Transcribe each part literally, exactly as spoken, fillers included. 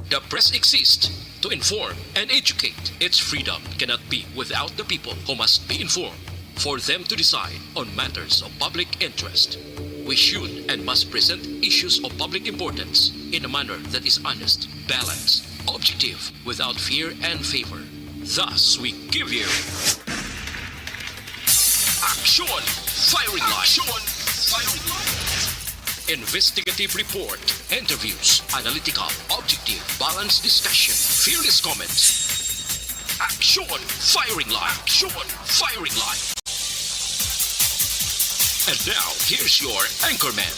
The press exists to inform and educate. Its freedom cannot be without the people, who must be informed for them to decide on matters of public interest. We should and must present issues of public importance in a manner that is honest, balanced, objective, without fear and favor. Thus, we give you Action Firing Line. Action Firing Line. Investigative report, interviews, analytical, objective, balanced discussion, fearless comments. Action Firing Line. Action Firing Line. And now, here's your anchorman.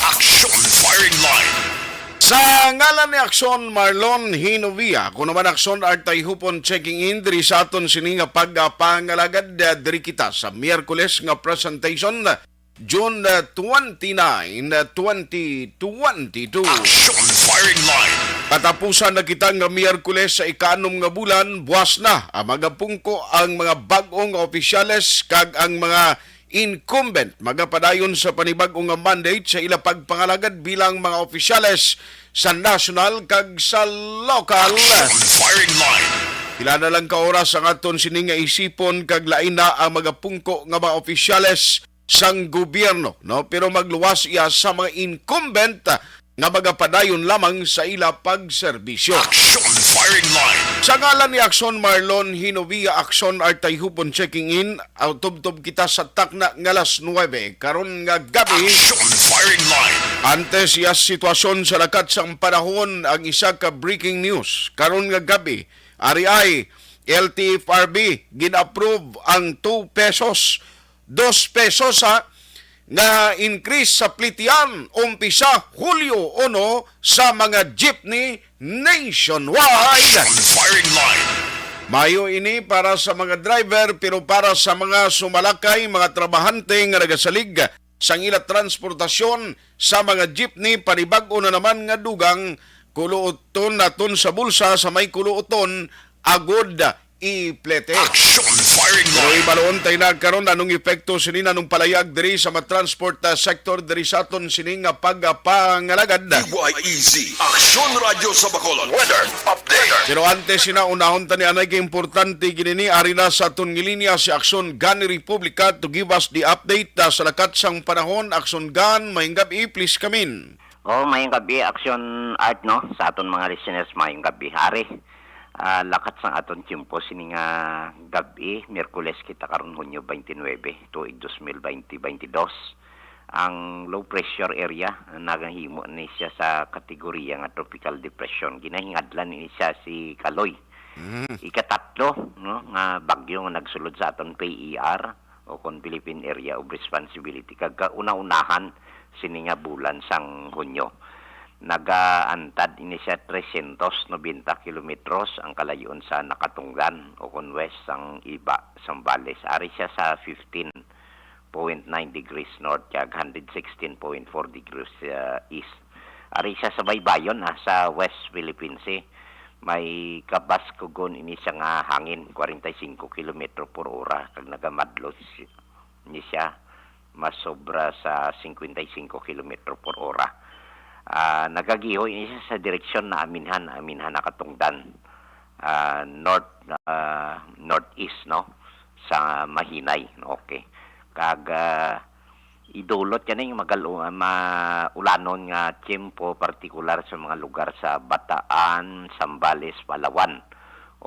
Action Firing Line. Sa ngalan ni Action Marlon Hinovia, ako naman Action Artay Hupon checking in diri sa aton sini nga pagpangalagad, ah, diri kita sa Miyerkules nga presentation, June, ah, twenty-nine, ah, twenty twenty-two. Action Firing Line. Katapusan na kita nga Miyerkules sa ikaanom nga bulan, buwas na ang magapungko ang mga bag-o nga opisyales kag ang mga incumbent magapadayon sa panibag-o nga mandate sa ila pagpangalagad bilang mga opisyales sa national kag sa lokal. Action Firing Line. Pila na lang ka oras ang aton sini nga isipon kag lain na ang magapungko nga mga opisyales sang gobyerno, no? Pero magluwas iya sa mga incumbent nga magapadayon lamang sa ila pagserbisyo. Action Firing Line. Sa ngalan ni Action Marlon Hinovia, Action Artay Hupon checking in, aw tubtob kita sa takna nga alas nuwebe karon nga gabi. Action Firing Line. Antes iya sitwasyon sa lakat sang panahon, ang isa ka breaking news karon nga gabi, ari ay L T F R B gin-approve ang two pesos, dos pesos, ha, nga increase sa plitian umpisa Hulyo uno sa mga jeepney nationwide. Action Firing Line. Mayo ini para sa mga driver, pero para sa mga sumalakay, mga trabahante nga nagasalig sang ila transportasyon sa mga jeepney, panibag-o na naman nga dugang, kuluoton naton sa bulsa sa may kuluoton, agod iplete. Action Firing Line. Pero ibaluon tay na karon anong epekto sini nanong palayag diri sa mga transport, ah, sector diri sa aton sini nga pagpangalagad. D Y E Z, Action Radio sa Bacolod. Weather update. Pero antes sina, unahon ta ni anay kay importante gini ni, ari na sa aton nga linya si Action Gun Republica to give us the update, ah, sa lakat sang panahon. Action Gun, maayong gab-i, please come in. Oh, maayong gab-i, Action Art, no, sa aton mga listeners, maayong gab-i. Ari, ah, lakat sang aton tiyempo sini nga gab-i, Miyerkules kita karon, Hunyo twenty-nine, tuig dos mil twenty, twenty-dos. Ang low pressure area, nagahimo ni siya sa kategorya nga tropical depression. Ginahingadlan ni siya si Kaloy. Mm. Ikatatlo, no, nga bagyo nga nagsulod sa aton P E R, o kon Philippine Area of Responsibility, kag kauna-unahan sini nga bulan sang Hunyo. Nagaantad ini siya trescientos noventa kilometros ang kalayon sa nakatungdan, o kon west, sang iba sang Zambales. Ari siya sa fifteen point nine degrees north kag hundred sixteen point four degrees, uh, east. Ari siya sa baybayon, ah, sa West Philippine Sea. May kabaskugon ini siya nga hangin, forty-five kilometro por hora, kag nagamadlot si-, ni siya masobra sa fifty-five kilometro por hora. Ah, nagagiho ini siya sa direksyon na aminhan, aminhan nakatungdan, ah, north, ah, northeast, no, sa Mahinay. Okay. Kag, ah, idulot yan ang magal-, ah, maulanon nga tiyempo, partikular sa mga lugar sa Bataan, Zambales, Palawan,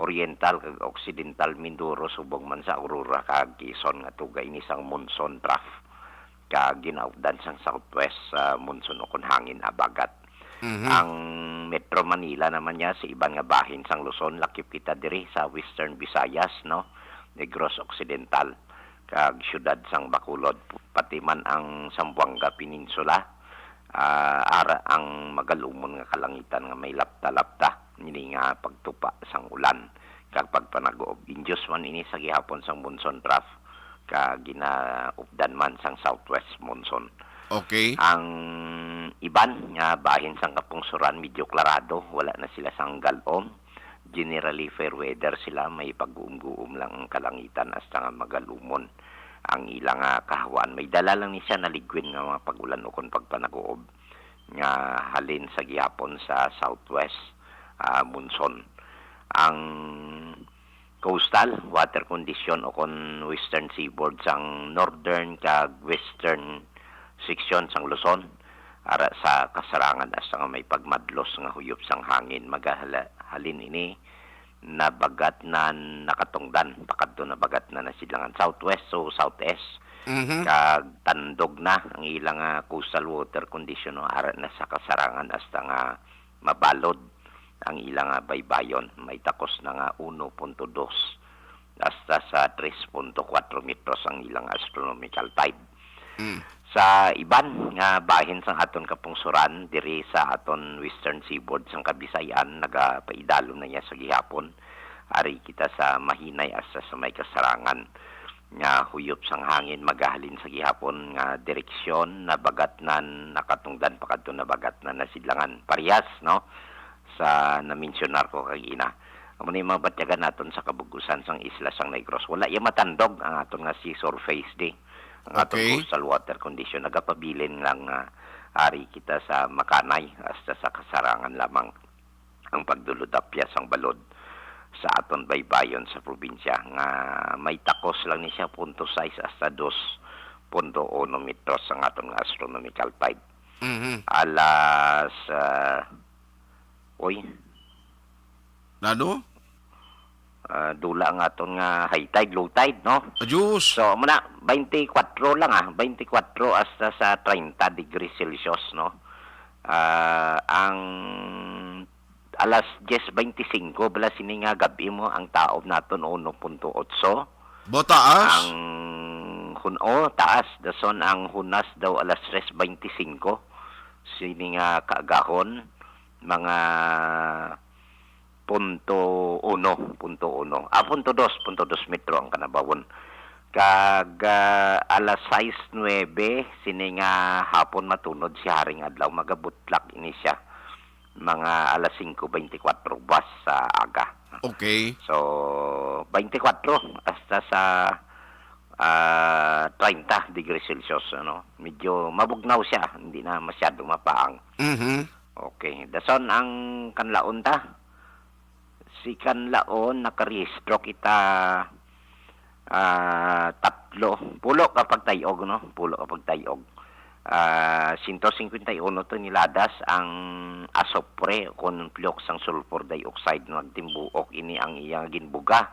Oriental kag Occidental Mindoro, subong man sa Aurora kag Quezon, nga tuga ini sang monsoon trough kag ginaupdan sang southwest, ah, monsoon o kon hangin habagat. Mhm. Ang Metro Manila naman niya sa iban nga bahin sang Luzon, lakip kita diri sa Western Visayas, no, Negros Occidental, kag siyudad sang Bacolod, pati man ang Zamboanga Peninsula, ah, ara ang magalumon nga kalangitan nga may lapta-lapta, ini nga pagtupa sang ulan kag pagpanag-uob. Induce man ini sa gihapon sang monsoon trough, kag ginaupdan man sang southwest monsoon. Okay. Ang iban nga bahin sang kapungsoran medyo klarado, wala na sila sang galom. Generally fair weather sila, may pag-uum-guum lang ang kalangitan hasta nga magalumon. ang ila nga kahawaan. May dala lang ni siya na ligwin nga mga pag-ulan ukon pagpanaguob nga halin sa gihapon sa southwest, ah, monsoon. Ang coastal water condition ukon western seaboard sang northern kag western section sang Luzon, ara sa kasarangan hasta nga may pagmadlos nga huyop sang hangin. Magahala-, halin ini nabagat na nakatungdan pakadto nabagat na nasidlangan southwest o southeast, Mhm. kag tandog na ang ilang, ah, coastal water condition, no, ara na sa kasarangan hasta nga mabalod ang ilang, ah, baybayon. May takos na nga uno punto dos hasta sa tres punto kuwatro metros ang ilang astronomical tide. Mm. Sa iban nga bahin sang aton kapungsoran, diri sa aton western seaboard sang Kabisayan, nagapaidalom na niya sa gihapon. Ari kita sa mahinay hasta sa may kasarangan nga huyop sang hangin magahalin sa gihapon nga direksyon, nabagat na nakatungdan pakadto nabagat na nasidlangan. Parehas, no, sa namensyunar ko kag ina. Amo ni mga batyagan naton sa kabug-usan sang isla sang Negros. Wala ya matandog ang aton nga sea surface di. Ang aton Okay. coastal water condition nagapabilin lang nga ari kita sa makanay hasta sa kasarangan lamang ang pagdulodapya sang balod sa aton baybayon sa probinsya nga may takos lang ni siya punto sais hasta dos punto uno metros ang aton nga astronomical tide. Mhm. Alas, ah, uy, Nano? Ah, dula ang aton nga high tide, low tide, no? Adios. So, amo na, twenty-four lang, ah, twenty-four hasta sa thirty degrees Celsius, no? Ah, ang alas diyes beintisinko bala sini nga gab-i mo ang taob naton uno punto otso. Bo taas? Ang hun-, oh, taas. Dason ang hunas daw alas tres beintisinko. Sini nga kaagahon, mga punto uno, punto uno. Ah, punto dos, punto dos metro ang kanabawon. Kag, ah, alas sais nuebe, sini nga hapon matunod si Haring Adlaw, magabutlak ini siya. Mga alas singko beintikwatro bas sa aga. Okay. So, beintikwatro hasta sa, ah, treinta degrees Celsius, ano. Medyo mabugnaw siya, hindi na masyado mapaang. Mhm. Okay. Dason ang kanlaon ta. Si kanlaon, nakarehistro kita, ah, tatlo. Pulo ka pagtayog, no? Pulo ka pagtayog. Ah, sento singkwenta y uno toneladas ang asupre o kon flukes sang sulfur dioxide nga nagtimbuok ini ang iya ginbuga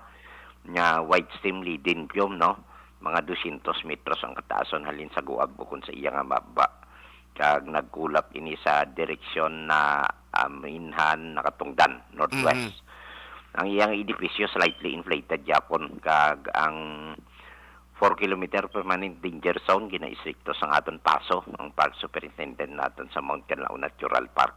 nga white steam leaden fume, no? Mga dosyentos metros ang kataason halin sa guab ukon sa iya nga baba. Kag nagkulap ini sa direksyon na aminhan nakatungdan, northwest. Mhm. Ang iyang edipisyo slightly inflated gyapon, kag ang four kilometer permanent danger zone ginaistrikto sang aton PASO, ang Park Superintendent naton sa Mount Kanlaon Natural Park,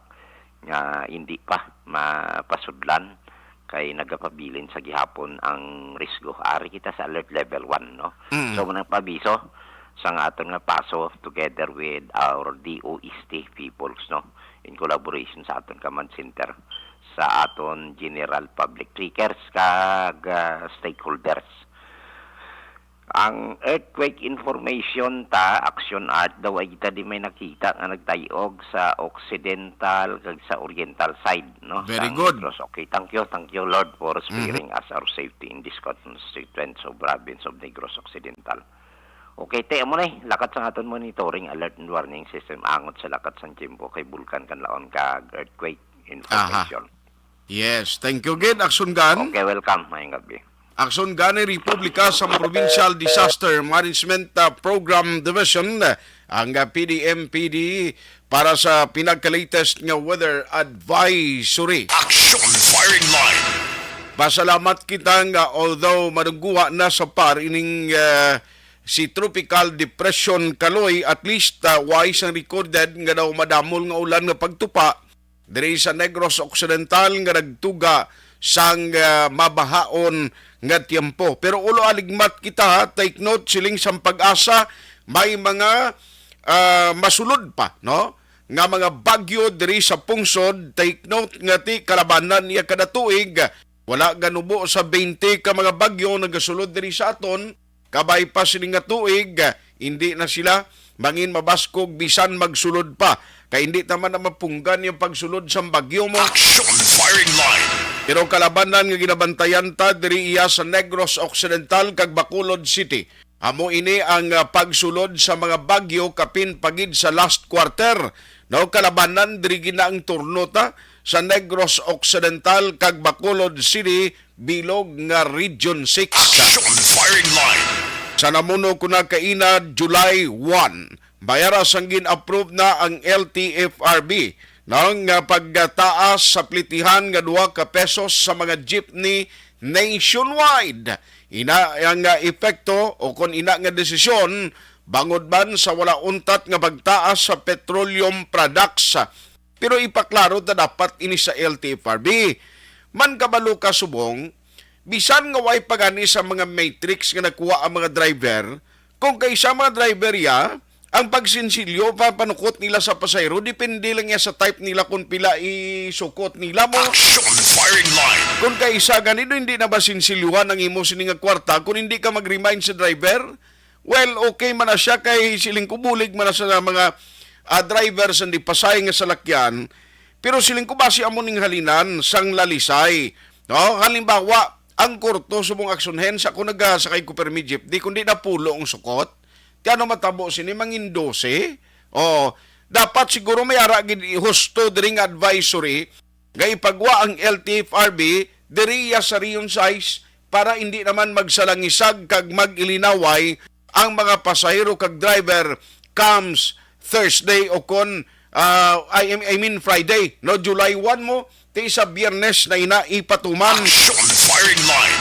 nga hindi pa mapasudlan kay nagapabilin sa gihapon ang risgo. Ari kita sa alert level one, no? Mm. So, mao nang paabiso sang aton nga PASO together with our D O S T peoples, no? In collaboration sa aton command center, sa aton general public figures kag, ah, stakeholders. Ang earthquake information ta, Action Alert, daw ay kita di may nakita nga nagtayog sa occidental kag sa oriental side, no? Very Sa good. Negros. Okay, thank you, thank you, Lord, for Mhm. sparing us our safety in this constituent of province of Negros Occidental. Okay, te, amo na eh. Lakat sa aton monitoring alert and warning system, angot sa lakat sa tiyempo kay Bulkan Kanlaon kag earthquake information. Yes, thank you again, Action Gun. Okay, welcome. Mayong gabi. Action Gun ni Republika sa Provincial Disaster Management, ah, Program Division, ang, ah, P D M P D para sa pinaka-latest nga weather advisory. Action Firing Line. Pasalamat kita nga although madungguha na sa par ining, ah, si Tropical Depression Kaloy, at least, ah, way sang recorded nga daw madamol nga ulan nga pagtupa diri sa Negros Occidental nga nagtuga sang, ah, mabahaon nga tiyempo. Pero ulo aligmat kita, ha, take note, siling sang PAGASA, may mga, ah, masulod pa, no? Nga mga bagyo diri sa pungsod, take note nga ti kalabanan niya kada tuig, wala ganubo sa twenty ka mga bagyo nagasulod diri sa aton, Kabay pa sini nga tuig, ah, hindi na sila mangin mabaskog bisan magsulod pa. Kay hindi ta man na mapunggan yung pagsulod sang bagyo mo. Action firing line. Pero kalabanan nga ginabantayan ta diri iya sa Negros Occidental kag Bacolod City. Amo ini ang, ah, pagsulod sa mga bagyo kapin pa gid sa last quarter. No, kalabanan diri gid na ang turno ta sa Negros Occidental kag Bacolod City bilog nga Region six. Action firing line. Sa namuno ko na kaina, July one, mayara sang gin-approve na ang L T F R B, no, nga pagtaas sa plitihan nga dua ka pesos sa mga jeepney nationwide. Ina ang, ah, epekto o kon ina nga desisyon bangod man sa wala untat nga pagtaas sa petroleum products. Pero ipaklaro ta dapat ini sa L T F R B. Man kabalo ka subong, bisan nga way pa gani sa mga matrix nga nakuha ang mga driver, kung kay sa mga driver ya, ang pagsinsilyo pa panukot nila sa pasahero, depende lang ya sa type nila kung pila isukot nila mo. Action firing line. Kung kay isa gani, hindi na ba sinsilyuhan ang imo sini nga kwarta kung hindi ka mag-remind sa driver? Well, okay man na siya kay siling ko bulig man na sa mga, ah, driver sa di pasay nga salakyan. Pero siling ko basi amo ning halinan sang lalisay. No? Halimbawa, ang kurto subong aksonhen sa ako nagasakay ko permi jeepney, kundi napulo ang sukot. Ti ano matabo sini, mangin dose? O, dapat siguro may ara gid husto diri nga advisory nga ipagwa ang L T F R B diri ya sa Region six para hindi naman magsalangisag kag mag-ilinaway ang mga pasahero kag driver comes Thursday o kon, ah, I, I mean Friday, no, July one mo, ti sa Biyernes na ina ipatuman. Action firing line.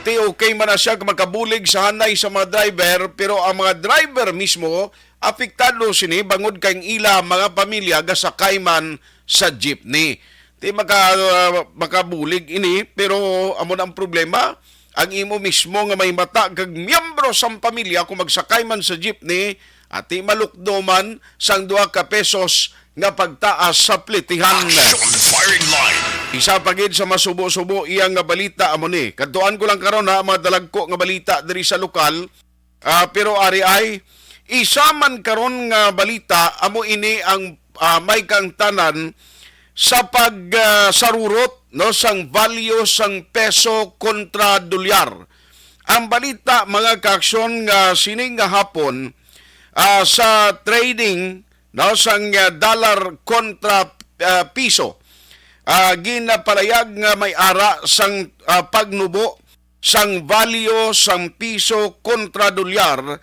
Ti okay man na siya makabulig sa hanay sa mga driver, pero ang mga driver mismo apektado sini bangod kay ang ila mga pamilya gasakay man sa jeepney. Ti maka, uh, makabulig ini, pero amo na ang problema, ang imo mismo nga may mata kag miyembro sang pamilya kung magsakay man sa jeepney, ati malukdo man sang dua ka pesos nga pagtaas sa plitihan. Action firing line. Isa pa gid sa masubo-subo iya nga balita amo ni. Kadtuan ko lang karon ha, mga dalagko nga balita diri sa lokal. Ah, pero ari ay, isa man karon nga balita, amo ini ang, ah, may kaangtanan sa pag, ah, sarurot, no, sang value sang peso kontra dolyar. Ang balita, mga kaaksyon, nga sining nga hapon, ah, sa trading, no, sang, ah, dollar kontra, ah, piso, ah, ginapalayag nga may ara sang, ah, pagnubo sang value sang piso kontra dolyar,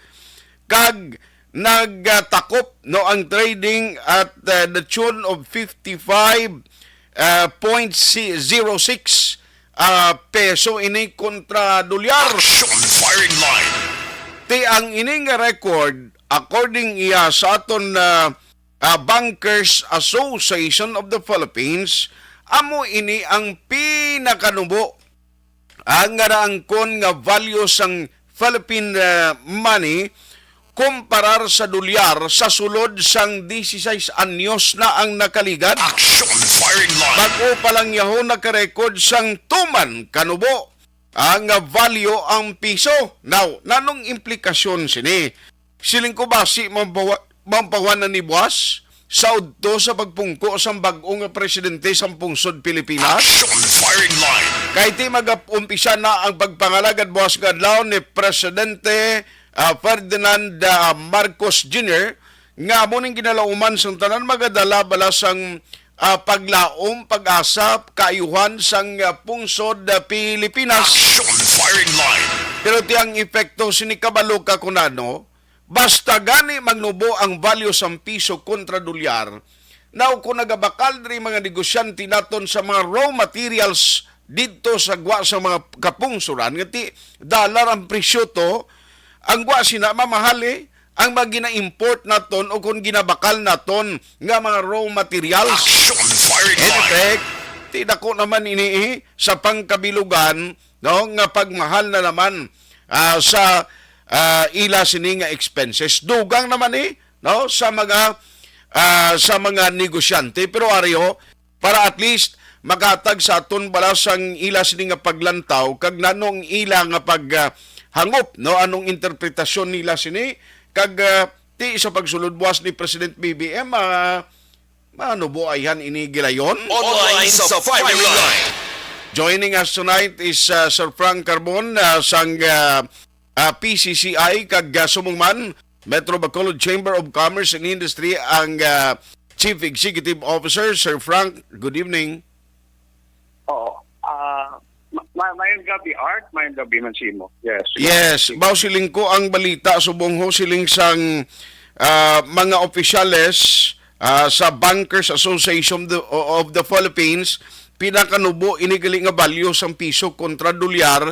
kag nagtakop, no, ang trading at, uh, the tune of fifty-five, uh, point zero six, uh, peso ini kontra dolyar. Action firing line. Ti ang ini nga record, according iya sa aton, uh, uh, Bankers Association of the Philippines, amo ini ang pinakanubo ang nga naangkon nga value sang Philippine, uh, money kumparar sa dolyar sa sulod sang dieciséis anyos na ang nakaligad. Action firing line. Bag-o pa lang yaho nakarecord sang tuman kanubo ang value ang piso. Now, nanong implikasyon sini? Siling ko basi mampawa-, mampawanan ni Buas sa udto sa pagpungko sang bag-o nga presidente sang pungsod Pilipinas? Action firing line. Kay ti mag-umpisa na ang pagpangalagad buas nga adlaw ni Presidente, ah, Ferdinand, ah, Marcos Junior, nga amo ning ginalauman sang tanan magadala bala sang, ah, paglaom, pag-asa, kaayuhan sang, ah, pungsod, ah, Pilipinas. Action firing line. Pero ti ang epekto sini, kabalo ka kun ano, basta gani magnubo ang value sang piso kontra dolyar, now kung nagabakal diri mga negosyante naton sa mga raw materials didto sa gwa sa mga kapungsoran, nga ti dollar ang presyo to, ang gwa sina mamahal, eh, ang mga gina-import naton o kung ginabakal naton nga mga raw materials. Action firing line. In effect, ti dako naman ini, eh, sa pangkabilugan, no, nga pagmahal na naman, ah, sa, ah, ila sini nga expenses. Dugang naman, eh, no, sa mga, ah, sa mga negosyante. Pero ari ho, para at least makahatag sa aton bala sang ila sini nga paglantaw kag nanong ila nga pag, ah, hangop, no? Anong interpretasyon nila sini? Kag, ah, ti sa pagsulod buwas ni President B B M, ah, manubo ayhan ini gilayon? Online sa Fireline. Joining us tonight is, ah, Sir Frank Carbon, ah, sang, ah, ah, P C C I, kag, ah, subong man, Metro Bacolod Chamber of Commerce and Industry, ang, ah, Chief Executive Officer. Sir Frank, good evening. Oo. Ah, ma-, ma-, mayong gabi, Art. Mayong gabi man sa imo. Yes. Yes, baw siling ko ang balita subong ho siling sang, ah, mga opisyales, ah, sa Bankers Association of the, of the Philippines, pinakanubo ini gali nga balyo sang piso kontra dolyar,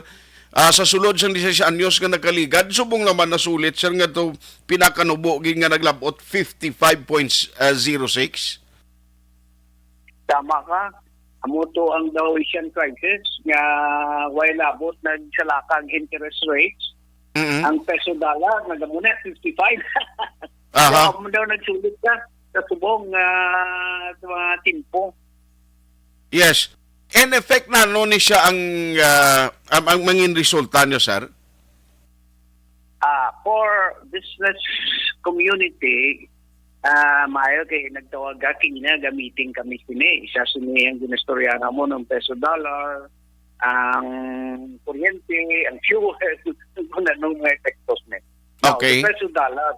ah, sa sulod sang diseis anyos nga nakaligad, subong naman nasulit, sir, nga to pinakanubo gid nga naglabot fifty-five point zero six. Tama ka. Amo to ang daw Asian crisis nga way labot nagsalaka ang interest rates. Mm-mm. Ang peso dollar nagamo na fifty-five. Aha. So, amo daw nagsulit ka sa subong, ah, sa mga timpo. Yes. In effect, na ano ni siya ang, ah, ang, ang mangin resulta niyo, sir? Ah, for business community, ah, maayo kay nagtawag ka, kina, gamitin kami sini. Isa sini ang ginastoryahan mo ng peso dollar, ang kuryente, ang fuel, kung anong mga epektos ni. Now, Okay. The peso dollar,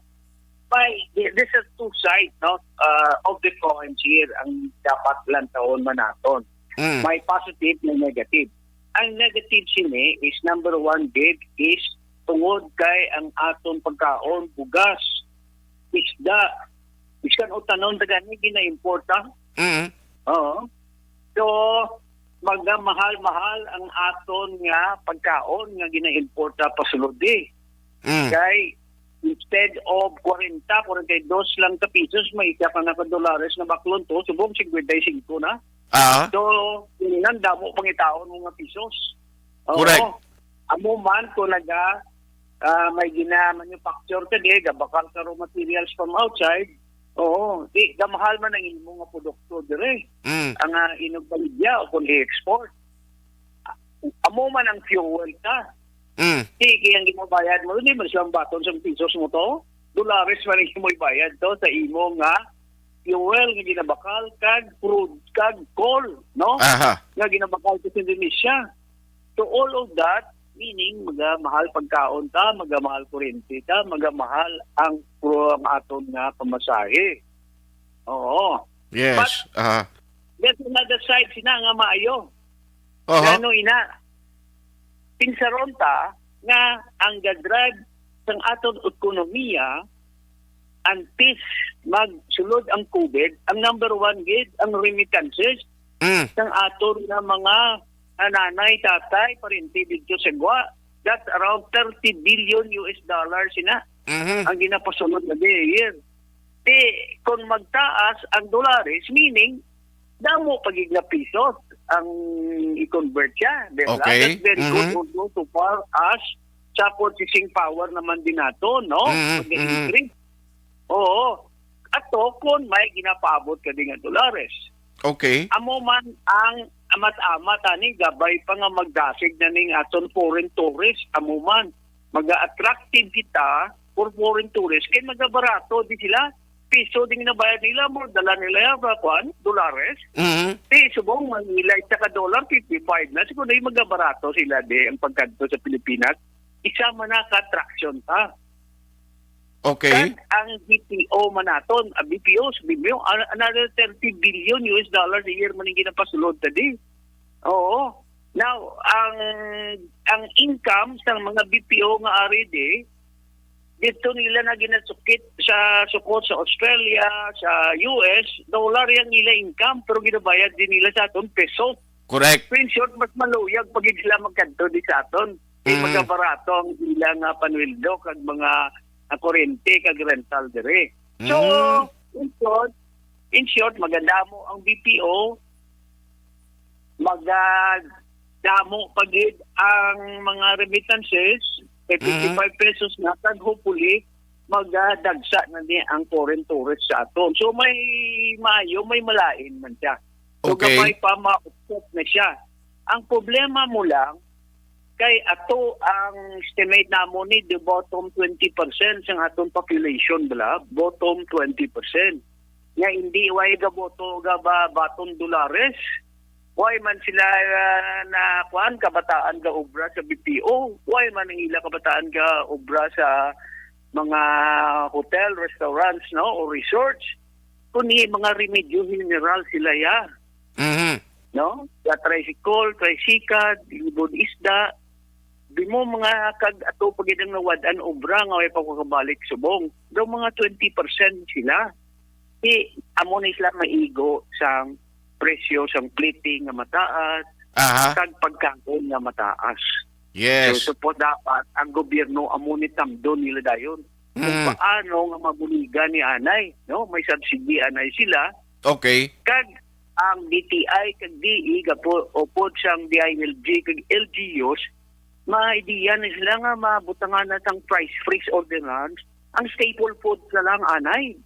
may, this is two sides, no, uh, of the coins here ang dapat lantawon man naton. Mm. May positive, may negative. Ang negative sini is number one gid is tungod kay ang aton pagkaon, bugas, isda, iskan utanon ta gani gina-importa. Mm. Oo. So, magamahal-mahal ang aton nga pagkaon nga gina-importa pasulod di. Mm. Kay instead of kwarenta, kwarenta y dos lang ka pesos, may isa ka na ka dolares na baklon to, subong cincuenta y cinco na. Ah. So, yun lang, damo pangitaon mo nga pesos. Oo. Correct. Amo man kung naga, ah, may gina-manufacture ka di, gabakal ka raw materials from outside, oo, di, gamahal man ang imo nga produkto dire. Mm. Ang, ah, inugbaligya o kung i-export. Amo man ang fuel ka. Mm. Di, kaya ang ginabayad mo, di man siya baton sa pesos mo to. Dolares man ang imo ibayad to sa imo nga fuel nga ginabakal kag crude kag coal, no? Aha. Nga ginabakal ko sa Indonesia. So all of that, meaning magamahal pagkaon ta, magamahal kuryente ta, magamahal ang pro ang aton nga pamasahe. Oo. Yes. But Aha. There's another side sina nga maayo. Aha. Ngano ina? Pinsaron ta nga ang ga-drive sang aton ekonomiya antes magsulod ang COVID, ang number one gid ang remittances Mm. sang aton nga mga, ah, nanay, tatay, parente didto sa gwa. That's around thirty billion U S dollars sina Mhm. ang ginapasulod na di year. Di, kung magtaas ang dolares, meaning, damo pa gid nga pisos ang i-convert siya, di ba? Okay. That's very good Mhm. also so far as sa purchasing power naman din nato, no? Mhm, Pag-increase. Oo. Ato, kung may ginapaabot ka din nga dolares. Okay. Amo man ang amat-amat ani, gabay pa nga magdasig na ning aton foreign tourist, amo man. Maga-attractive kita for foreign tourists kay magabarato di sila. Piso ding nabayad nila, mo dala nila ya ba, kwan, dolares. Mhm. Di subong Manila, isa ka dollar, fifty-five na. Siguro na yung magabarato sila di ang pagkadto sa Pilipinas. Isa man na ka attraction ta. Okay. Kag ang B P O man naton, ah, B P O, sabi mo, an-, another thirty billion U S dollars a year man ang ginapasulod ta di. Oo. Now, ang, ang income sa mga B P O nga ari di, dito nila na ginasukit sa sukot sa Australia, sa U S, dollar yang nila income, pero ginabayad din nila sa aton peso. Correct. So, in short, mas maluyag pag sila magkadto di sa aton. Kay Mm. magabarato ang ilang, ah, panwildo kag mga, ah, kuryente kag rental diri. So, Mm. in short, in short, magadamo ang B P O, magadamo pa gid ang mga remittances, kay Mm. fifty-five pesos na, kag hopefully, magadagsa na ni ang foreign tourists sa aton. So, may maayo, may malain man siya. So, Okay. gamay pa, ma-offset na siya. Ang problema mo lang, Kay ato ang estimate namo ni the bottom twenty percent sang aton population, bala, bottom twenty percent. Nga hindi way gaboto ga ba baton dolares. Way man sila ah, na kuan kabataan ga obra sa B P O. Way man ang ila kabataan ga obra sa mga hotel, restaurants, no, o resorts. Kundi mga remedyo general sila ya. Mhm. No? Sa tricycle, tricycad, libod isda, di mo mga kag ato pa gid ang nawad-an obra nga way pa makabalik subong. Daw mga twenty percent sila. Di amo ni sila maigo sang presyo sang plete nga mataas, Aha. kag pagkaon nga mataas. Yes. So, suppose dapat ang gobyerno amo ni tamdon nila dayon. Kung Mm. paano nga mabuligan ni anay, no? May subsidy anay sila. Okay. Kag ang D T I kag D E gapo upod sang D I L G kag L G Us, may idea na sila nga mabutangan na sang price freeze ordinance ang staple food na lang anay.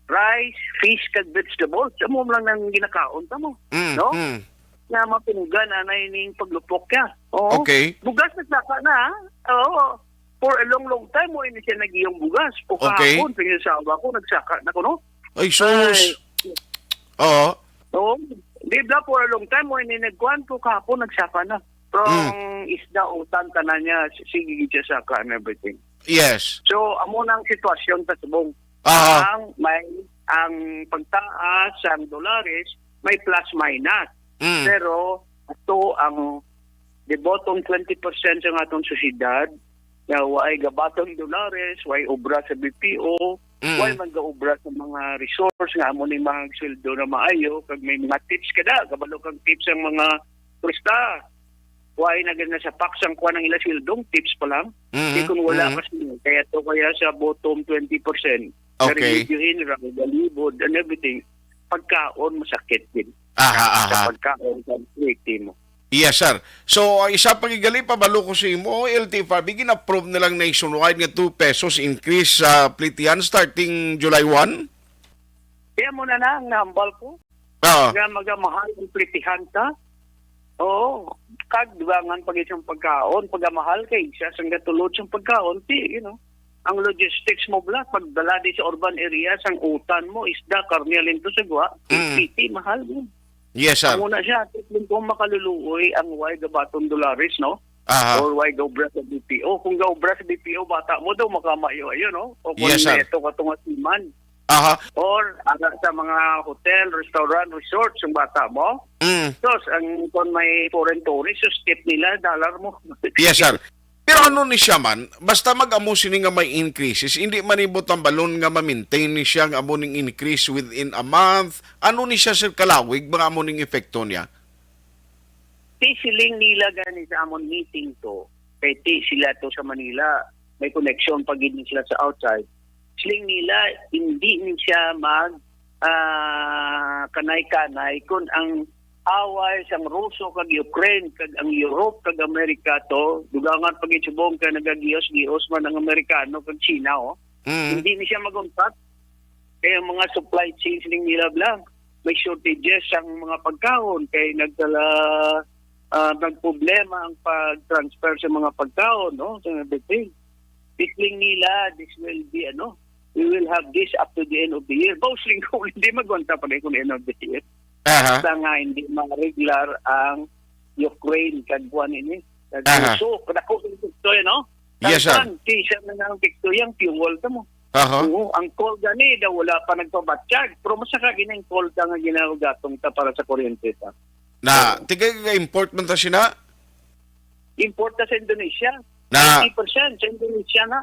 Rice, fish, kag vegetables. Amo lang nang ginakaon ta mo. Mm, No? mm. Nga mapunggan anay ning paglupok niya. Oo. Okay. Bugas nagsaka na, ha? Oo. For a long, long time, mo ini siya nagiyong bugas. O Okay. kahapon, sa inyo asawa ko, nagsaka na ko, no? Ay, sus. Ay. Oo. Oo. Di ba, for a long time, mo ini nagkuhan ko kahapon, nagsaka na. From Mm. isda, utan, tanan niya, s- sige, gid siya saka and everything. Yes. So, amo na ang sitwasyon sa subong. Aha. Ang may, ang pagtaas, ang dolares, may plus minus. Mm. Pero, ito ang the bottom twenty percent sa atong sosyedad, nga way gabaton dolares, way obra sa B P O, Mm. way man gaobra sa mga resource nga amo ni mga sweldo na maayo, kag may mga tips kada, kabalo kang tips ang mga turista. Way na gid nasapak sang kuan ang ila sweldo, tips pa lang. Mhm, Di kung wala mhm. kasi, kaya to kaya sa bottom twenty percent, Okay. Narinig yun, General, galibod, and everything. Pagkaon, masakit din. Aha, Sa aha. pagkaon, sa plete mo. Yes, sir. So, uh, isa pa gigali, pabalo ko sa imo, L T F R B, gin-approve nilang nationwide nga two pesos increase sa plitihan starting July one? Kaya mo na na ang nahambal ko. Oo. Nga magamahal ang plitihan ta. Oo. Kag dugangan pa gid sang pagkaon, pagamahal kay siya sang gatulod sang pagkaon, ti, you know, ang logistics mo bala, pagdala di sa urban area, sang utan mo, isda, karne, alinto sa gwa, Mm. pliti, mahal mo. Yes, sir. Amo na siya, tiplon kung makaluluoy ang way gabaton dolares, no? Aha. Or way gaobra sa B P O. Kung gaobra sa B P O, bata mo daw makamayo, ayun, no? O kung Yes, sir. neto ka tunga siman. Aha. Or, ara sa mga hotel, restaurant, resort, yung bata mo. Mm. Sos, ang kung may foreign tourist, so step nila, dollar mo. Yes, sir. Pero ano ni siya man, basta mag-amo sini nga may increases, hindi man ibot ang balon nga ma-maintain ni siya nga amo ning increase within a month. Ano ni siya, sir, kalawig, mga amo ning epekto niya? Ti siling nila gani sa amon meeting to, kay ti sila to sa Manila, may connection pa gid sila sa outside. Siling nila, hindi ni siya mag, ah, kanay-kanay kung ang away sang Ruso kag Ukraine kag ang Europe kag Amerika to, dugangan pa gid subong kay nagagios-gios man ang Amerikano kag China, oh. Mm. Hindi ni siya mag-untat. Kaya ang mga supply chains ning nila lang, may shortages ang mga pagkaon kay nagdala ah, nagproblema ang pag-transfer sa mga pagkaon, no? Sa everything. Siling nila, this will be, ano, we will have this up to the end of the year. Baw, siling ko, hindi magwanta pa rin kung end of the year. Aha. Sa nga, hindi ma-regular ang Ukraine, kag kuwan ini. Kag Aha. Ruso, kadako yung tiktoy, no? Yes, sir. Tagpan, kisa na nga ang tiktoy, ang fuel ta mo. Aha. Oo, ang coal gani daw wala pa nagpabatyag. Pero masaka gini ang coal ta nga ginagatong ta para sa kuryente ta. Na, Oo. Tigay ka import man ta sina? Import ta sa Indonesia. Na. Ninety percent sa Indonesia na.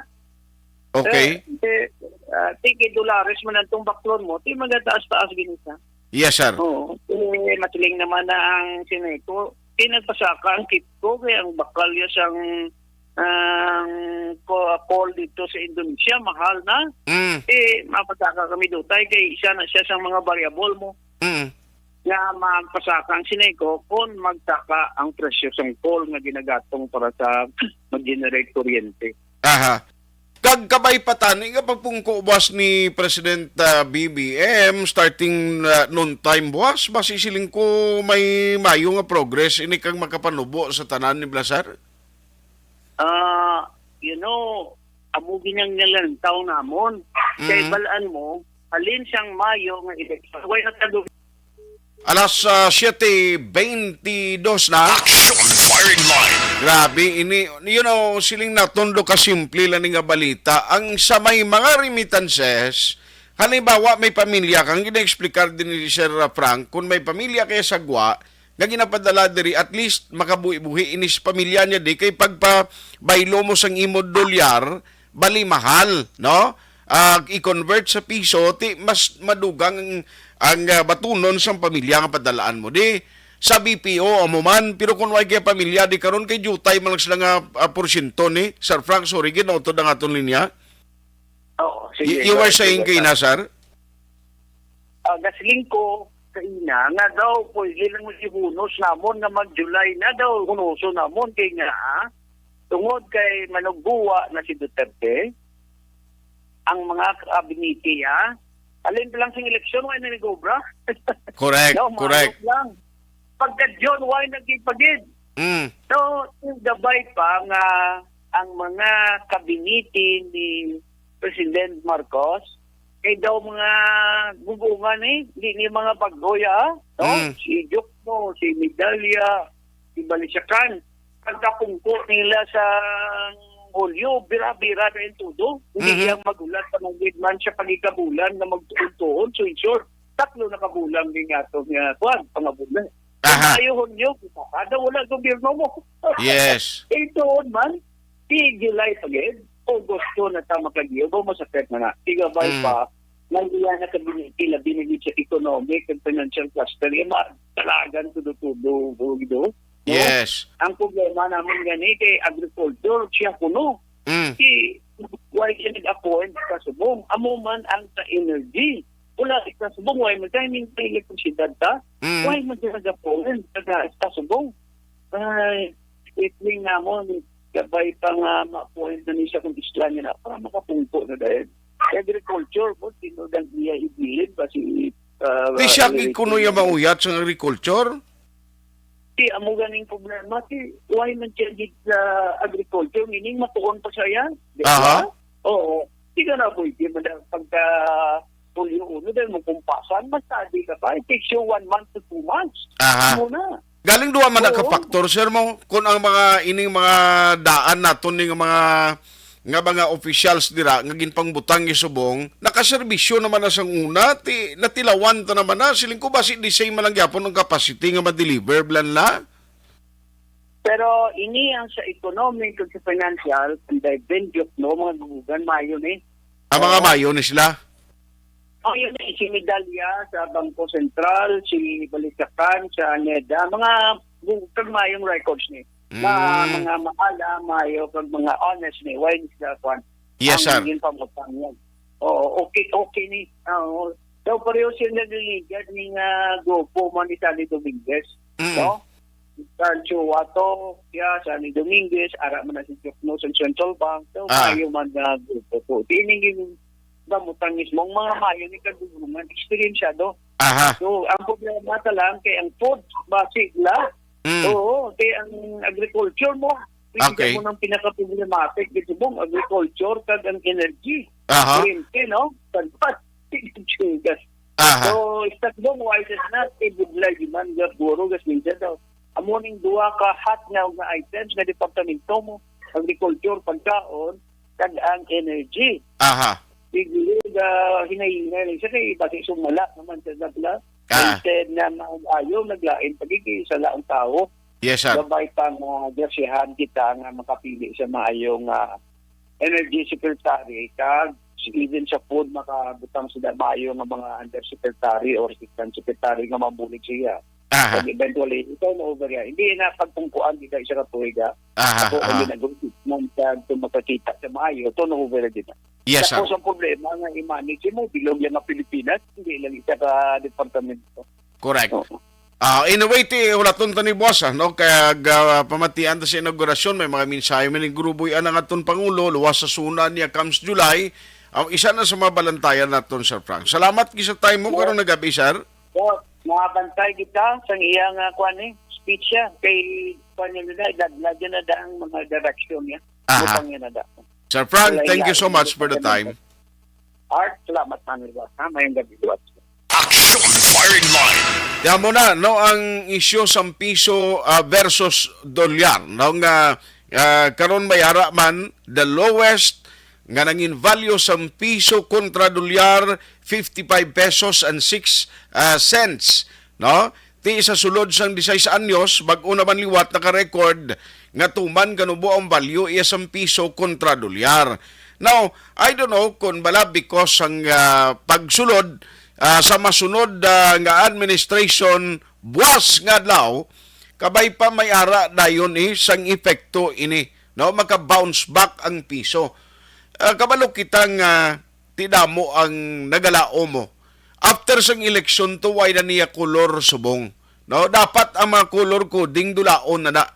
Okay. Eh, eh, ah, tiki dolares man ang tong baklon mo, ti magataas-taas gini sa. Yes, sir. Oo. Eh, masiling naman na ang sineto. Ti nagpasaka ang Kipco, kaya ang bakal niya sang ang ko-, coal dito sa Indonesia, mahal na. Mm. Eh, mapasaka kami dutay kay isa na siya sa mga variable mo. Mm. Nga magpasaka ang sineto kung magtaka ang presyo sang coal nga ginagatong para sa mag-generate kuryente. Aha. Kag kabay pa tani nga pagpungko buwas ni President, ah, B B M, starting, ah, noon time buwas, basi siling ko may mayo nga progress ini kag makapanubo sa tanan ni Blasar? Ah, you know, amo ginang nilantaw namon. Kay Mm. balaan mo, halin siyang Mayo nga eleksyon, way natado. Alas, ah, siete beintidos na. Action Firing Line. Grabe, ini, you know, siling naton do ka simple lang ni nga balita. Ang sa may mga remittances, halimbawa, may pamilya kang gina-explicar din ni Sir Frank, kung may pamilya kaya sa gwa, nga ginapadala diri, at least makabuhi-buhi ini sa pamilya niya di kay pagpabaylo mo sang imo dolyar, bali mahal, no? Ah, i-convert sa piso, ti mas madugang ang, ang, ah, batunon sang pamilya nga padalaan mo di sa B P O amo man, pero kung way kay pamilya di karon kay jutay man lang sila nga, ah, porsyento ni Sir Frank, sorry, ginautod ang aton linya. Oo, sige, You, you were correct, saying sige, kay na, sir. Sir? Ah, gasiling ko kaina nga daw pwede lang mo i-bonus namon nga mag-July na daw hunuson namon kay nga, ah, tungod kay manugbuwa na si Duterte, ang mga kabinete, ah, alin pa lang sing eleksyon, wala na nag-obra. Correct, No, correct. Lang. Pagka June, wala nagipagid. Mm. So, yung gabay pa nga ang mga kabinete ni President Marcos, kay daw mga gugungan eh, hindi ni mga pagdoya, no? Mm. Si Jokno, si Medalla, si Balisyakan. Pagkapungko nila sa Hulyo, bira-bira na yung tudo. Hindi Mhm. yang magulat pa ng man siya pagikabulan na magtuon-tuon. So, in short, tatlo na kabulan din nga ito nga, kuwan, pangabulan. Aha. Mayo, Hunyo, kita ka na wala gobyerno mo. Yes. Ito man, si July pa gid, Agosto na ta makagiyo, ba masakit na na. Igabay Mm. pa, nang iya na kabinete, labi na gid sa economic and financial cluster, eh, ma-, talagan tudo-tudo, tudo, no? Yes. Ang problema naman gani kay agriculture, siya kuno. Mm. Si, why siya nag-appoint sa Subong? Amo man ang sa energy. Wala sa Subong, why man tayo may electricidad ta? Mm. Why man siya nag-appoint sa, sa Subong? Ay, itling namon, gabay pa nga ma-appoint na ni siya kung isla niya na para makapungko na dahil. Agriculture po, tinuod ang iya ibilin pa si, ah, Di siya Eric gid kuno iya Villar. Mauyat sa agriculture? Di, amo ganing problema. Di, why man siya gid sa agriculture? Meaning, matuon pa siya yan? Di ba? Aha. Oo. Di ka na pwede man ang pagka Hulyo uno dahil mo kumpasan. Basta di ka pa. It takes you one month to two months. Aha. Amo na. Galing duha man na ka Oo. factor, sir, mo, kung ang mga ining mga daan naton ning mga, nga mga officials dira nga ginpangbutang ni Subong, nakaserbisyo naman na sang una, ti, natilawan ta naman na, siling ko basi di same man lang gyapon ang capacity nga ma-deliver, blan la? Pero ini ang sa economic ug sa financial, kung dive venue, no, mga gugugan, mayo ni. Ang mga Oo. mayo ni sila? Oh, yun eh, si Medalla sa Bangko Sentral, si Balisakan sa NEDA, mga bu-, kag mayong records ni. Na Mm. mga mahala, mayo, kag mga honest ni. Why is that one? Yes, Ang sir. Naging pamutang yan. Oo, okay, okay ni. Oo. So, pareho sila nililigad ni nga grupo man ni Sally Dominguez. Mm. No? Sancho Wato, ya, Sally Dominguez, ara man na si Jokno sa Central Bank. So, Ah. mayo man nga grupo to. Di ini yung gamutang mismo. Ang mga mayo ni kadulungan, eksperensyado. Aha. So, ang problema ta lang kay ang food, basi la. Mm. Oo, kay ang agriculture mo, Okay. mo nang pinaka-problematic dito mo, agriculture kag ang energy. Aha. Kuryente, no? Pagpat, gas. Aha. So, istasbong, why is it not? Ibudlay, di man, gaburo, gas, minsan daw. Amo ning duha ka hot nga, nga items nga departamento mo, agriculture, pagkaon, kag ang energy. Aha. Sige, ah, hinay-hinay lang siya kay basi sumala naman sa dabla. Ah. Instead na maayo, naglain pagiging sala ang tao. Yes, sir. Gabay pa nga grasyahan kita nga makapili sa maayo nga energy secretary, kag even sa food, makabutang sila maayo nga mga undersecretary or assistant secretary nga mabulig siya. Aha. Pag eventually, ito na over yan. Hindi na pagpungkuan, di ka isa ka tuig, ha? Aha, Ako, aha. ang ginagawa, man sa ito makakita sa maayo, ito na over din. Yes, sir. Tapos ang problema nga i-manage mo, bilog yan nga Pilipinas, hindi lang isa ka departamento. Correct. Oo. Ah, anyway, ti, hulaton ta ni buwas, ah, no? Kaya, ah, pamatian ta sa inaugurasyon, may mga mensahe man ni Gruboy, ang aton Pangulo, luwas sa suna niya comes July. Ah, isa na sa mga balantayan naton, Sir Frank. Salamat gid sa time mo, Yes. karon nga gabi, sir. So, mga bantay kita sa iyang, ah, kuwan, eh, speech siya kay Kuwan niya na, idadlad niya na da ang mga direction niya. Aha. Upang niya na da. Sir Frank, Wala thank you iya, so hindi much for the pa time. Art, salamat, Manila. Ha, mayong gabi, Duarte. Action Firing Line. Yan mo na, no, ang isyu sang piso, ah, versus dolyar, no, nga, ah, karon may ara man, the lowest nga nangin value sang piso kontra dolyar, fifty-five pesos and six, ah, cents, no? Ti sa sulod sang disais anyos, bag-o naman liwat naka-record nga tuman kanubo ang value iya sang piso kontra dolyar. Now, I don't know kung bala because sang, ah, pagsulod, ah, sa masunod, ah, nga administration, buwas nga adlaw, kabay pa may ara dayon, eh, sang epekto ini, no? Maka-bounce back ang piso. Ah, kabalo kita nga ti damo ang nagalaom mo. After sang eleksyon to, way na niya kolor subong. No, dapat ang mga color coding dulaon na na.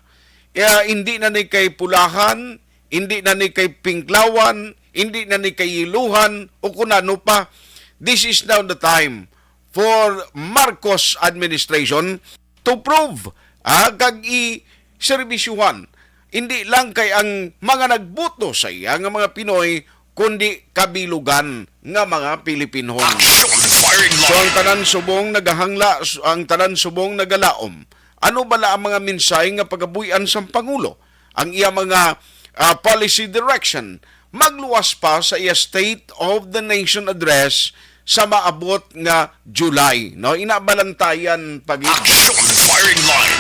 Kaya hindi na ni kay pulahan, hindi na ni kay pinklawan, hindi na ni kay yiluhan, o kung ano pa. This is now the time for Marcos administration to prove, ah, kag i-serbisyuhan. Hindi lang kay ang mga nagboto sa iya nga mga Pinoy, kundi kabilugan nga mga Pilipinhon. Action Firing Line. So, ang tanan subong nagahangla, ang tanan subong nagalaom. Ano bala ang mga mensahe nga pagabuy-an sang Pangulo? Ang iya mga, ah, policy direction, magluwas pa sa iya State of the Nation Address sa maabot nga July, no? Ina, balantayan pa gid. Action Firing Line.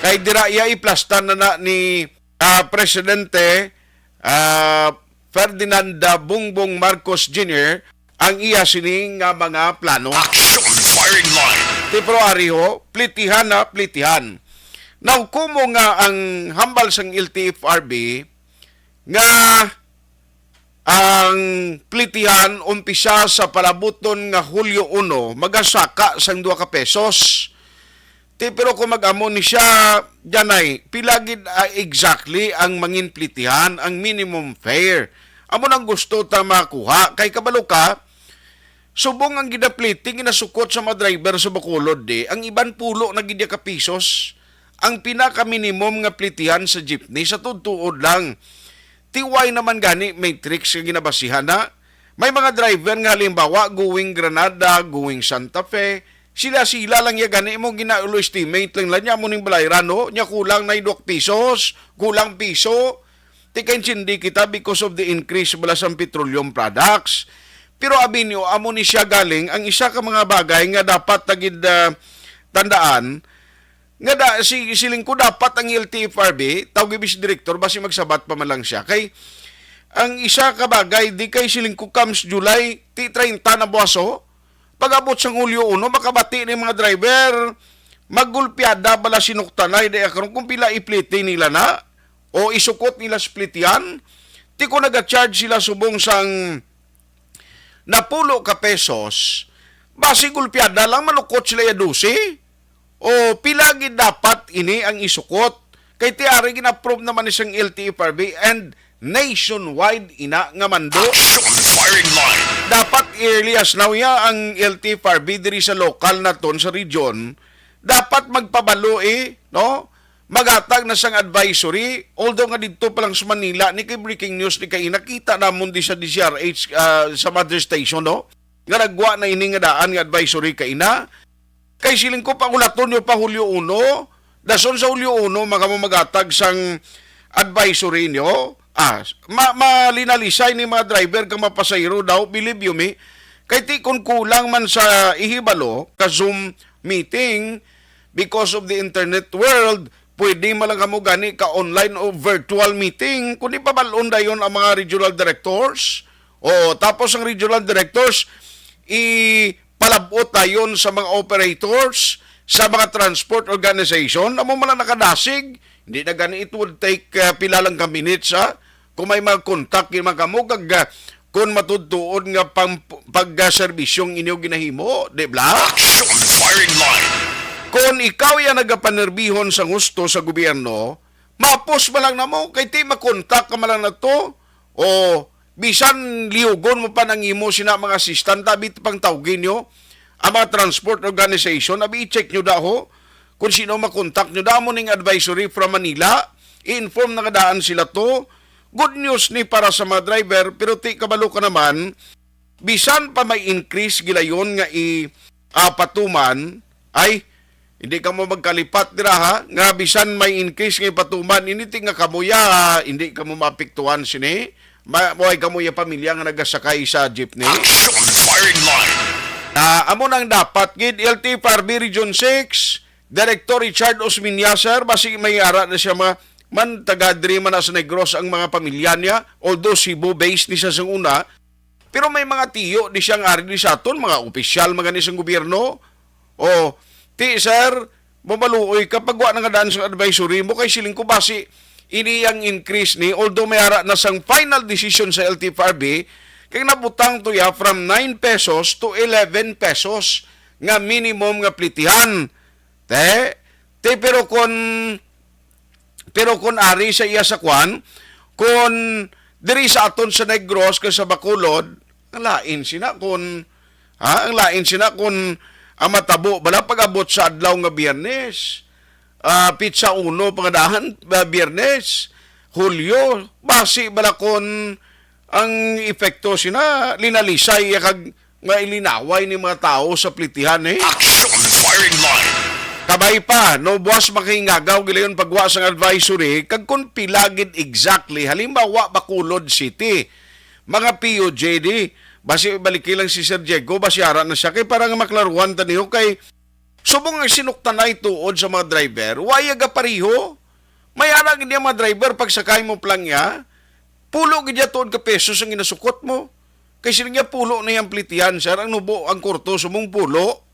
Kay dira iya iplastan na, na ni, ah, Presidente, ah, Ferdinand, ah, Bongbong Marcos Junior ang iya sini nga mga plano. Action Firing Line. Ti February ho, plitihan na plitihan. Now, kumo nga ang hambal sang L T F R B nga ang plitihan umpisa sa palabuton nga Hulyo uno, magasaka sang dua ka pesos. Ti, pero kung mag-amo ni siya, Janay, pila gid, ah, exactly ang mangin plitihan, ang minimum fare? Amo nang gusto ta makuha. Kay kabalo ka, subong ang ginapliti, ginasukot sa mga driver sa Bacolod, di, ang iban pulo na gid ka pisos. Ang pinaka-minimum nga plitihan sa jeepney, sa tuod-tuod lang. Ti way naman gani matrix nga ginabasihan na. May mga driver nga halimbawa going Granada, going Santa Fe, sila-sila lang ya gani mo gina-estimate lang lang niya mo ning balayran, no? Nya kulang na dua pesos, kulang piso. Ti kaintindi kita because of the increase bala sang petroleum products. Pero abi niyo, amo ni siya galing ang isa ka mga bagay nga dapat ta gid, ah, tandaan, nga da, si, siling ko dapat ang L T F R B, tawgi bis direktor, basi magsabat pa man lang siya. Kay, ang isa ka bagay, di kay siling ko comes July, ti treinta na buwaso, pag-abot sang Hulyo uno, makabati ni mga driver, maggulpiada bala sinuktanay, di karon kung pila ipliti nila na, o isukot nila sa plitihan, ti kung naga-charge sila subong sang napulo ka pesos, basi gulpiada lang manukot sila ya dose. O pila gid dapat ini ang isukot? Kay ti ari gin-approve naman ni sang L T F R B and nationwide ina nga mando. Action Firing Line. Dapat early as now ya ang L T F R B diri sa lokal naton sa region. Dapat magpabalo, eh, no? Maghatag na sang advisory, although nga didto pa lang sa Manila, ni kay breaking news ni kay nakita namon di sa D Z R H, ah, sa mother station, no? Nga nagwa na ini nga daan nga advisory kay ina. Kay siling ko, pangulaton niyo pa Hulyo uno, dason sa Hulyo uno, maka mo maghatag sang advisory niyo. Ah, ma-, malinalisay ni mga driver kag mga pasahero daw, believe you me. Kay ti kun kulang man sa ihibalo, ka Zoom meeting, because of the internet world, pwede man lang kamo gani ka online o virtual meeting, kundi pabal-on dayon ang mga regional directors. O, tapos ang regional directors, ipalab-ot dayon sa mga operators, sa mga transport organization, amo man lang nakadasig, hindi na gani it would take, uh, pila lang ka minutes, ha? Kung may mga contact, yun man kamo, kag, uh, kung matudtuon nga pang, pagserbisyong inyo ginahimo, di ba? Action Firing Line. Kung ikaw yan nagapanerbihon sa gusto sa gobyerno, mapos man lang namo, kay ti makontak ka man lang na to, o bisan liugon mo pa nang imo sina mga assistant, abi pang tawgi nyo, ang mga transport organization, abi i-check nyo daho, Kung sino makontak nyo, damo ning advisory from Manila. I-inform na nga daan sila to. Good news ni para sa mga driver, pero ti kabalo ka naman, bisan pa may increase gilayon nga i ah, patuman, ay, hindi kamo magkalipat dira, ha, nga bisan may increase nga ipatuman, hindi ti nga kamuya, hindi kamo maapektuhan sini. Ma, way kamuya pamilya nga nagasakay sa jeepney. Action firing line. Ah, amo nang dapat gid, L T F R B Region six, Director Richard Osmeña, sir, basi may ara na siya mga man taga diri man na sa Negros ang mga pamilya niya, although Cebu based ni siya sa una, pero may mga tiyo di siyang ari di sa aton, mga opisyal man gani sang gobyerno. O, ti, sir, mabaluoy ka pag wa na nga daan sa advisory mo, kay siling ko basi ini ang increase ni, although may ara na sang final decision sa L T F R B, kay nabutang to ya from nine pesos to eleven pesos nga minimum nga plitihan. Te, te, pero kon, pero kon ari sa iya sa kwan, kon diri sa aton sa Negros kag sa Bacolod, ang lain sina kon, ha, ang lain sina kon ang matabo bala pag-abot sa adlaw nga Biyernes, ah, pitsa uno pangadahan, ah, Biyernes, Hulyo, basi bala kon ang epekto sina linalisay ya kag nga ilinaway ni mga tawo sa plitihan, eh. Action firing line. Kabay pa, no, buwas makahingagaw gilayon pagwa sang advisory, kag kung pila gid exactly, halimbawa, Bacolod City, mga P U J D, basi baliki lang si Sir Diego, basi ara na siya, kay para nga maklaruhan ta niyo, kay subong ang sinuktanay tuod sa mga driver, wa iya gapareho. May ara gid ang mga driver, pagsakay mo plangya, pulo gid ya tuod ka pesos ang ginasukot mo. Kay sila niya pulo na yang plitihan, sir, ang nubo, ang kurto, sumong pulo.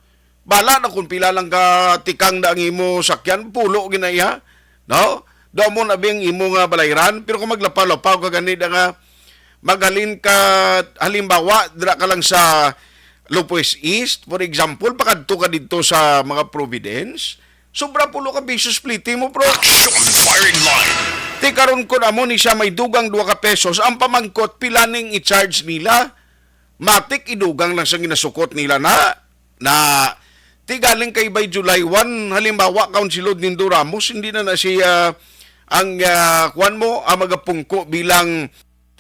Bala na kung pila lang ka tikang na ang imo sakyan, pulo gid na iya, no? Daw mo na biyang imo nga balayran, pero kung maglapaw-lapaw ka gani da nga, maghalin ka, halimbawa, dira ka lang sa Lopez East, for example, pakadto ka didto sa mga Providence, sobra pulo ka pesos pliti mo, bro. Action firing line. Ti karon, kun amo ni siya may dugang dua ka pesos, ang pamangkot, pila ning i-charge nila? Matik idugang lang sa ginasukot nila na, na ti galing kay by July one, halimbawa, Councilor Nindo Ramos, hindi na na siya ang, ah, kwan mo, ang magapungko bilang,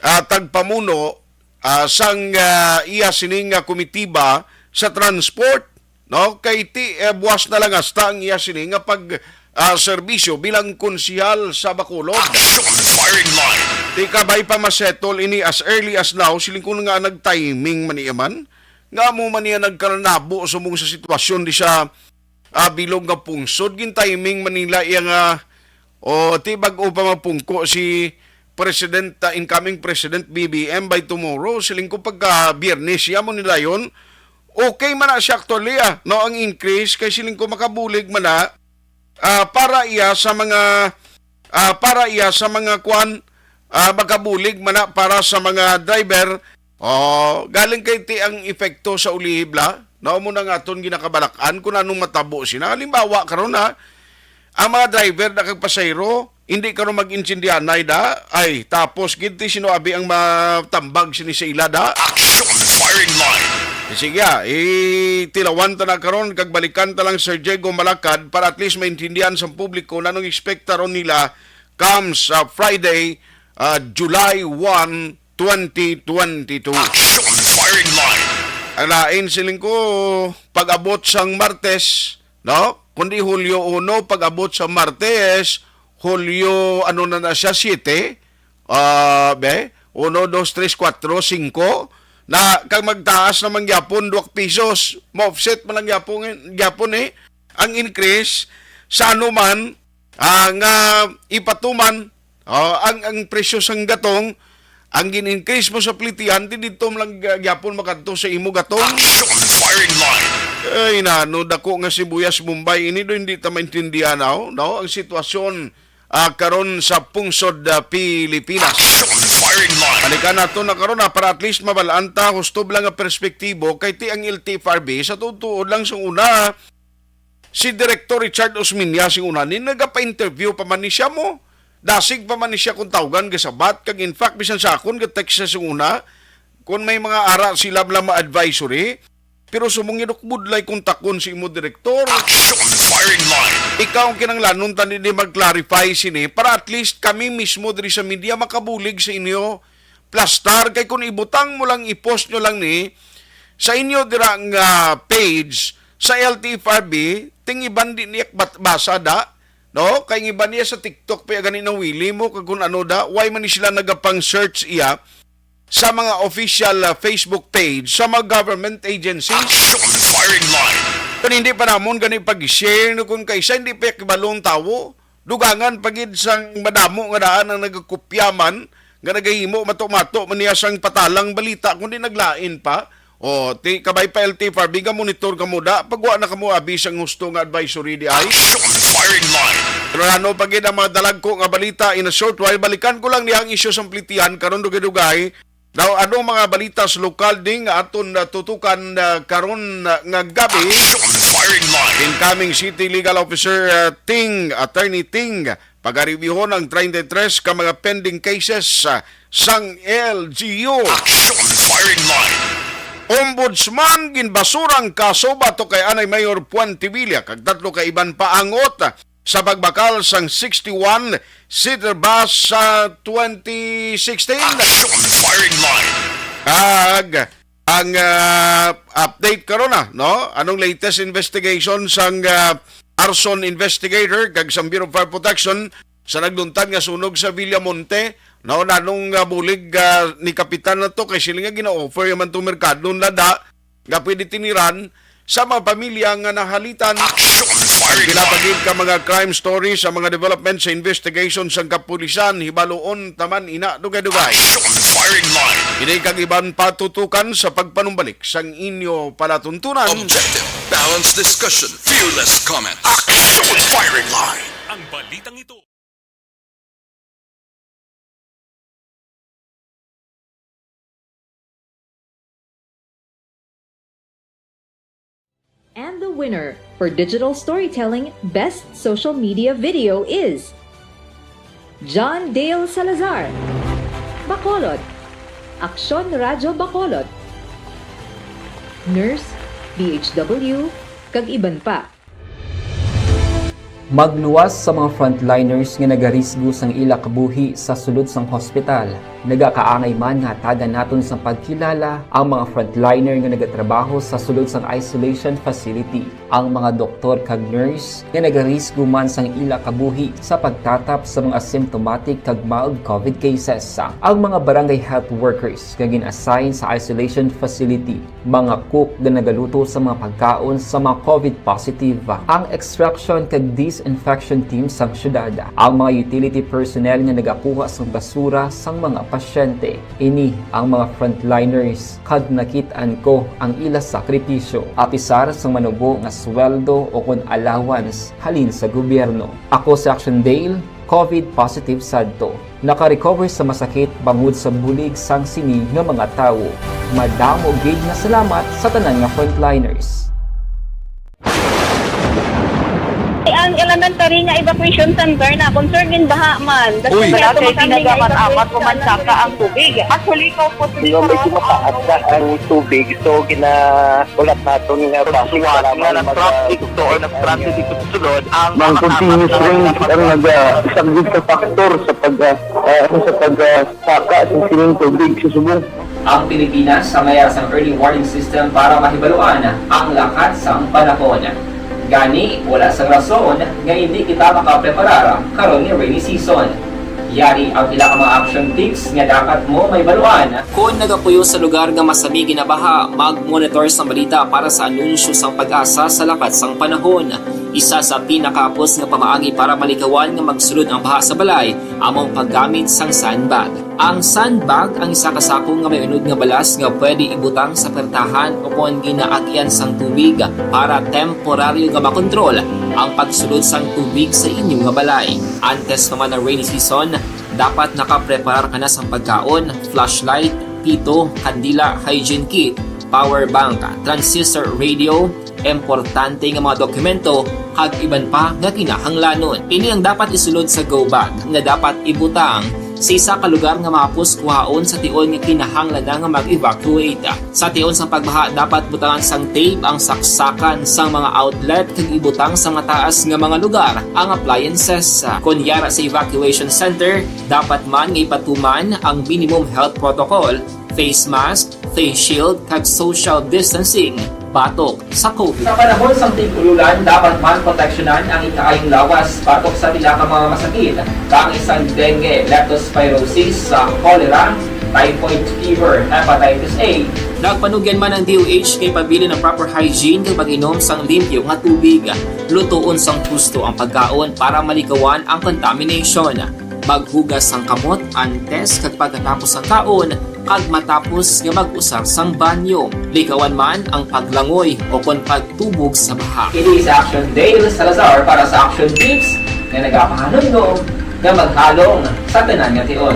ah, tagpamuno, ah, sang, ah, iya sining nga komitiba sa transport, no? Kay ti, eh, buwas na lang hasta ang iya sini nga pag, ah, serbisyo bilang konsehal sa Bacolod. Action firing line. Ti kabay pa masettle ini as early as now, siling ko nga nag-timing man iya man. Nga mo man niya nagkaranabo sumong sa sitwasyon di sa, ah, bilog nga pungsod, gin-timing man nila iya nga, o, ti bag-o pa mapungko si President, ah, incoming President B B M by tomorrow, siling ko pagka Biyernes, iya mo nila yon. Okay man na siya actually, ah, no, ang increase, kay siling ko makabulig man na, ah, para iya sa mga, ah, para iya sa mga kwan, ah, makabulig man na para sa mga driver. Oh, galing kay ti ang epekto sa ulihib la. Nao mo na nga aton ginakabalak-an kung anong matabo sina. Halimbawa, karon na, ang mga driver na kag pasahero, hindi karon mag-intindihanay da. Ay, tapos gid ti sino abi ang matambag sini sa ila da. Action firing line. Sige, ah, itilawan ta na karon kag balikan ta lang, Sir Diego Malakad, para at least maintindihan sa publiko na anong ekspekta ron nila comes, ah, Friday, ah, July one, twenty twenty-two. Action firing line. Ang lain siling ko, pag-abot sang Martes, no? Kundi Hulyo uno, pag-abot sa Martes, Hulyo, ano na na siya, siete, ah, be? Uno, dos, tres, kuwatro, singko. Na, kag magtaas naman gyapon, duwak pisos. Ma-offset man lang gyapon, gyapon eh. Ang increase, sa ano man, ah, nga ipatuman, oh, ang, ang presyo sang gatong, ang gin-increase mo sa plitihan, di dito man lang ga-, gyapon makadto sa imo gatong. Action firing line. Ay, nano, dako nga sibuyas Bombay, ini do hindi ta maintindihan, no? No? Ang sitwasyon, ah, karon sa pungsod, ah, Pilipinas. Action firing line. Balikan nato na karon, ah, para at least mabalaan ta, husto lang nga perspektibo, kay ti ang L T F R B, sa tutuod lang sa una, si Director Richard Osmeña sing una ni nagapa-interview pa man ni siya mo. Dasig pa man ni siya kung tawgan gasabat, kag in fact, bisan sa akon, ga-text siya sing una, kung may mga ara sila lang ma-advisory, Pero sumong inok budlay kontakon si imo direktor. Action Firing Line. Ikaw ang kinahanglanon tani di mag-clarify sini para at least kami mismo diri sa media makabulig sa inyo. Plastar kay kung ibutang mo lang, i-post nyo lang ni sa inyo dira nga page sa L T F R B, ting iban di niya bat-, basa da, no? Kay ang iban niya sa TikTok pa gani nawili mo kag kung ano da, why man ni sila nagapang-search iya sa mga official, ah, Facebook page sa mga government agencies. Action Firing Line. Kung hindi pa namon gani pag-share no kung kaisa hindi pa kibalong tawo, dugangan pa gid sang madamo nga daan ang nagakopyaman nga nagahimo mato-mato man niya sang patalang balita kundi naglain pa. O, ti, kabay pa L T F R B, ga-monitor kamo da. Pagwa na kamo abi sang husto nga advisory di ay. Action Firing Line. Pero ano pa gid ang mga dalagko nga balita in a short while. Balikan ko lang niya ang isyu sa Plitihan karon dugay-dugay. Daw ano mga balita sa lokal ding aton natutukan ah, karon ah, nga gabi. Action Firing Line. Incoming City Legal Officer ah, Ting, Attorney Ting, pagarebyuhon ang treinta y tres ka mga pending cases ah, sang L G U. Action Firing Line. Ombudsman ginbasura ang kaso batok kay anay Mayor Puentevilla kag tatlo ka iban pa angot sa pagbakal sang sixty-one seater bus sa twenty sixteen. Action Firing Line. Kag ang ah, update karon na, no? Anong latest investigation sang ah, arson investigator kag sa Bureau of Fire Protection sa nagluntad nga sunog sa Villamonte, no? Nanong ah, bulig ah, ni Kapitan na to kay sila nga gina-offer man tong merkado na da nga pwede tiniran sa mga pamilya nga nahalitan. Action Firing Line. Pila pa gid ka mga crime stories sa mga development sa investigation sang kapulisan, hibaluon taman ina dugay-dugay. Action Firing Line. Ini kag iban patutukan sa pagpanumbalik sang inyo palatuntunan. Objective, balanced discussion, fearless comment. Action Firing Line. Ang balitang ito. And the winner for digital storytelling best social media video is John Dale Salazar, Bacolod, Aksyon Radyo Bacolod, Nurse, D H W, kag iban pa. Magluwas sa mga frontliners nga nagarisgo sang ila kabuhi sa sulod sang hospital. Nagakaangay man nga hatagan naton sang pagkilala ang mga frontliner nga nagatrabaho sa sulod sang isolation facility, ang mga doktor kag nurse nga nagarisgo man sang ila kabuhi sa pagtatap sa mga asymptomatic kag mild covid cases, ang mga barangay health workers nga gin-assign sa isolation facility, mga cook nga nagaluto sa mga pagkaon sa mga covid positive, ang extraction kag disinfection team sang syudad, ang mga utility personnel nga nagakuha sang basura sang mga pasyente. Ini ang mga frontliners kag nakit-an ko ang ila sakripisyo, apisar sang manubo nga sweldo o kon allowance halin sa gobyerno. Ako si Action Dale, covid positive sadto. Naka-recover sa masakit bangod sa bulig sang sini nga mga tawo. Madamo gid nga salamat sa tanan nga frontliners. Ang elementary nga evacuation center na concern gid baha man. Uy. Wala kay ginagamat-amat human saka ang tubig. Actually, ko po. Medyo mataas na ang tubig, so gina- Ulat naton nga base sa nga nag-transit to or nag-transit dito sa sulod ang mga continuous rain ang nagasaglit sa factor sa pag ah, ah, sa pag ah, saka sa sining tubig sa subong. Ang Pilipinas sa mayas ang early warning system para mahibaluan ang lakat sang panahon. Gani, wala sang rason nga hindi kita makapreparar karon nga rainy season. Yari ang pila ka mga action tips nga dapat mo mahibaluan. Kon nagapuyo sa lugar nga masami ginabaha, mag-monitor sang balita para sa anunsyo sang PAGASA sa lakat sang panahon. Isa sa pinakahapos nga pamaagi para malikawan nga magsulod ang baha sa balay amo ang paggamit sang sandbag. Ang sandbag ang isa ka sako nga may unod nga balas nga pwede ibutang sa pertahan o kon ginaagyan sang tubig para temporaryo nga makontrol ang pagsulod sang tubig sa inyo nga balay. Antes pa man ang rainy season, dapat nakapreparar ka na sang pagkaon, flashlight, pito, kandila, hygiene kit, power bank, transistor radio, importante nga mga dokumento, kag iban pa nga kinahanglanon. Ini ang dapat isulod sa go bag nga dapat ibutang Sa isa ka lugar nga mahapos kuhaon sa tion nga kinahanglan na nga mag-evacuate. Sa tion sang pagbaha, dapat butangan sang tape ang saksakan sang mga outlet kag ibutang sa mataas nga mga lugar ang appliances. Kon yara sa evacuation center, dapat man nga ipatuman ang minimum health protocol, face mask, face shield, kag social distancing batok sa COVID. Sa panahon sang tig-ululan, dapat man proteksyonan ang ikaayong lawas batok sa pila ka mga masakit, kaangay sang dengue, leptospirosis, sa cholera, typhoid fever, hepatitis A. Nagpanugyan man ang D O H kay pabilin ang proper hygiene kag pag-inom sang limpyo nga tubig. Lutoon sang husto ang pagkaon para malikawan ang contamination. Maghugas sang kamot antes kag pagkatapos sang kaon, kag matapos nga mag-usar sang banyo. Likawan man ang paglangoy o kon pagtubog sa baha. Ini si Action Dale Salazar para sa Action Tips nga nagapahanumdom nga maghalong sa tanan nga tion.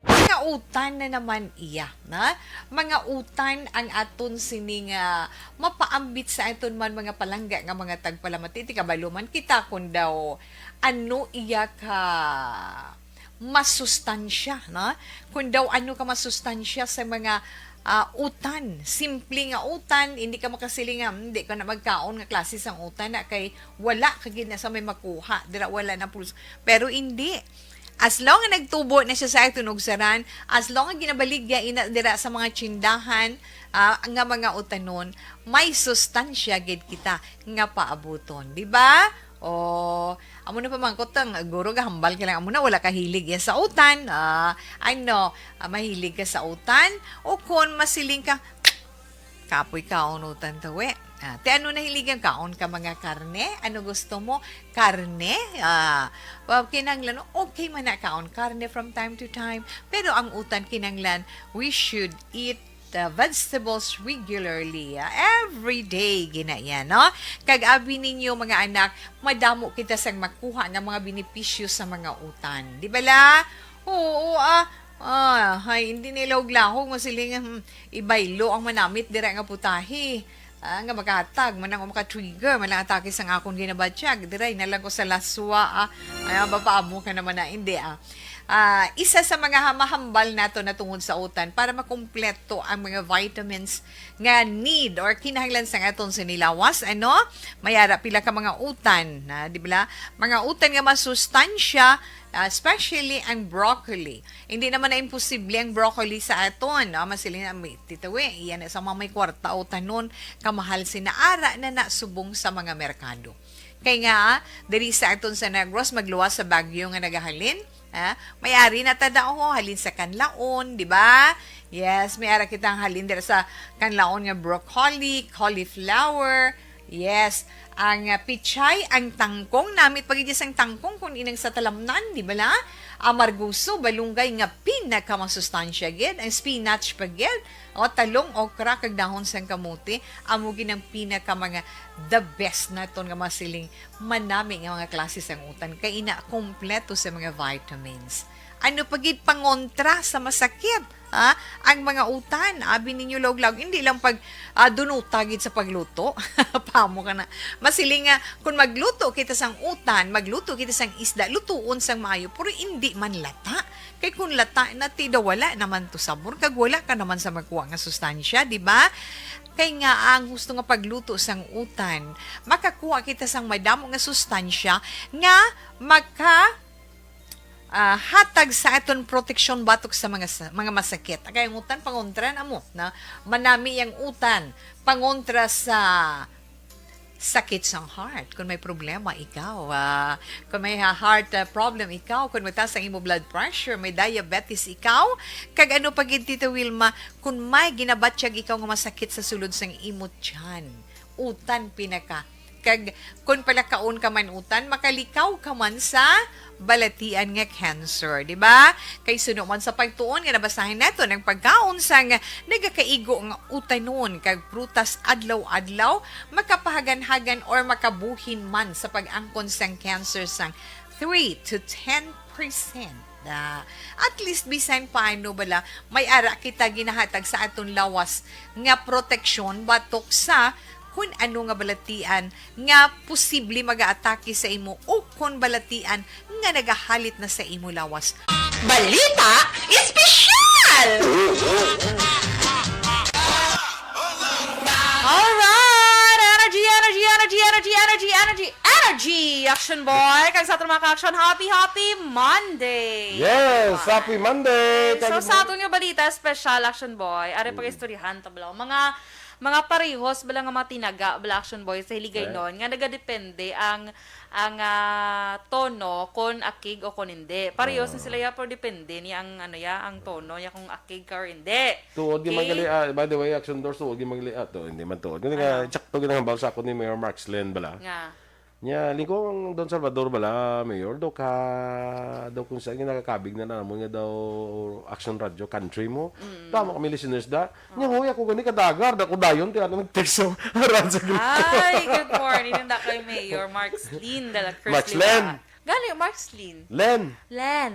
Mga utan na naman iya, na? Mga utan ang aton sining, ah, mapaambit sa aton man mga palangga nga mga tagpalamati. Ti kabalo man kita kung daw ano iya ka masustansya, na? Kung daw ano ka masustansya sa mga, ah, utan. Simple nga utan, hindi ka makasiling nga, "Hmm, di ka na magkaon nga klase sang utan na kay wala ka gid na sa may makuha." Dira wala na pulos. Pero hindi. As long nga nagtubo na siya sa aton ugsaran, as long nga ginabaligya ina dira sa mga tsindahan, ah, nga mga utanon, may sustansya gid kita nga paabuton, di ba? O, amo na pamangkot ang guro, gahambal ka lang, amo na, wala ka hilig yan sa utan. Ah, ano, ah, mahilig ka sa utan? O kon masiling ka, kapoy kaon utan tawi. Ah, ti ano nahiligan, kaon ka mga karne? Ano gusto mo? Karne? Ah, pa-, kinahanglan, okay man na kaon karne from time to time. Pero ang utan kinahanglan, we should eat the vegetables regularly. Ah, every day gina yan, no? Kag abi ninyo, mga anak, madamo kita sang makuha nga mga benepisyo sa mga utan. Di ba la? Oo, ah, ah, hay, hindi nila og lahog, masiling, hmm, ibaylo ang manamit dira nga putahe. Ah, nga makahatag man ang maka-trigger man ang atake sang akon ginabatyag. Diray na lang ko sa laswa, ah. Ay, ah, mapaamo ka naman na, hindi, ah. Ah, isa sa mga ha-, mahambal nato na tungod sa utan para makumpleto ang mga vitamins nga need or kinahanglan sang aton sinilawas, ano? May ara pila ka mga utan, na, di ba? Mga utan nga masustansya, ah, especially ang broccoli. Hindi naman na imposible ang broccoli sa aton, no? Masiling na may titawi, iyan na sa mga may kwarta o tanon, kamahal sina ara na na subong sa mga merkado. Kay nga, diri sa aton sa Negros, magluwas sa bagyo nga nagahalin, ah, may ari na ta daw, halin sa Kanlaon, di ba? Yes, may ara kitang halin dira sa Kanlaon nga broccoli, cauliflower, yes, ang, ah, pichay, ang tangkong, namit pa gid sang tangkong kun inang sa talamnan, di ba la? Amargoso, balunggay nga pinakamasustansya gid, ang spinach pa gid, o talong, okra, kag dahon sang kamote, amo gid ang pinaka mga the best naton nga masiling manami nga mga klase sang utan, kay ina kompleto sa mga vitamins. Ano pa gid pangontra sa masakit? Ha? Ang mga utan, abi ninyo lawg-lawg, hindi lang pag, ah, dunuta gid sa pagluto. Pamo ka na. Masiling nga, kung magluto kita sang utan, magluto kita sang isda, lutuon sang maayo, pero hindi man lata. Kay kung lata na, ti daw wala naman to sabor, kag wala ka naman sa magkuha nga sustansya, di ba? Kay nga ang gusto nga pagluto sang utan, makakuha kita sang madamo nga sustansya nga maka ah, hatag sa aton proteksyon batok sa mga sa-, mga masakit. Kay ang utan pangontra na mo, na manami ang utan pangontra sa sakit sang heart. Kung may problema ikaw, ah, kung may ha-, heart, ah, problem ikaw, kung mataas ang imo blood pressure, may diabetes ikaw, kag ano pa gid, Tita Wilma, kung may ginabatyag ikaw nga masakit sa sulod sang imo tiyan, utan pinaka. Kag kun palakaon ka man utan, makalikaw ka man sa balatian nga cancer, di ba? Kay suno man sa pagtuon nga nabasahin naton, ang pagkaon sang nagakaigo nga utanon kag prutas adlaw-adlaw makapahaganhagan or makabuhin man sa pag-angkon sang cancer sang three to ten percent. Ah, at least, bisan paano bala, may ara kita ginahatag sa aton lawas nga proteksyon batok sa kun ano nga balatian nga posible mag-aatake sa imo o kon balatian nga nagahalit na sa imo lawas. Balita Espesyal! Alright! Energy, energy, energy, energy, energy, energy, energy! Action Boy! Kag sa aton mga ka-action, happy, happy Monday! Yes! Happy Monday! So, Kag sa aton nga balita espesyal, Action Boy, ari pag-istoryahan ta bala. Mga, mga parehos bala nga mga tinaga bala, Action Boy, sa Hiligaynon, nga nagadepende ang, ang, ah, tono kon akig o kon hindi. Parehos na sila ya, pero depende ni ang, ano ya, ang tono niya kung akig ka or hindi. Tuod gyud, okay? Magali, ah, by the way, Action Doors, tuod gyud magali, ah, to, hindi man tuod. Hindi nga, sakto ginahambal sa ako ni Mayor Mark Slen bala. Nga. Nya, lingkod ang Don Salvador bala, Mayor, daw ka, daw kung saan nga nakakabig na namon nga daw Action Radio Country mo. Mm. Tama kami listeners da. Nya, huy, ako gani kadagar, da ko dayon, ti ano nag-text sa Radyo Gulay. Ay, good morning. Nanda kay Mayor Mark Slin, dala Chris Mark Slin. Lima. Gani, Mark Slin. Len. Len.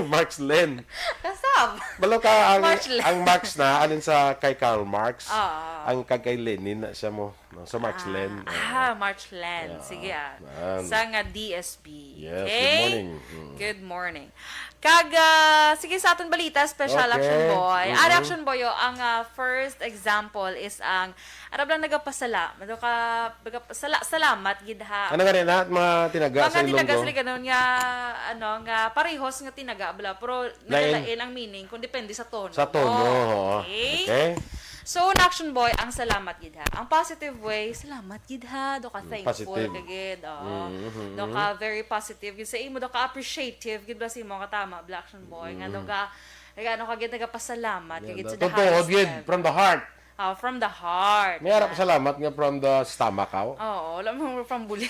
Mark Slen. Kasab. Balo ka, ang, Mark Slen. Ang Marx na, alin sa kay Karl Marx, Oo. Ang kag kay Lenin na siya mo. No? So, Mark Slen. Ah, ah, Mark Slen. Yeah. Sige, ah. Man. Sa nga D S P. Yes, okay? Good morning. Mm. Good morning. Kag, ah, sige, sa aton balita, special Okay. Action Boy. Mm-hmm. Ari, Action Boy, oh, ang, ah, first example is ang, arab lang nagapasala, nagaka-, nagapasala, salamat gid ha. Ano nga rin lahat, mga tinaga sa Ilonggo? Mga tinaga sa Ilonggo nga, ano, nga parehos nga tinaga, bala, pero lain. Nagalain ang meaning kung depende sa tono. Sa tono, oo. Okay? Okay. So, ang Action Boy, ang salamat gid ha. Ang positive way, salamat gid ha. Do ka Mm, thankful positive. Ka gid, oo. Mm, mm, Do mm. Ka very positive gid sa imo, do ka appreciative gid ba sa imo nga tama, Black Action Boy, nga do Mm. Ka, nga ano ka gid, nagapasalamat ka Yeah, gid the sa the totoo highest gid, level. From the heart. Ah, from the heart. May ara pa salamat nga from the stomach, aw? Oo, wala mo from buling.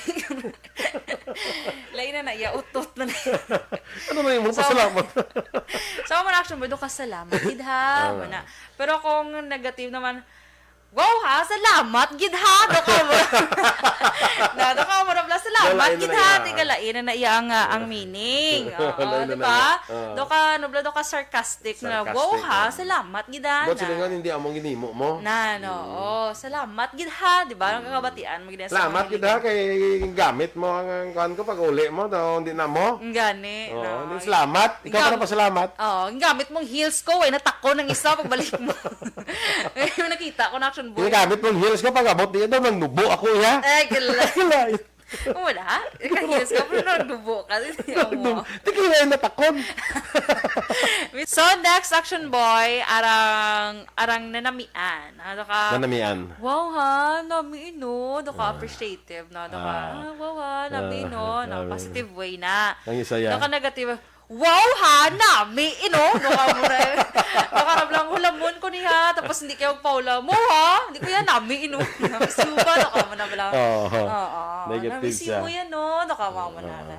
Lain na na iya, utot na na iya. Ano na yung So, pasalamat? So, mo na action mo, do ka salamat, gid ha, Ah. Mo na. Pero kung negative naman, wow ha, salamat, gid ha, do ka mo. Na, do ka mo na pala, salamat, Wala, gid yun na ha, iya. Tigalain na na iya ang, ah, ang meaning. Oo, Wala, yun di na ba? Iya. Ah. Do ka, ano pala, do ka sarcastic. Sarcastic na, "Wow, ha? Ah. Salamat gid, ha." Buot na. Silingon, hindi among ginimo mo. Na, no. Mm. Oh, salamat gid, ha? Di ba? Mm. Ang kakabatian mo gid sa Salamat mga gid, ha? Kay gamit mo ang, ang kuwan ko pag uli mo, daw hindi na mo. Ang gani, Oo, no. Hindi, salamat. Ikaw Gam- pa na pasalamat. Oo, ang gamit mong heels ko, way natakon ang isa pagbalik mo. May nakita ko na action boy. Yung gamit mong heels ko, pag abot niya daw, nang nubo ako, ya. Eh, gala. Gala. Wala. Ikahilis ka, pero nagdubo ka. Hindi mo. Nagdubo. Di kayo na natakon. So, next action boy, arang, arang nanamian. Ano ka? Nanamian. Wow, ha? Nami, no? Do ka Ah. Appreciative, no? Do ka, Ah. Ah, wow, ha? Nami, Ah, no? No, nami. Positive way na. Ang isa ya. Do ka negative. Wow, ha? Nami, ino? No, ka mo na. Baka na lang hulamon ko niya. Tapos hindi kayo paula. Mo, ha? Hindi ko yan nami, ino? Nami, suba, no, ka mo na lang. Oo. Oo. Negative Nami, siya. Simo yan, no? No, ka mo na. Oo.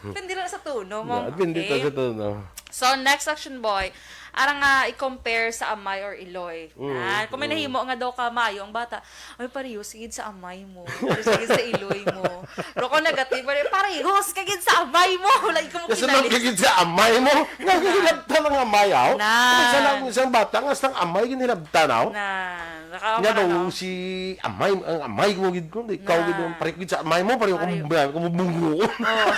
Depende lang sa tono mo. Yeah, depende Okay. Sa tono. So, next action boy. Arang nga i-compare sa amay or iloy. Mm, Ah, kung may mm. Nahimo nga daw ka maayo ang bata, ay, parehos gid sa amay mo. Parehos gid sa iloy mo. Pero kung negative, pare-, parehos ka gid sa amay mo. Wala ikaw mo Kasunod kinalis. Ka gid sa amay mo. Nga, Na. Ginhilabtan ang amay, aw. Na. Isa lang isang bata, nga sang amay ginhilabtan, aw. Na. Nga Nakakamara daw na. Si amay, ang amay mo gid ko, ikaw Na. Gid yung pareho gid sa amay mo, pareho Pareho. Kung, kung bunggo. Oh.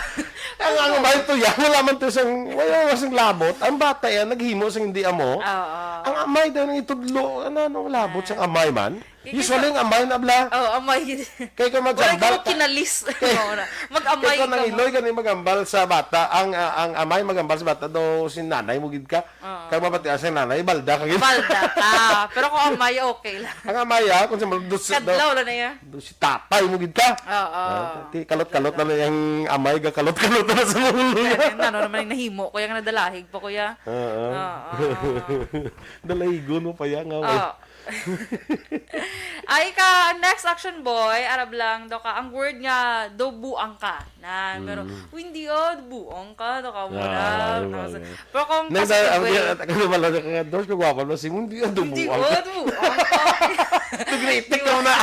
Ang, ang amay to yan, wala man to sang, wala man sang labot. Ang bata yan, naghimo sang hindi amo. Oo. Ang amay daw nang itudlo, ano, ano, labot Na. Sang amay man. Kay Usually, ka ang amay na bla. Oh, amay. Kay ka Wala maghambal ka ka. Kinalis. Oo na. Mag-amay Kay ka ka nang mo. Iloy, gani maghambal sa bata. Ang, ah, ang amay maghambal sa bata daw si nanay mo gid ka. Oo. Kag mabatian sa nanay, balda ka gid. Balda ka. Pero kung amay, okay lang. Ang amay, ah, kung sa mga dus-, Kadlaw daw, lang na yan. Daw si tatay mo gid ka. Oo. Ah, ti-, kalot-kalot na Kadlaw na yung amay, gakalot-kalot na sa mga ulo niya. Yan, yan, ano naman yung nahimo, kuya, nga nadalahig pa, kuya. Oo. Oo. Dalahigon mo pa yan, nga, Oo. Ay ka, ang next action boy, arab lang daw ka, ang word nga, daw buang ka. Na, pero, Mm. "Uy, hindi ah, buang ka, daw ka mo Ah, na." Tapos, buang. Pero kung Nang positive dahil, ang way, di-, ang di-, wala na kaya, Dors, kagwapo na si Mundi, ah, Hindi dubuang. Ah, dubuang ka. Nagritik Di ba? Ka na.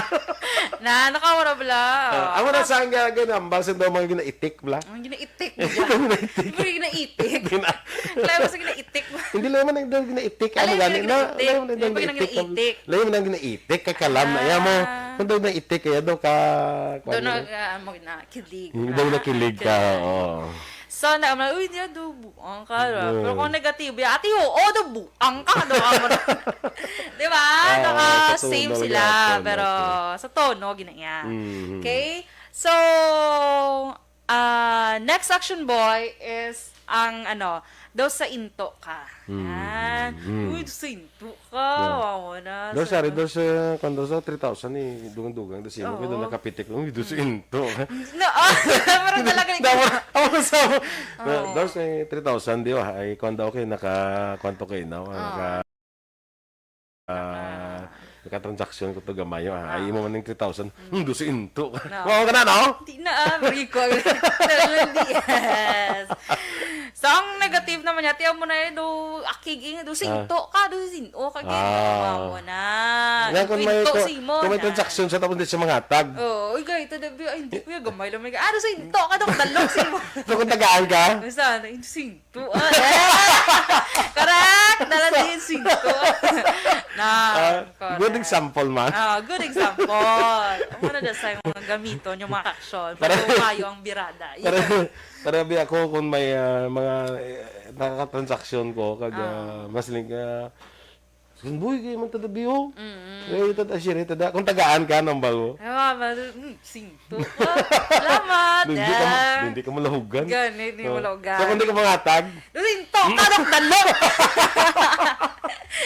Na, nakawara bala. Ah, amo na Ah. Sa ang ga-, ganambal sa daw mga ginaitik, bala. Ang ginaitik, Ginaitik. Hindi mo ginaitik. Gina- Kaya mo sa ginaitik mo. Hindi lang man ang daw ginaitik, Alam ano mo gani yung na, ginaitik? Alam mo na Yung daw pag ginaitik, ginaitik, kakalam na, iya mo. Ah. Kung daw naitik, kaya daw ka, Daw kuwan na, yun. Ah, mo na, kilig. Hindi daw Ah, nakilig ka, kilig. Oo. So, na, uy, di, do, buang ka, ah. Oo. Pero kung negatibo, ate, oo, do, buang ka, do, amo na. Di ba? Oo, Naka-same sa tono sila, gyapon, pero oo. Sa tono, ginaya. Mhm. Okay? So, ah, next action boy is ang, ano, daw sa into ka. Mm, Yan. mm. Uy, daw sa into ka. Yeah. Wow, na Daw sa, sa daw sa, kung daw sa three thousand, eh, dugang-dugang, daw sa imo, Oo. kaya daw nakapitik lang, uy, daw sa Mm. into ka. No, ah, parang talaga ni Daw, ako sa, na, Oo. daw sa three thousand, di ba? Ay, kung daw kayo, naka, kwanto kayo, no? Oo. Naka, ah, Naka- naka-transaction ko to gamay, ah. Ah. Ay, imo man yung three thousand. Mm. Hmm, daw sa into ka. No. Wow ka na, no? Di na, ah, Rico. Yes. So, ang negative naman niya, tiyan mo na yun, do, akig, eh, do, Ah. sinto ka, do, sinto ka, Ah. ginawa mo na. Nga, kung may Kwento ko-, sa imo kung may na. transaction siya, tapos hindi siya mangatag. Oo, uy, gay, ito, dabi, ay, hindi, kuya, gamay lang, may, ah, do, sinto ka, do, dalok sa imo. So, kung tagaan ka? Basta, na, sinto, ah, eh. Correct! Dala So, din, sinto. Na, Ah, good correct. example, ma. Ah, good example. Ang ano na sa mga gamiton, yung mga action, Para para umayo ang birada. Para, para bi ako kung may, ah, mga, eh, nakakatransaksyon ko, kag, Ah. ah, mas ling-, ah, "Sunboy, kay man tada biyo." Mm-mm. Eh, tada, siyempre, tada, kung tagaan ka ng bago. Ay, mama, mm, sinto ka. Salamat, Hindi ka ma-, ah. hindi ka malahugan. Gani, hindi Oh. malahugan. So, kung di ka mangatag? Sinto ka, dok, dalok.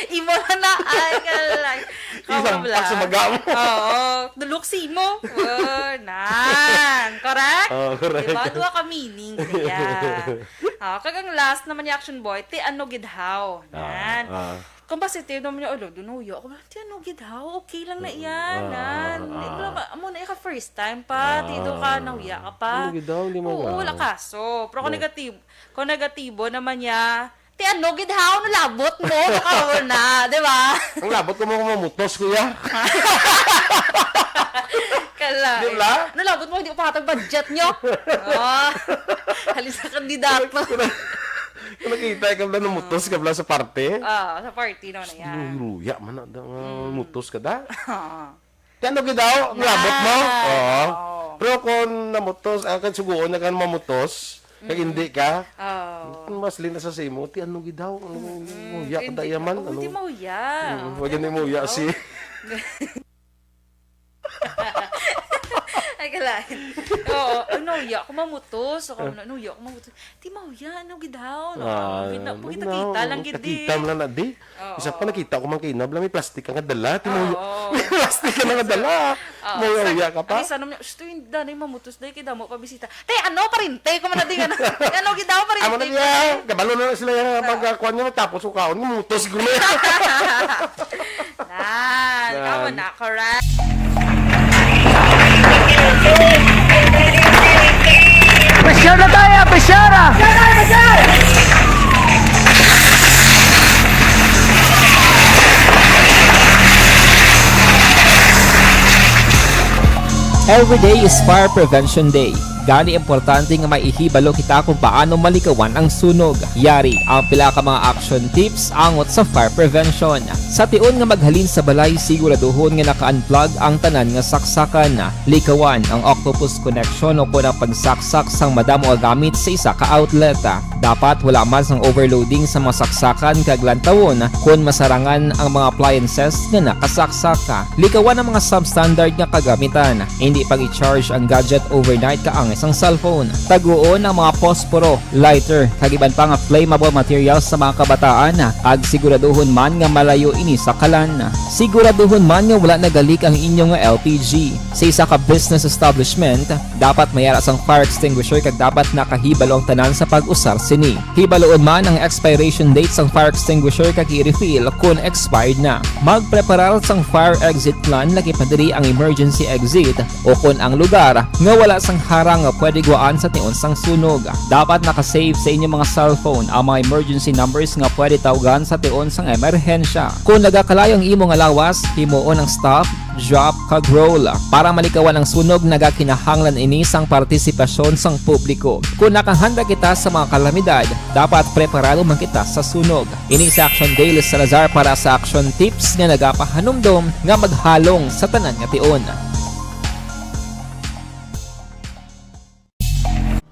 Imo na na, ay, kalay. Isang Kawabla. pag sumaga mo. Oo, dalok si mo. Oh, nan. Correct? Oh, correct. Diba? Duha ka meaning niya. Ah, kag ang last naman ni Action Boy, ti ano gid haw. Ah, Nan. ah. Kung positive naman niya, "Ala, do nahuya ako." Ti ano gid haw? Okay lang na Mm, iyan, ah, nan. ah, Di ah. ba, amo na ika first time pa. Ti do ka, Ah. nahuya ka pa. Ano gid daw? Hindi mo Oo, ba? wala kaso. Pero kung Wa- negative, kung negatibo naman niya, ti ano gid haw? Nalabot mo? Baka na, di ba? Ang labot ko mo kung mamutos, kuya. Kala, Di ba? eh. Nalabot mo, hindi ko pahatag budget nyo. Oh, halin sa kandidato. Kung nakita ka bala, namutos ka bala sa parte. Ah, sa party naman na yan. Luya man na, da, nga Mm. mutos ka da. Ah. Ti ano gid daw? Ang labot mo? Na. Oo. Oo. Pero kung namutos, ah, kung suguon na ka mamutos, kag Mm. hindi ka, Oo. mas lina sa simo, ti ano gid daw? Ano, Mm-mm. Luya ka Hindi da ka, yaman? oh, Ano? di mauya. Mm, Ti wag ano ni gid mauya daw? si Ay, kalain. Oo, ay, nauya ako mamutos. Ako, Ah. na-, nauya ako mamutos. Ti mauya, ano gid haw? No, Ah, ano gid na, ano gid kita-kita na, lang gid kita-kita di. man lang na di. Oo. Isa pa nakita ko man kayo na, bala may plastic ka nga dala. Ti mauya. Oo. May plastic ka na nga dala. Oo. Mauya Sa-, ka pa. Ay, sa naman, "Shh, to yung danay mamutos, dahil kay damo pa bisita." Te, ano, parinte ko man na di nga na. Ano gid daw, parinte Amo na ko niya, na. kabalo na sila yung Ah. pagkakuan niya, tapos ko kaon, mutos ko na. Nan, Nan. Kamo na, correct. Pressure na tayo, pressure ah! Every day is Fire Prevention Day. Gani importante nga maihibalo kita kung paano malikawan ang sunog. Yari ang pila ka mga action tips angot sa fire prevention. Sa tion nga maghalin sa balay, siguraduhon nga naka-unplug ang tanan nga saksakan. Likawan ang octopus connection o kon ang pagsaksak sang madamo nga gamit sa isa ka outlet. Dapat wala man sang overloading sa mga saksakan kag lantawon kon masarangan ang mga appliances nga nakasaksak. Likawan ang mga substandard nga kagamitan. Hindi pag-i-charge ang gadget overnight kaangay sang cellphone. Taguon ang mga posporo, lighter, kag iban pa nga flammable materials sa mga kabataan, kag siguraduhon man nga malayo ini sa kalan. Siguraduhon man nga wala nagalik ang inyo nga L P G. Sa isa ka business establishment, dapat may ara sang fire extinguisher kag dapat nakahibalo ang tanan sa pag-usar sini. Hibaloon man ang expiration date sang fire extinguisher kag i-refill kon expired na. Magpreparar sang fire exit plan, lakip na diri ang emergency exit o kon ang lugar nga wala sang harang nga pwede guwaan sa tion sang sunog. Dapat naka-save sa inyo mga cellphone ang mga emergency numbers nga pwede tawgan sa tion sang emerhensya. Kon nagakalayo ang imo nga lawas, himuon ang stop, drop, kag roll para malikawan ang sunog. Nagakinahanglan ini sang partisipasyon sang publiko. Kon nakahanda kita sa mga kalamidad, dapat preparado man kita sa sunog. Ini si Action Dale Salazar para sa Action Tips nga nagapahanumdom nga maghalong sa tanan nga tion.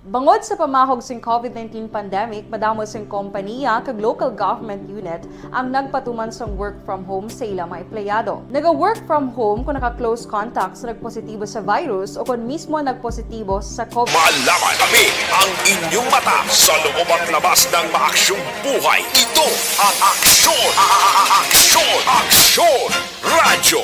Bangod sa pamahog sing COVID nineteen pandemic, madamo sing kompaniya kag local government unit ang nagpatuman sang work from home sa ila mga empleyado. Naga-work from home kung naka-close contact sa nagpositibo sa virus o kung mismo nagpositibo sa COVID. Malaman kami ang inyong mata sa loob at labas ng maaksyong buhay. Ito ang Aksyon, a- a- a- Aksyon, Aksyon Radyo,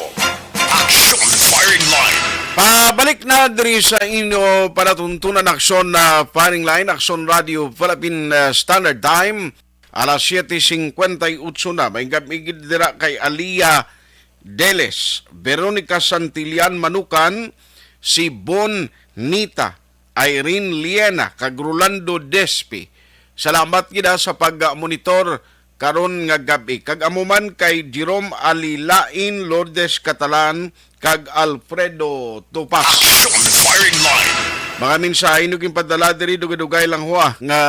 Aksyon Firing Line. Pabalik na diri sa inyo palatuntunan, Aksyon na Firing Line, Aksyon Radio Philippine, uh, Standard Time. Alas siyete singkwenta y otso na, may gab-, igid dira kay Alia Deles, Veronica Santillan Manukan, si Bon Nita, Irene Liena, kag Rolando Despi. Salamat gid, ah, sa pag-monitor karon nga gab-i. Kag amo man kay Jerome Alilain, Lourdes Catalan, kag Alfredo Tupas. Action Firing Line. Mga mensahe nyo ginpadala diri, dugay-dugay lang ho, ah, nga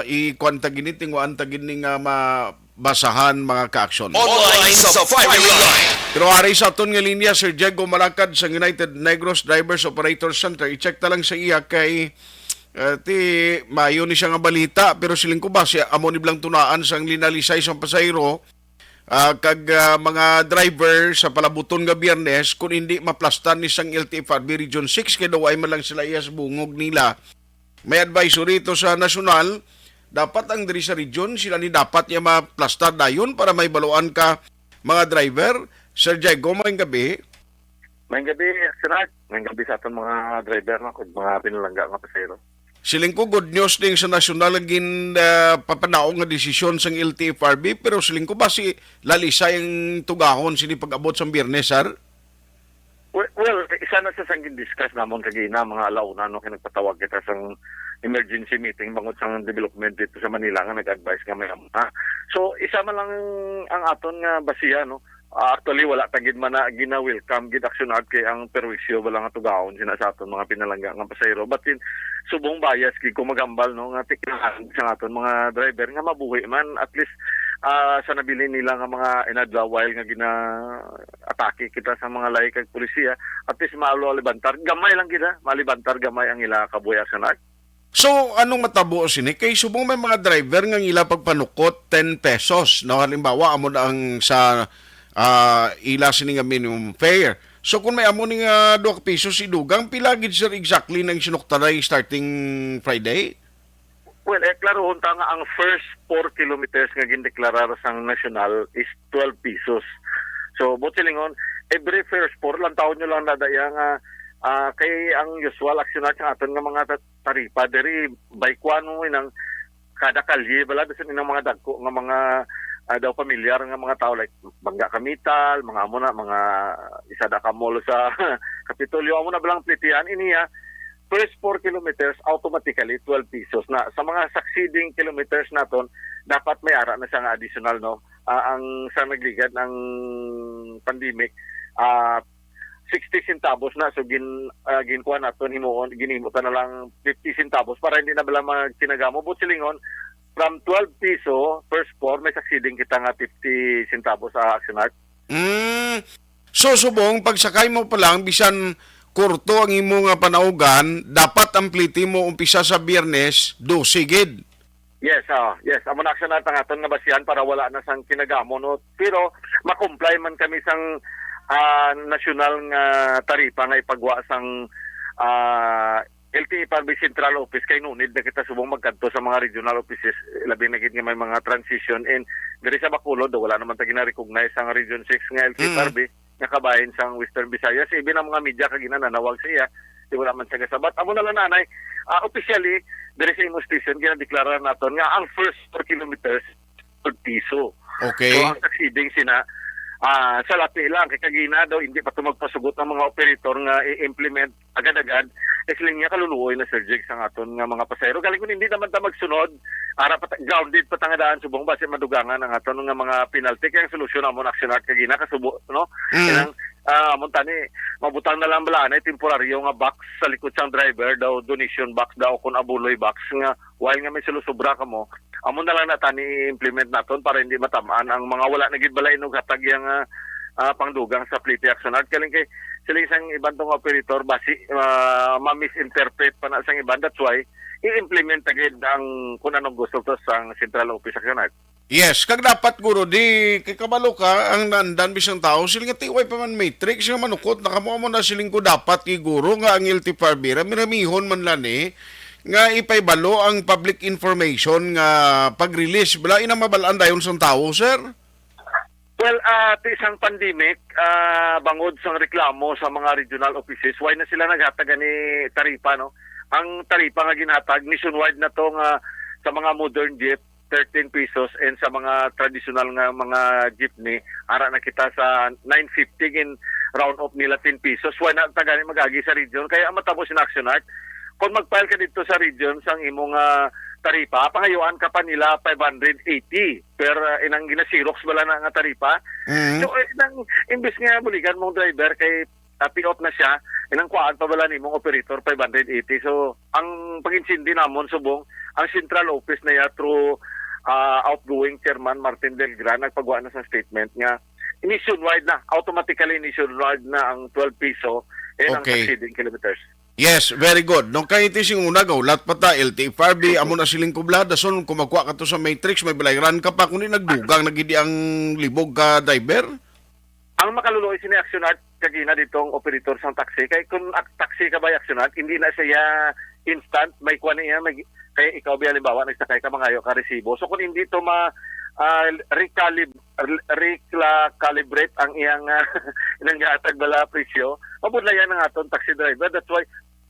ikuan ta gini, tinguan ta gini nga mabasahan, mga ka-aksyon. Online sa Firing Line. Pero ari sa aton nga linya, Sir Diego Malakad sa United Negros Drivers Operator Center. I-check ta lang sa iya kay, eh, ti, mayo ni siya nga balita, pero siling ko ba, siya amo ni blang tunaan sang linalisay sang pasahero, ah, kag, ah, mga driver sa palabuton nga Biyernes, kun hindi maplastan ni sang L T F R B Region six, kay daw ay man lang sila iya sa bungog nila. May advisory ito sa nasyonal, dapat ang diri sa region, sila ni dapat niya maplastar dayon para may baluan ka, mga driver. Sir Jaigo, maayong gabi. Maayong gabi, Sir Art. Maayong gabi sa aton mga driver, no, kag mga pinalangga nga pasahero. Siling ko, good news ding sa nasyonal ang gin, ah, papanaog nga desisyon sang L T F R B, pero siling ko ba si lalisay ang tugahon sini pag-abot sang Biyernes, sir? Well, well, isa na sa sang gin-discuss namon kagina, mga alauna, no, kay nagpatawag kita sang emergency meeting bangod sang development dito sa Manila nga nag-advise nga may amo na. So, isa man lang ang aton nga basihan, no. Ah, actually, wala ta gid man na gina-welcome gid, Action Art, kay ang perwisyo bala nga tugahon sina sa aton mga pinalangga nga pasahero. But in, subong bias gid ko maghambal, no, nga ti kinahanglan sa aton mga driver nga mabuhi man, at least, ah, sa nabilin nila nga mga inadlaw while nga gina-atake kita sa mga lahi kag polisiya, at least maalo alibantar gamay lang gid, ha, malibantar gamay ang ila kabuhi, Action Art. So, anong matabo sini? Kay subong may mga driver nga ang ila pagpanukot ten pesos, no? Halimbawa, amo na ang sa, ah, ila sini nga minimum fare. So, kung may amo ni nga duha ka pisos idugang, pila gid, sir, exactly nang sinuktaray starting Friday? Well, eh, klarohon ta nga ang first four kilometers nga gindeklarar sang nasyonal is twelve pesos. So, buot silingon, every first four, lantawon nyo lang na daya nga, ah, kay ang usual, Action Art, sa aton nga mga ta-, taripa diri, by kuan mo, inang kada kalye, bala, bisan inang mga dagko nga mga, ah, daw pamilyar nga mga tao, like Bangga Kamital, mga amo na, mga isa da ka mall sa Kapitolyo, amo na balang plitihan, iniya, first four kilometers, automatically twelve pesos na. Sa mga succeeding kilometers naton, dapat may ara na siya nga additional, no? Ah, ang sa nagligad ng pandemic, ah, sixty centavos na. So, gin-, ah, ginkuha naton, himuon, ginhimo ta na lang fifty centavos para hindi na bala magkinagamo. Buot silingon, from twelve piso, first four, may succeeding kita nga fifty centavos sa Action Art. Mm. So, subong, pagsakay mo pa lang, bisan kurto ang imo nga panaugan, dapat ang pliti mo umpisa sa Biyernes, dose gid. Yes, ah, yes. Amo na, Action Art, ang aton nga basihan para wala na sang kinagamo, no? Pero ma-comply man kami sang, ah, nasyonal nga taripa nga ipagwa sang, ah, L T F R B Central Office, kay no need na kita subong magkadto sa mga regional offices, labi na gid nga may mga transition. And diri sa Bacolod, wala naman ta gina-recognize ang Region six nga L T F R B nga kabahin sang Western Visayas. Even ang mga media kagina nanawag sa iya, di wala man siya gasabat. Amo na lang, nanay, ah, officially, diri sa imo station, ginadeklarar naton nga ang first four kilometers, piso. Okay. So, ang succeeding sina, ah, sa lati lang, kay kagina daw, hindi pa to magpasugot ang mga operator nga i-implement agad-agad. Kay siling niya, kaluluoy na, Sir Jake, sa aton nga mga pasahero. Galing kung hindi naman ta magsunod, ara pa ta-, grounded pa ta nga daan, subong ba, si madugangan ang aton nga mga penalty. Kaya ang solusyon namon, Action Art, kagina, kasubo, no? Mm. Kaya ang, ah, amon tani, mabutang na lang bala, na temporaryo nga box sa likod sang driver, daw donation box daw, kung abuloy box nga, while nga may sulusubra kamo, amo na lang na tani i-implement naton para hindi matamaan ang mga wala na gid bala inog hatag yang, ah, ah, pangdugang sa Pliti Action Art. Kaling kay siling sang iban tong operator, basi, ah, ma-misinterpret pa na sang iban. That's why i-implement agad ang kung anong gusto to sa central office, Action Art. Yes, kag dapat, guro, di kay kabalo ka, ang naandan bisang tawo, sila nga tiway pa man matrix, nga manukot na kamo, amo na siling ko dapat, guro, nga ang L T F R B, rami-ramihon man lang ni, nga ipaibalo ang public information nga pag-release. Bala, ina mabalaan dayon sang tawo, sir? Well, ah, ti isang pandemic, ah, bangod sang reklamo sa mga regional offices, why na sila naghatag ani taripa, no? Ang taripa nga ginhatag nationwide na to nga sa mga modern jeep, thirteen pesos, and sa mga traditional nga mga jeepney, ara na kita sa nine fifty, gin round off nila ten pesos. Why na tagani mag-agi sa region? Kaya ang matabo sin Action Art, kung mag-file ka dito sa region sang imong, ah, taripa, pangayuan ka pa nila five hundred eighty per, ah, inang gina-xerox bala na nga taripa. Mm. So, eh, nang, imbis nga buligan mong driver kay, ah, pay off na siya, inang kuhaan pa bala nimong operator five hundred eighty. So, ang pag-insindi namon subong, ang central office na ya through, ah, outgoing chairman Martin Delgran nagpagwa na sa statement nga nationwide na, automatically nationwide na ang twelve peso and ang Okay. succeeding kilometers. Yes, very good. No, kay ti sing una, gaulat pa ta, L T F R B, amo na siling kubla, dason kung magkuha ka to sa Matrix, may balayran ka pa, kundi nagdugang na gid ang libog ka driver? Ang makaluloy sini Action Art, kagina ditong operator sang taxi, kay kung ak-, taxi ka ba Action Art, hindi na siya instant, may kuha niya, may, kay ikaw, bi, halimbawa, nagsakay ka, mangayo ka resibo. So, kung hindi to ma, ah, recalib-, re-, recalibrate ang iyang, ah, inang gihatag bala presyo, mabudlayan ang aton taxi driver. That's why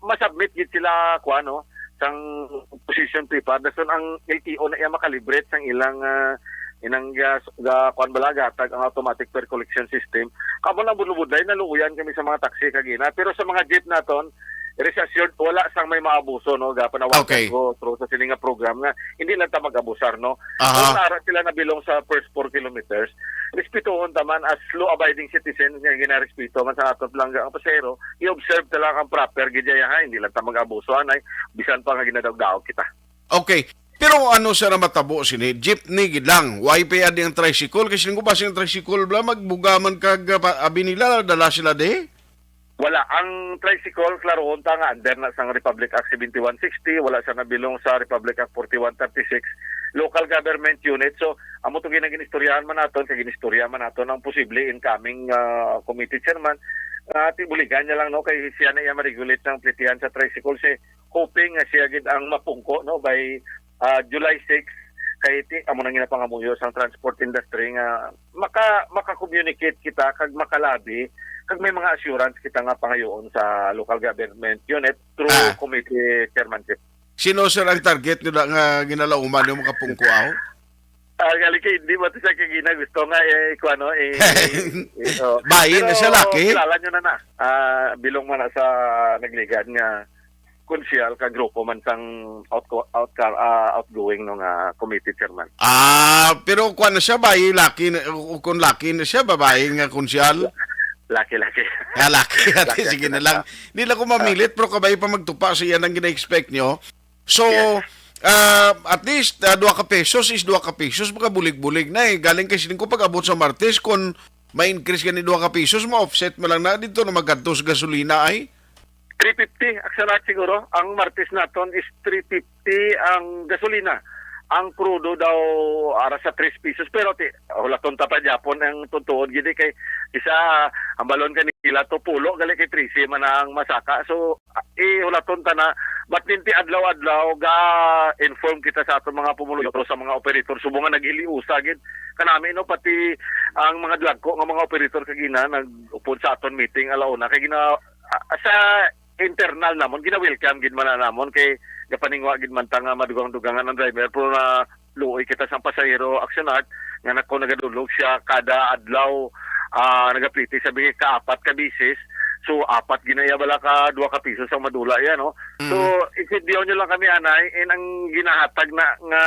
masubmit gid sila, kuan, no, sang position paper. Dason ang L T O na iya makalibrate sang ilang, ah, inang ga, ga, kuan bala, gatag ang automatic fare collection system. Kamo lang budlay-budlay, naluoyan kami sa mga taxi kagina. Pero sa mga jeep naton, rest assured, wala sang may maabuso, no, gapanawagan Okay. ko through sa sini nga program nga hindi lang ta mag-abusar, no. Aha. Kung ara sila nabilong sa first four kilometers, respetuhon ta man as law-abiding citizens nga ginarespeto man sa aton palangga nga pasahero, i-observe ta lang ang proper gid ya, ha, hindi lang ta mag-abuso anay, bisan pa nga ginadaog-daog kita. Okay. Pero ano, sir, ang matabo sini? Jeepney gid lang. Why pa adi ang tricycle? Kasi kung basi ang tricycle, bla, magbuga man kag, ah, pa-, abi nila, dala sila di? Wala. Ang tricycle, klarohon ta nga under na sang Republic Act seventy-one sixty, wala sa nabilong sa Republic Act forty-one thirty-six, local government unit. So, amo to ginaginistoryahan man naton, kay ginistorya man naton ang posible incoming, ah, committee chairman. Ah, ti buligan niya lang, no, kay siya na iya ma-regulate sang plitihan sa tricycle. Si hoping nga siya gid ang mapungko, no, by, ah, July six, kay ti amo nang ginapangamuyo sang transport industry nga maka-, maka-communicate kita kag makalabi kag may mga assurance kita nga pangayoon sa local government unit through Ah. committee chairmanship. Sino, sir, ang target nyo na nga ginalauman yung makapungko, aw? Ah, gali kay hindi ba to siya kagina gusto nga, eh, kuha, no, eh, eh, oh. Bayi na Pero siya, laki. Kilala nyo na na. Ah, bilong man na sa nagligad nga konsyal ka grupo man sang out-, out-, ah, outgoing no nga committee chairman. Ah, pero kuha na siya, bayi, laki na, o kung laki na siya, babae nga konsyal? Laki, laki. Ah, laki. Ate, Laki, sige na laki. lang. Di lang ko mamilit, pero kabay pa magtupa sa iyan ang gina-expect nyo. So, Yes. ah, at least, ah, dua ka pesos is dua ka pesos, makabulig-bulig na eh. Galing kay sining ko pag-abot sa Martes, kung ma-increase gani dua ka pesos, ma-offset mo lang na dito na magadto sa gasolina ay. Three fifty, Action Art, siguro. Ang Martes naton is three fifty ang gasolina. Ang krudo daw ara sa tres pesos. Pero ti, hulaton ta pa gyapon ang tuntuon gid eh, kay isa, ang balon kanila to pulo, gali kay trese man ang masaka. So, ihulaton ta na, but ninti adlaw-adlaw ga-inform kita sa aton mga pumuluyo, sa mga operator, subong nga naghiliusa gid kanami, no, pati ang mga dagko nga mga operator kagina nag-upod sa aton meeting alauna kay gina-, ah, sa internal namon, gina-welcome gid man na namon kay gapaningwa gid man ta nga madugang-dugangan ang driver, pero na luoy kita sa pasahero, Action Art, nga nako nagadulog siya kada adlaw, ah, nagapliti sa bigay kaapat ka bisis. So, apat ginaya bala ka dua ka piso sang madula yan, no? So, Mm. intindihan nyo lang kami, anay, in ang ginahatag na nga,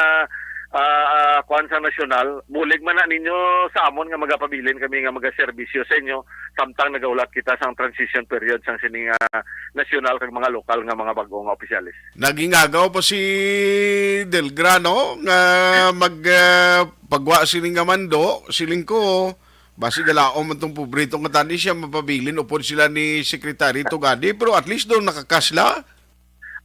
ah, ah, kuwan sa nasyonal, bulig man na ninyo sa amon nga magapabilin kami nga magaserbisyo sa inyo, samtang nagaulat kita sang transition period sang sining, ah, nasyonal kag mga lokal nga mga bag-o nga opisyales. Nagingagaw pa si Delgrano nga mag, ah, pagwa sini nga mando, siling ko, basi galaom man tong pobre tong katani siya, mapabilin upod sila ni Secretary Tugadi, pero at least daw nakakasla.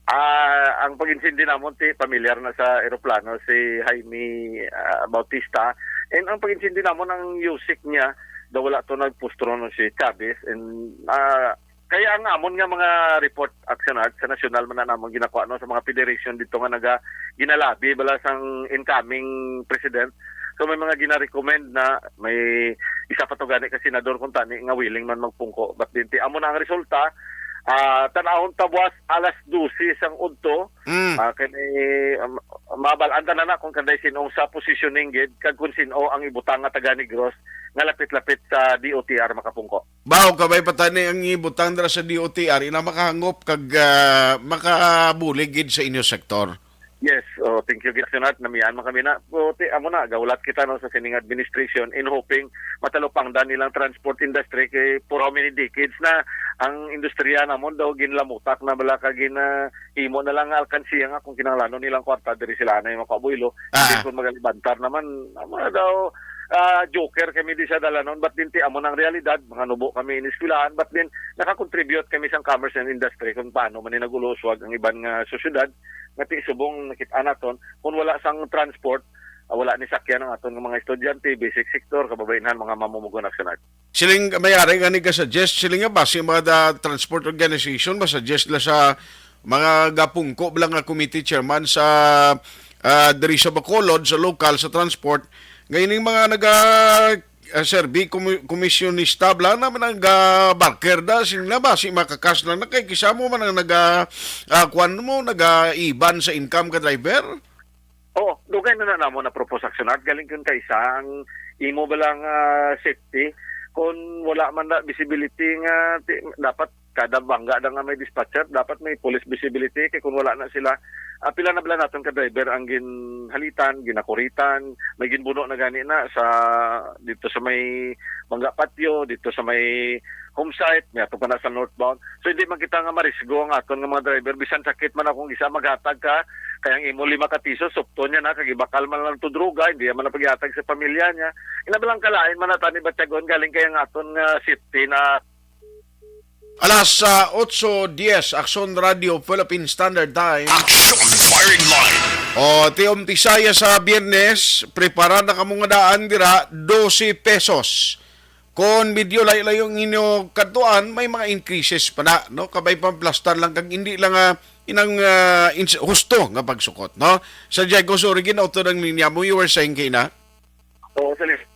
Ah, ang pag-insindi namon, ti, pamilyar na sa eroplano si Jaime, ah, Bautista. And ang pag-insindi namon, ang usik niya, daw wala to nagpustro, no, si Chavez. And, ah, kaya ang amon nga mga report, Action Art, sa nasyonal man na namon ginakuha, no, sa mga federation dito nga naga-, ginalabi bala sang incoming president. So may mga gina-recommend na, may isa pa to gani ka senador kung tani nga willing man magpungko. But din, ti, amo na ang resulta, ah, tanahon ta buwas alas dose sang udto, Mm. ah, kay may, um, mabal-an ta na na kung kanday sin-o sa positioning gid kag kung sin-o ang ibutang nga taga Negros nga lapit-lapit sa D O T R makapungko. Baw, kabay pa tani ang ibutang dira sa D O T R, ina makahangop kag, ah, makabulig gid sa inyo sektor. Yes, oh, thank you, Gid Action Art. Namiyaan man kami na. So, ti, amo na, gahulat kita, no, sa sining administration in hoping matalupangdan nilang transport industry kay for how many decades na ang industriya namon daw ginlamutak na bala ka gin, ah, himo na lang nga alkansiya nga kung kinahanglanon nilang kwarta diri sila anay makabuelo. Ah. Hindi kung magalibantar naman, amo na daw, ah, joker kami di sa dalanon, but din ti amo nang realidad, mga nubo kami in eskwelahan, but din nakakontribute kami sang commerce and industry kung paano man ni nag-uluswag ang iban nga sosyedad nga ti subong nakit-an naton, kung wala sang transport, ah, wala ni sakyan ang aton nga mga estudyante, basic sector, kababainhan, mga mamumugon, Action Art. Siling may ari nga nagasuggest, siling nga basi mga da, transport organization, masuggest la sa mga gapungko bala nga committee chairman sa, ah, diri sa Bacolod, sa lokal, sa transport, nga ining mga naga, ah, serbi, komi-, komisyonista bala na man ang ga-barker da, siling na basi makakas lang na kay kisa mo man ang naga, ah, kuwan mo, naga-iban sa income ka driver? Oo, dugay na na namo na propose, Action Art. Galing kun kaisa ang imo ba lang, ah, safety. Kung wala man na visibility nga ti-, dapat kada bangga na nga may dispatcher, dapat may police visibility. Kay kung wala na sila, ah, pila na bala naton ka driver ang ginhalitan, ginakuritan, may ginbuno na gani na sa, dito sa may Bangga Patio, dito sa may home site, may ato pa na sa northbound. So, hindi man kita nga marisgo ang aton nga mga driver. Bisan sakit man akong isa, maghatag ka, kay ang imo lima ka piso, supton niya na, kag ibakal man lang to droga, hindi man na paghatag sa pamilya niya. Ina ba lang kalain man na tani batyagon, galing kay ang aton nga safety na. Alas, ah, otso dies, Aksyon Radio, Philippine Standard Time. Action Firing Line. O, ti umpisaya sa Biyernes, prepara na kamo nga daan dira, dose pesos. Kon medyo layo-layo ang inyo kadtuan, may mga increases pa na, no? Kabay pamplastar lang kag hindi lang, ah, inang, ah, ins-, husto nga pagsukot, no? Sa Diego Surigin, auto ng linya mo, you were saying, Kina? Oo, sa lis-,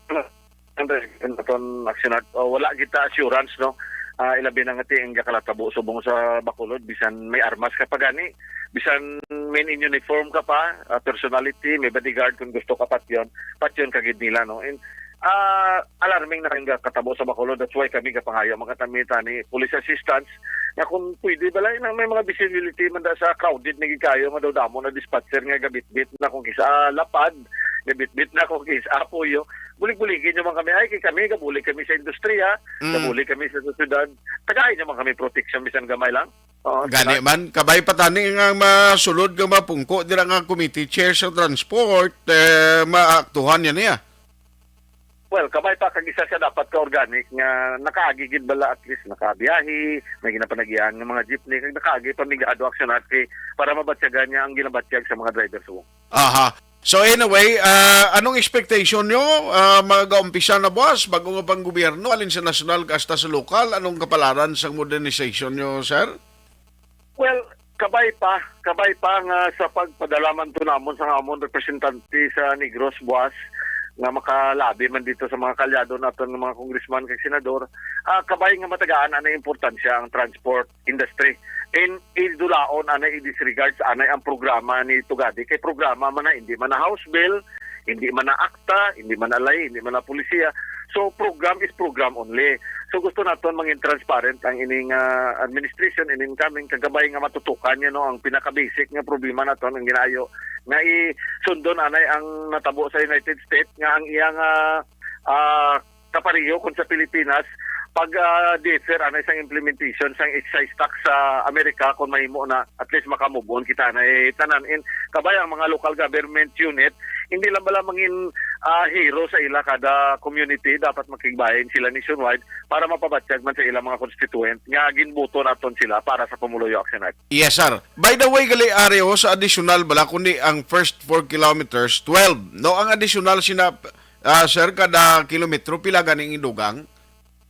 Andre, naton Action Art, oh, wala kita assurance, no? Ah, ilabi na nga ti ang gakalatabo subong sa Bacolod, bisan may armas ka pa gani, bisan may in uniform ka pa, ah, personality, may bodyguard, kung gusto ka patyon, patyon ka gid nila, no? And, ah, alarming na kay ang gakatabo sa Bacolod. That's why kami gapangayo, mga kami tani, police assistance, nga kung pwede bala, nang may mga visibility man da sa crowded na gid kayo, nga daw damo na dispatcher nga gabitbit na kung kisa lapad, gabitbit na kung kisa apoyo. Bulig-buligin nyo man kami. Ay, kay kami, gabulig kami sa industriya, Mm. gabulig kami sa syudad. Tagay nyo man kami protection, bisan gamay lang. Oo, Gani salamat. man, kabay pa tani nga masulod nga mapungko dira nga committee chair sa transport, eh, maaktuhan niya niya. Well, kabay pa kag isa siya dapat ka organic nga nakaagi gid bala, at least nakabiyahe, may ginapanagian nga mga jeepney, kag nakaagi pa mig Ado Action Art kay para mabatyagan niya ang ginabatyag sa mga driver subong. Aha. So anyway, ah, anong expectation nyo, ah, mga gaumpisa na buwas, bago nga pang gobyerno, alin sa nasyonal ka hasta sa lokal, anong kapalaran sang modernization nyo, sir? Well, kabay pa, kabay pa nga sa pagpadalaman to namon sa amon representante sa Negros buwas nga makalabi man dito sa mga kalyado naton nga mga congressman kag senador, ah, kabay nga matagaan anay importansya ang transport industry. In idulaon anay i-disregard sa anay ang programa ni Tugadi kay programa man na, hindi man na House bill, hindi man na akta, hindi man na lay, hindi man na polisiya. So program is program only. So gusto naton mangin transparent ang ining, ah, administration, ining coming, kagabay nga matutukan niya, no, ang pinaka-basic nga problema naton ang ginaayo nga isundon anay ang natabo sa United States nga ang iyang, ah, ah, kapareho kun sa Pilipinas pag, ah, differ anay sang implementation sang excise tax sa Amerika, kung mahimo na, at least makamove on kita anay tanan. In kabay ang mga local government unit, hindi lang bala mangin ah, hero sa ila kada community, dapat makigbahin sila nationwide para mapabatyag man sa ilang mga constituent nga ginboto naton sila para sa Pumuluyo Action Act. Yes, sir. By the way, gali, Areo, sa additional bala, kundi ang first four kilometers, twelve. No, ang additional sina, ah, sir, kada kilometro, pila ganing idugang?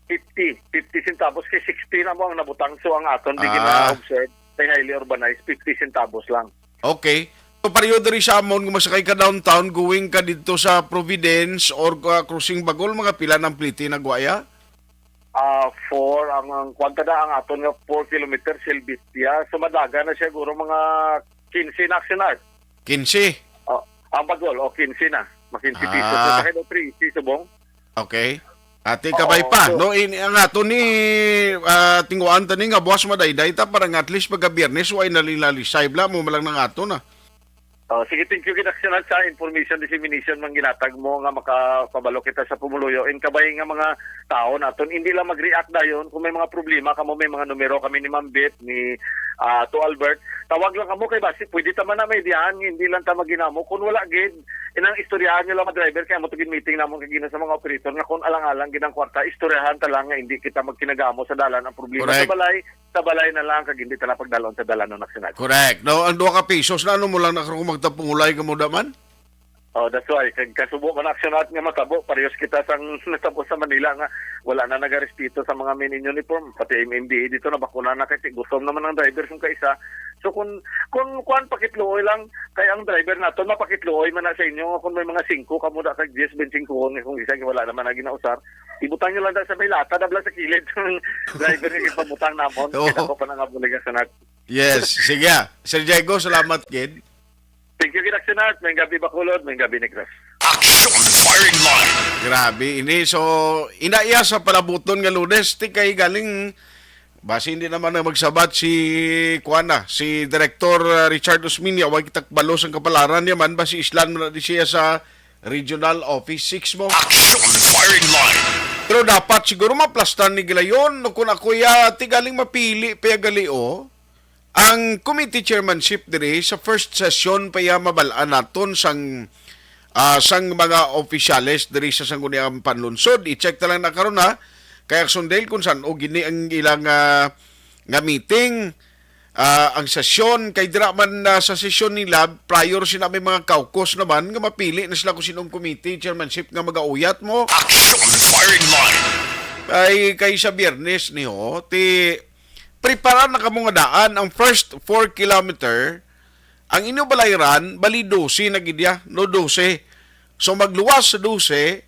Fifty. Fifty centavos kay sixty na mo ang nabutang. So, ang aton di Ah. gina-observe kay highly urbanized, fifty centavos lang. Okay. So, pareho diri sa amon, kung masakay ka downtown, going ka dito sa Providence or, ah, crossing Bagol, mga pila ng pliti nagwaya? Ah, four, ang, ang, kwan ta na, ang aton nga four kilometers, Helvetia. So, madaga na siya, guro, mga quince na, Action Art. Quince? Oh, ang Bagol, oh, quince na. Ma quince pesos. Ah. Sa akin, oh, trese, subong. Okay. Ati Oo, kabay pa, so no? In, ang ato ni, ah, tinguan ta ni nga buwas madayday ta para nga at least pagka Biyernes, way nalilalisay bla mo malang nang ato na. Oh, sige, thank you gid, Action Art, sa information dissemination man ginatag mo nga makapabalo kita sa pumuluyo. And kabay nga mga tao naton, hindi lang mag-react dayon kung may mga problema kamo, may mga numero kami ni Ma'am Beth, ni, ah, to Albert. Tawag lang kamo kay basi pwede ta man na may diyan, hindi lang ta maginamo. Kung wala gid, inang istoryahan nyo lang, mga driver, kay amo to gid meeting namon kay gina sa mga operator nga kung alang-alang gid ang kwarta, istoryahan ta lang nga hindi kita magkinagamo sa dalan. Ang problema Correct. sa balay, sa balay na lang, kag hindi ta na pagdalon sa dalan, no, Action Art. Correct. No, ang duha ka pesos na, ano mo lang na kung magtapungulay ka mo daman? Oh, that's why. Kag kasubo man, Action Art, nga matabo, parehas kita sang natabo sa Manila nga wala na nagarespeto sa mga men in uniform, pati M M D A dito, nabakuna na kasi gutom naman ang driver kung kaisa. So, kung, kung kuan, pakitluoy lang, kay ang driver naton, mapakitluoy man na sa inyo, nga kung may mga singko, kamo da kag diyes, bensingko, nga kung isa, wala naman na ginausar, ibutang nyo lang da sa may lata, dabla sa kilid, ang driver nga gipamutang namon, Oo. Kaya ako pa na nga bulig, Action Art. Yes, sige. Sir Diego, salamat, kid. Thank you, Ginaksyon Art. May gabi, Bacolod. May gabi, Negros. Action Firing Line. Grabe ini. So, ina iya sa palabuton nga Lunes, ti kay galing, basi hindi naman na magsabat si, kuan na, si Director, uh, Richard Osminia, wa kita kabalo sang kapalaran niya man, basi islan mo na di siya sa Regional Office six mo. Action Firing Line. Pero dapat siguro maplastan ni Gilayon, no, kung ako ya, ti galing mapili pa ya gali, oh. Ang committee chairmanship diri sa first session pa iya mabal-an naton sang, ah, sang mga opisyales diri sa Sangguniang Panlunsod. I-check ta lang na karon, ha, kay Aksyon Dale, kung san-o gini ang ilang, ah, nga meeting, ah, ang sesyon. Kay dira man, ah, sa sesyon nila, prior sila may mga caucus naman nga mapili na sila kung sinong committee chairmanship nga magauyat mo. Action Firing Line. Ay, kay sa Biyernes ni ho, ti prepara na kamo nga daan ang first four kilometer, ang inyo balayran, bali dose na gid ya, no, dose. So, magluwas sa dose,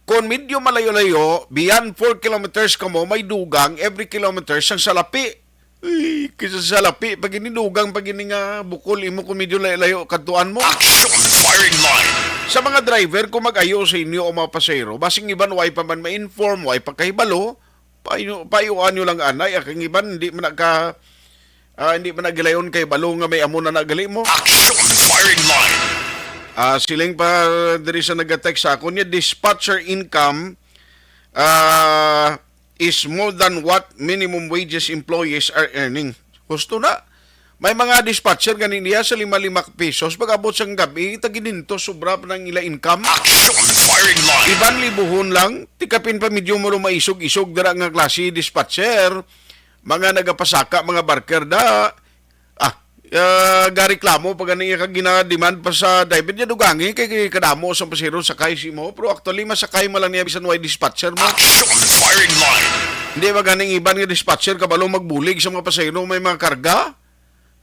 kung medyo malayo-layo, beyond four kilometers kamo, may dugang every kilometer sang salapi. Ay, kaysa sa salapi, pag ini dugang, pag ini nga bukol, imo kung medyo layo-layo, kadtuan mo. Action Firing Line. Sa mga driver, kung mag-ayo sa inyo o mga pasahero, basing iban, way pa man ma-inform, way pa kahibalo, Payo-, payuan nyo lang, anay, ah, kay ang iban, hindi man na ka, ah, hindi man na gilayon kay balo nga may amo na nagali mo. Action Firing Line. Ah, siling pa diri sa nag-text sa akon niya, dispatcher income, ah, is more than what minimum wages employees are earning. Gusto na. May mga dispatcher gani niya sa lima-lima ka pesos, pag-abot sang gabi, tag-kinyentos, sobra pa nang ila income. Action Firing Line. Iban libuhon lang, ti kapin pa medyo mo maisog-isog dira nga klase dispatcher, mga nagapasaka, mga barker da. Ah, ah, gareklamo pa gani iya kag gina-demand pa sa driver niya, dugangi kay, kay kadamo sang pasahero sakay sa imo. Pero actually, masakay man lang niya bisan way dispatcher mo. Action Firing Line. Hindi ba ganing iban nga dispatcher kabalo magbulig sa mga pasahero may mga karga?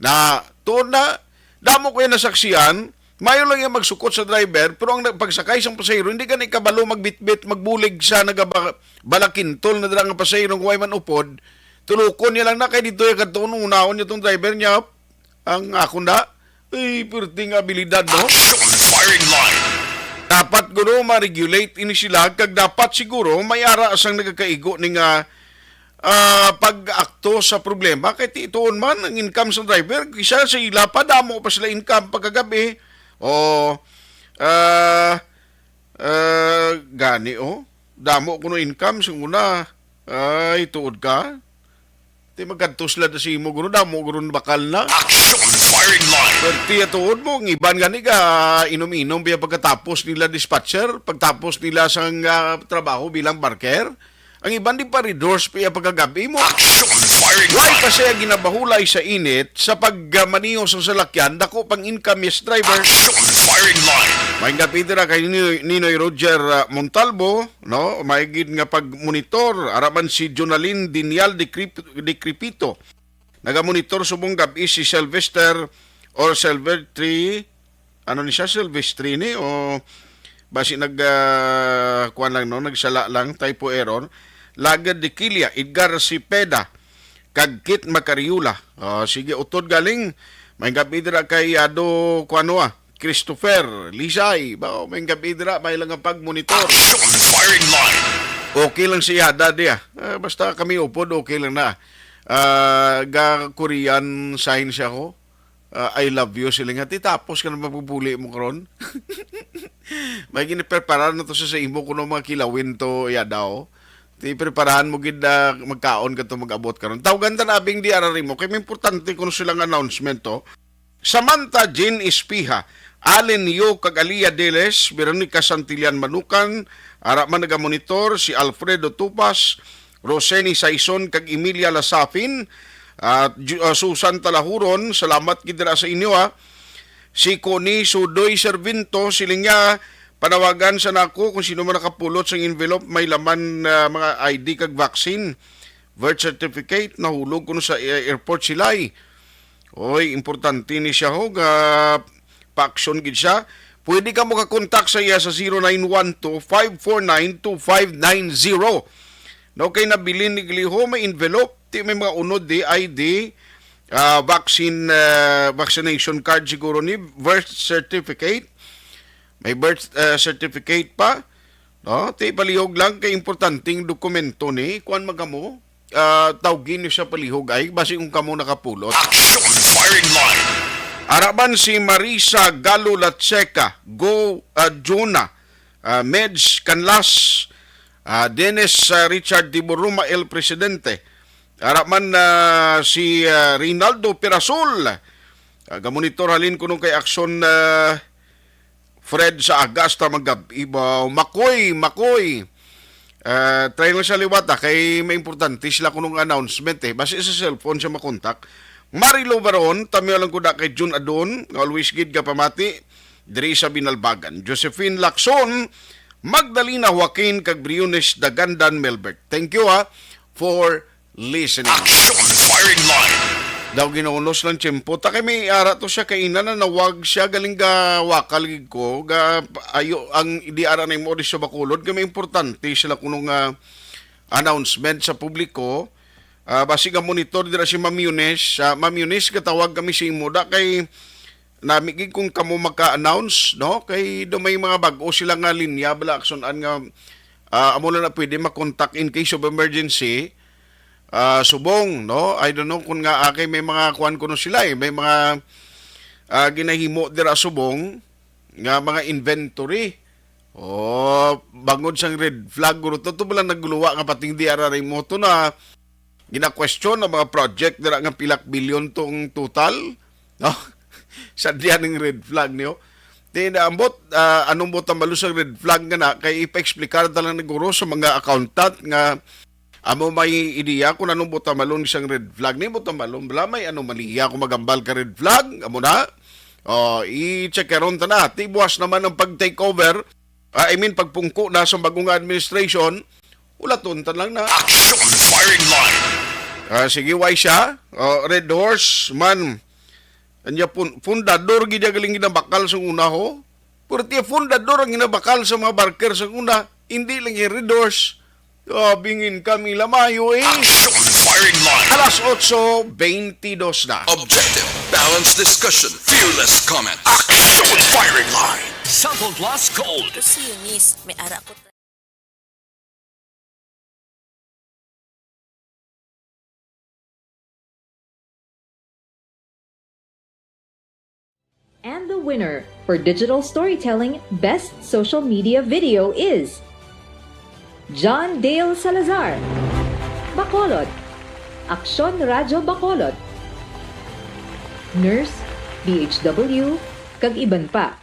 Na, tuod na, damo ko yung nasaksihan, mayo lang yung magsukot sa driver, pero ang nag-, pagsakay sang pasahero, hindi gani kabalo magbitbit, magbulig sa nagaba-, balakintol na dala nga pasahero, kung way man upod, tulukon niya lang na, kay dito yung kadtuon, unahon niya tong driver niya, ang akon na, ay, perting abilidad, no? Action Firing Line. Dapat, guro, ma-regulate ini sila, kag dapat siguro may ara sang nagakaigo ni nga ah, pag-akto sa problema, kay ti-, tuon man ang income sa driver, kisa sa ila pa, damo pa sila income pagkagabi. O, ah, ah, gani, oh. Damo kuno income sa una. Ay, tuod ka. Ti magkadto sila na sa imo, guro, damo, guro, bakal na. Action firing line. Perti atuod mo, ang iban gani ka inom-inom biya pagkatapos nila dispatcher, pagtapos nila sang, ah, trabaho bilang barker. Ang iban di pa red horse pa iya pagkagabi mo. Action firing Why line. pa siya ginabahulay sa init sa pagmaniho sa salakyan, dako pang income yes driver. Action firing line. May nga Peter kay Ninoy, Ninoy Roger, ah, Montalbo, no? May gid nga pagmonitor, ara man si Jonalyn Dinial de Crip-, de Cripito. Nagamonitor subong gab-i si Sylvester or Silvestri, ano ni siya, Silvestrini o basi nag, ah, kuwan lang, no? Nagsala lang, typo error. Lager de Kilia, Edgar Cepeda, kag Kit Macariola. Oh, sige, utod galing. May gab-i dira kay Ado, kuwan, ah, Christopher Lisay. Ba, may gab-i dira, may lang ang pagmonitor. Action firing line. Okay lang si Yada diya. Ah, basta kami upod, okay lang na. Ah, ga Korean sign siya ko. Ah, "I love you," sila nga. Ti tapos ka na mapupuli mo karon. May giniprepara na to sa, sa imo kuno mga kilawin to, Yada, oh. Ti preparahan mo gid na magkaon ka to mag-abot karon. Tawgan ta na abing di arari mo. Kay may importante kuno silang announcement to. Samantha Jane Espiha, Allen Yo kag Alia Deles, Veronica Santillan Manukan, ara man nagamonitor si Alfredo Tupas, Roseni Saison kag Emilia Lasafin, at Ju-, ah, Susan Talahuron, salamat gid dira sa inyo, ha. Si Connie Sudoy Servinto, siling niya, panawagan sa nako kung sino man nakapulot sang envelope may laman, ah, mga I D kag vaccine, birth certificate, nahulog kuno sa, eh, airport silay. Oy, importante ni siya ho, ga pa-action gid siya. Pwede ka mo ka-contact sa iya sa zero nine one two, five four nine, two five nine zero. No, kay nabilin ni Gliho, may envelope, ti may mga unod di, I D, ah, vaccine, ah, vaccination card siguro ni, birth certificate. May birth, ah, certificate pa. No, ti palihog lang kay importanteng dokumento ni. Kuan man kamo, ah, tawgi niyo siya palihog ay basi kung kamo nakapulot. Action firing line. Ara man si Marisa Galo Lacheca, Go, ah, Juna, ah, Meds Canlas, ah, Dennis, ah, Richard Tiburuma, El Presidente. Ara man, ah, si, ah, Reynaldo Pirasul. Ah, gamonitor halin kuno kay Action, ah, Fred sa Agasta, magab-, ibaw, Makoy, Makoy. Ah, try lang siya liwat, ah, kay may importante sila kunong announcement, eh. Basi sa cellphone siya makontak. Marilo Baron, tamiyo lang ko da kay Jun Adon, nga always gid ka pamati, diri sa Binalbagan. Josephine Lacson, Magdalena Joaquin, kag Briones Dagandan Melbert. Thank you, ha, for listening. Action firing line. Daw ginaunos lang tiyempo. Ta kay may ara to siya kaina na nawag siya galing ga wakal gid ko. Ga ayo ang di ara na mo di sa Bacolod. Kay may importante sila kuno nga announcement sa publiko. Ah, basi ga monitor dira si Ma'am Eunice. Ah, Ma'am Eunice, gatawag kami sa imo. Da kay nami gid kung kamo maka-announce, no? Kay do may mga bag-o sila nga linya bala aksunan nga, ah, amo lang na pwede makontak in case of emergency. Ah, subong, no? I don't know kung nga, ah, kay may mga kuan kuno sila, eh. May mga, ah, ginahimo dira subong nga mga inventory. Oh, bangod sang red flag, guro to, to pala nagluwa nga pating D R R mo to na gina-question ang mga project dira nga pilak bilyon tong total, no? Sa diyan ng red flag niyo. Di na ambot, ah, anong buot ang malusang red flag nga na, kay ipa-explicar ta lang ni guro sa mga accountant nga amo may ideya kung anong buot ang malong isang red flag. Ni buot ang malong, bala may ano maliya kung magambal ka red flag, amo na. Oh, i-check karon ta na. Ti buwas naman ang pag-take over. Ah, I mean, pagpungko na sa bagong administration, ulaton ta lang na. Action firing line. Ah, sige, why siya? Oh, Red Horse, man. Anya pun fundador gid ang galing ginabakal sa una ho. Pero ti fundador ang ginabakal sa mga barker sa una, hindi lang yung Red Horse. Ah, bingin kami lamayo eh. Action firing line. Alas otso beintidos na. Objective, balanced discussion, fearless comment. Action firing line. Sample Plus Gold. Ito si Eunice, may ara ko. And the winner for Digital Storytelling Best Social Media Video is John Dale Salazar, Bacolod. Aksyon Radyo Bacolod, Nurse, D H W, kag iban pa.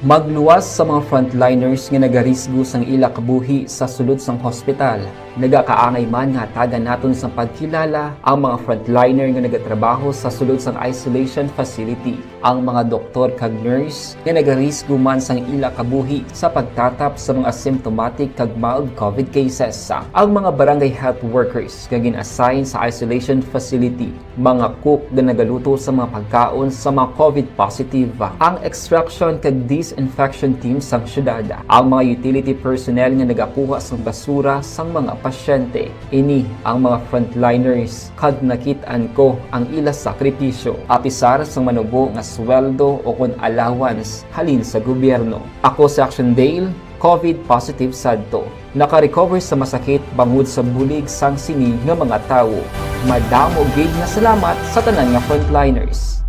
Magluwas sa mga frontliners nga nagarisgo sang ila kabuhi sa sulod sang hospital. Nagakaangay man nga hatagan naton sang pagkilala ang mga frontliner nga nagatrabaho sa sulod sang isolation facility, ang mga doktor kag nurse nga nagarisgo man sang ila kabuhi sa pagtatap sa mga asymptomatic kag mild covid cases, ang mga barangay health workers nga gin-assign sa isolation facility, mga cook nga nagaluto sa mga pagkaon sa mga covid positive, ang extraction kag disinfection team sang syudad, ang mga utility personnel nga nagakuha sang basura sang mga pasyente. Ini ang mga frontliners kag nakit-an ko ang ila sakripisyo, apisar sang manubo nga sweldo o kon allowance halin sa gobyerno. Ako si Action Dale, covid positive sadto. Naka-recover sa masakit bangod sa bulig sang sini nga mga tawo. Madamo gid nga salamat sa tanan nga frontliners.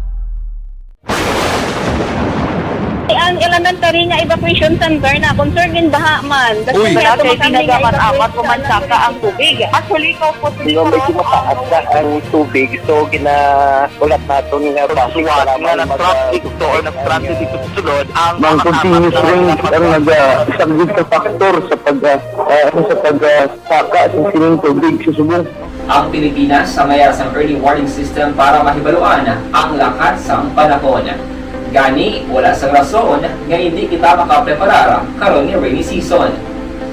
Ang elementary nga evacuation center na concern gin baha man. Uy, wala kay tinaga man amat ko man saka ang tubig. Actually, ko po. Medyo mataas na ang tubig, so gina-, ulat naton nga basi nga nag-traffic to or nag-transit dito sa sulod ang mga continuous rains ang nagasaglit sa factor sa pag, ah, ah, sa pag, ah, saka sa sining tubig sa subong. Ang Pilipinas ang may sang early warning system para mahibaluan ang lakat sang panahon. Gani, wala sang rason nga hindi kita makapreparar karon nga rainy season.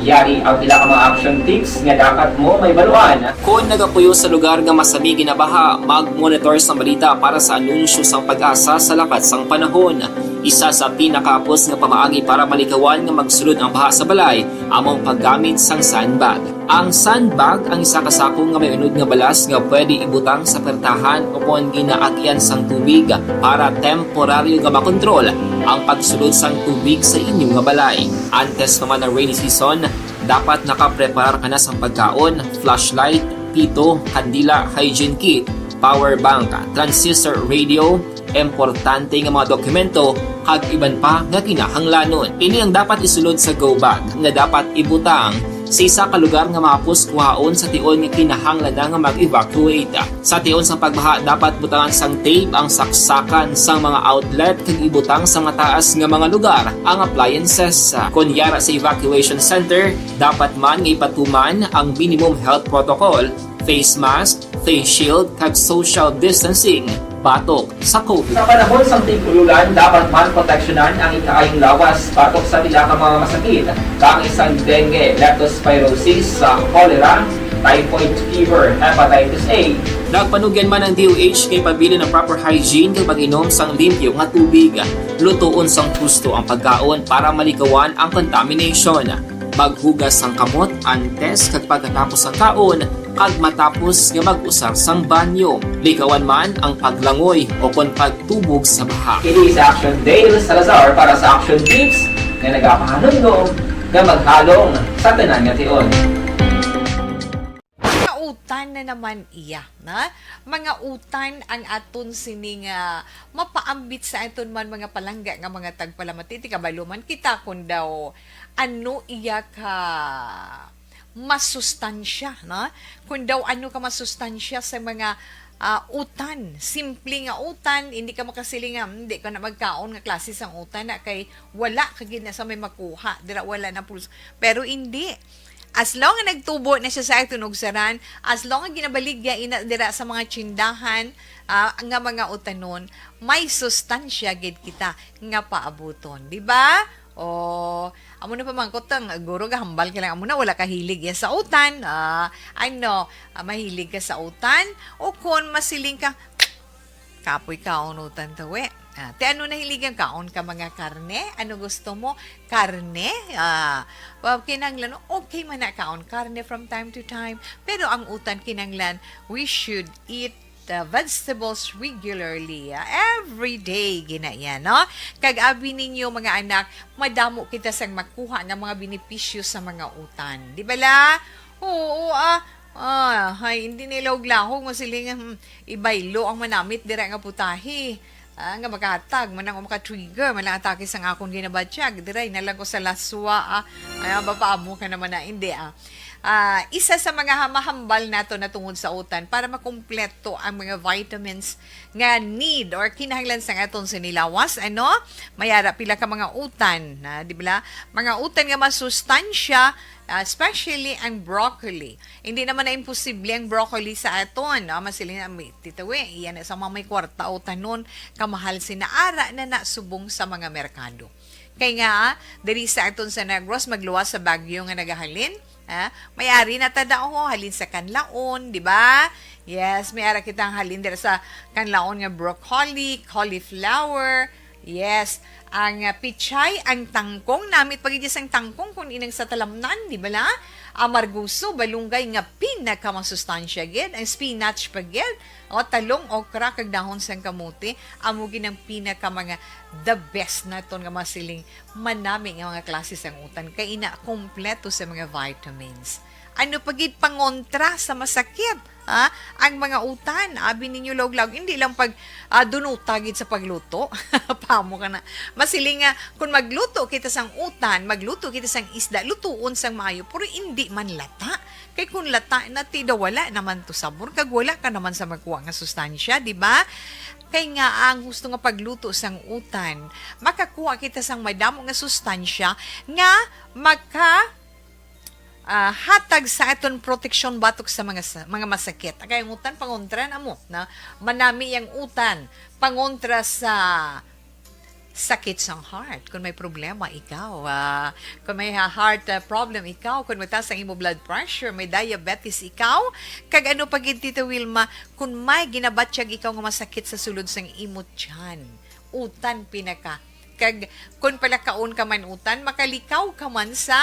Yari ang pila ka mga action tips nga dapat mo mahibaluan. Kon nagapuyo sa lugar nga masami ginabaha, mag-monitor sang balita para sa anunsyo sang PAGASA sa lakat sang panahon. Isa sa pinakahapos nga pamaagi para malikawan nga magsulod ang baha sa balay amo ang paggamit sang sandbag. Ang sandbag ang isa ka sako nga may unod nga balas nga pwede ibutang sa pertahan o kon ginaagian sang tubig para temporaryo nga makontrol ang pagsulod sang tubig sa inyo nga balay. Antes pa man ang rainy season, dapat nakapreparar ka na sang pagkaon, flashlight, pito, kandila, hygiene kit, power bank, transistor radio, importante nga mga dokumento, kag iban pa nga kinahanglanon. Ini ang dapat isulod sa go bag nga dapat ibutang sa isa ka lugar nga mahapos kuhaon sa tion nga kinahanglan na nga mag-evacuate. Sa tion sang pagbaha, dapat butangan sang tape ang saksakan sang mga outlet kag ibutang sa mataas nga mga lugar ang appliances. Kon yara sa evacuation center, dapat man nga ipatuman ang minimum health protocol, face mask, face shield, kag social distancing batok sa COVID. Sa panahon sang tig-ulan, dapat man proteksyonan ang ikaayong lawas batok sa pila ka mga masakit, kaangay sang dengue, leptospirosis, sa cholera, typhoid fever, hepatitis A. Nagpanugyan man ang D O H nga ipabilin ang proper hygiene kag pag-inom sang limpyo nga tubig. Lutoon sang husto ang pagkaon para malikawan ang contamination. Maghugas sang kamot antes kag pagkatapos sang kaon kag matapos nga mag-usar sang banyo. Likawan man ang paglangoy o kon pagtubog sa baha. Ini si Action Dale Salazar para sa Action Tips nga nagapahanumdom nga maghalong sa tanan nga tion. Mga utan na naman iya, na? Mga utan ang aton sining, ah, mapaambit sa aton man mga palangga nga mga tagpalamati. Ti kabalo man kita kung daw ano iya ka masustansya, no? Kung daw ano ka masustansya sa mga, ah, utan, simple nga utan, hindi ka makasiling nga, "Hmm, hindi ka na magkaon nga klase sang utan na kay wala ka gid na sa may makuha, dira wala na pulos." Pero hindi. As long nga nagtubo na siya sa aton ugsaran, as long nga ginabaligya ina dira sa mga tsindahan, ah, nga mga utanon, may sustansya gid kita nga paabuton, di ba? O, amo na pamangkot ang guro, gahambal ka lang, amo na, wala ka hilig yan sa utan. Ah, ano, ah, mahilig ka sa utan? O kon masiling ka, kapoy kaon utan tawi. Ah, ti ano nahiligan, kaon ka mga karne? Ano gusto mo? Karne? Ah, well, kinahanglan, okay man na kaon karne from time to time. Pero ang utan kinahanglan, we should eat the vegetables regularly, ah, every day, gina yan, no? Kag abi ninyo, mga anak, madamo kita sang makuha nga mga benepisyo sa mga utan. Di ba la? Oo, ah, ah, hay, hindi nilahog-lahog mo sila nga, hmm, ibaylo ang manamit dira nga putahe. Ah, nga makahatag man ang maka-trigger man ang atake sang akon ginabatyag. Diray na lang ko sa laswa, ah. Ay, ah, bapaamo ka naman na, hindi, ah. ah, isa sa mga hamahambal nato na tungod sa utan para makumpleto ang mga vitamins nga need or kinahanglan sang aton sini lawas, ano? May ara pila ka mga utan, na, di ba? Mga utan nga masustansya, ah, especially ang broccoli. Hindi naman na imposible ang broccoli sa aton, no? Masiling na, may titawi, iyan na sa mga may kwarta o tanon, kamahal sina ara na na subong sa mga merkado. Kay nga, diri sa aton sa Negros, magluwas sa bagyo nga nagahalin, ha? May ari na ta daw, halin sa Kanlaon, di ba? Yes, may ara kitang halin dira sa Kanlaon nga broccoli, cauliflower, yes, ang, ah, pichay, ang tangkong, namit pa gid sang tangkong kung inang sa talamnan, di ba la? Amarguso, balunggay nga pinakamasustansya gid, ang spinach pa gid, o talong, okra, kag dahon sang kamote, amo gid ang pinaka mga the best naton nga mga siling manami nga mga klase sang utan, kay ina kompleto sa mga vitamins. Ano pa gid pangontra sa masakit, ha? Ang mga utan, abi ninyo, lawg-lawg, hindi lang pag, ah, dunuta gid sa pagluto. Pamo ka na. Masiling nga, kung magluto kita sang utan, magluto kita sang isda, lutuon sang maayo, pero hindi man lata. Kay kung lata na, ti daw wala naman to sabor, kag wala ka naman sa magkuha nga sustansya, di ba? Kay nga ang gusto nga pagluto sang utan, makakuha kita sang madamo nga sustansya nga maka, ah, hatag sa aton proteksyon batok sa mga sa-, mga masakit. Kay ang utan pangontra na mo, na manami ang utan pangontra sa sakit sang heart, kung may problema ikaw, ah, kung may ha-, heart, ah, problem ikaw, kung mataas ang imo blood pressure, may diabetes ikaw, kag ano pa gid, Tita Wilma, kung may ginabatyag ikaw nga masakit sa sulod sang imo tiyan, utan pinaka. Kag kung palakaon ka man utan, makalikaw ka man sa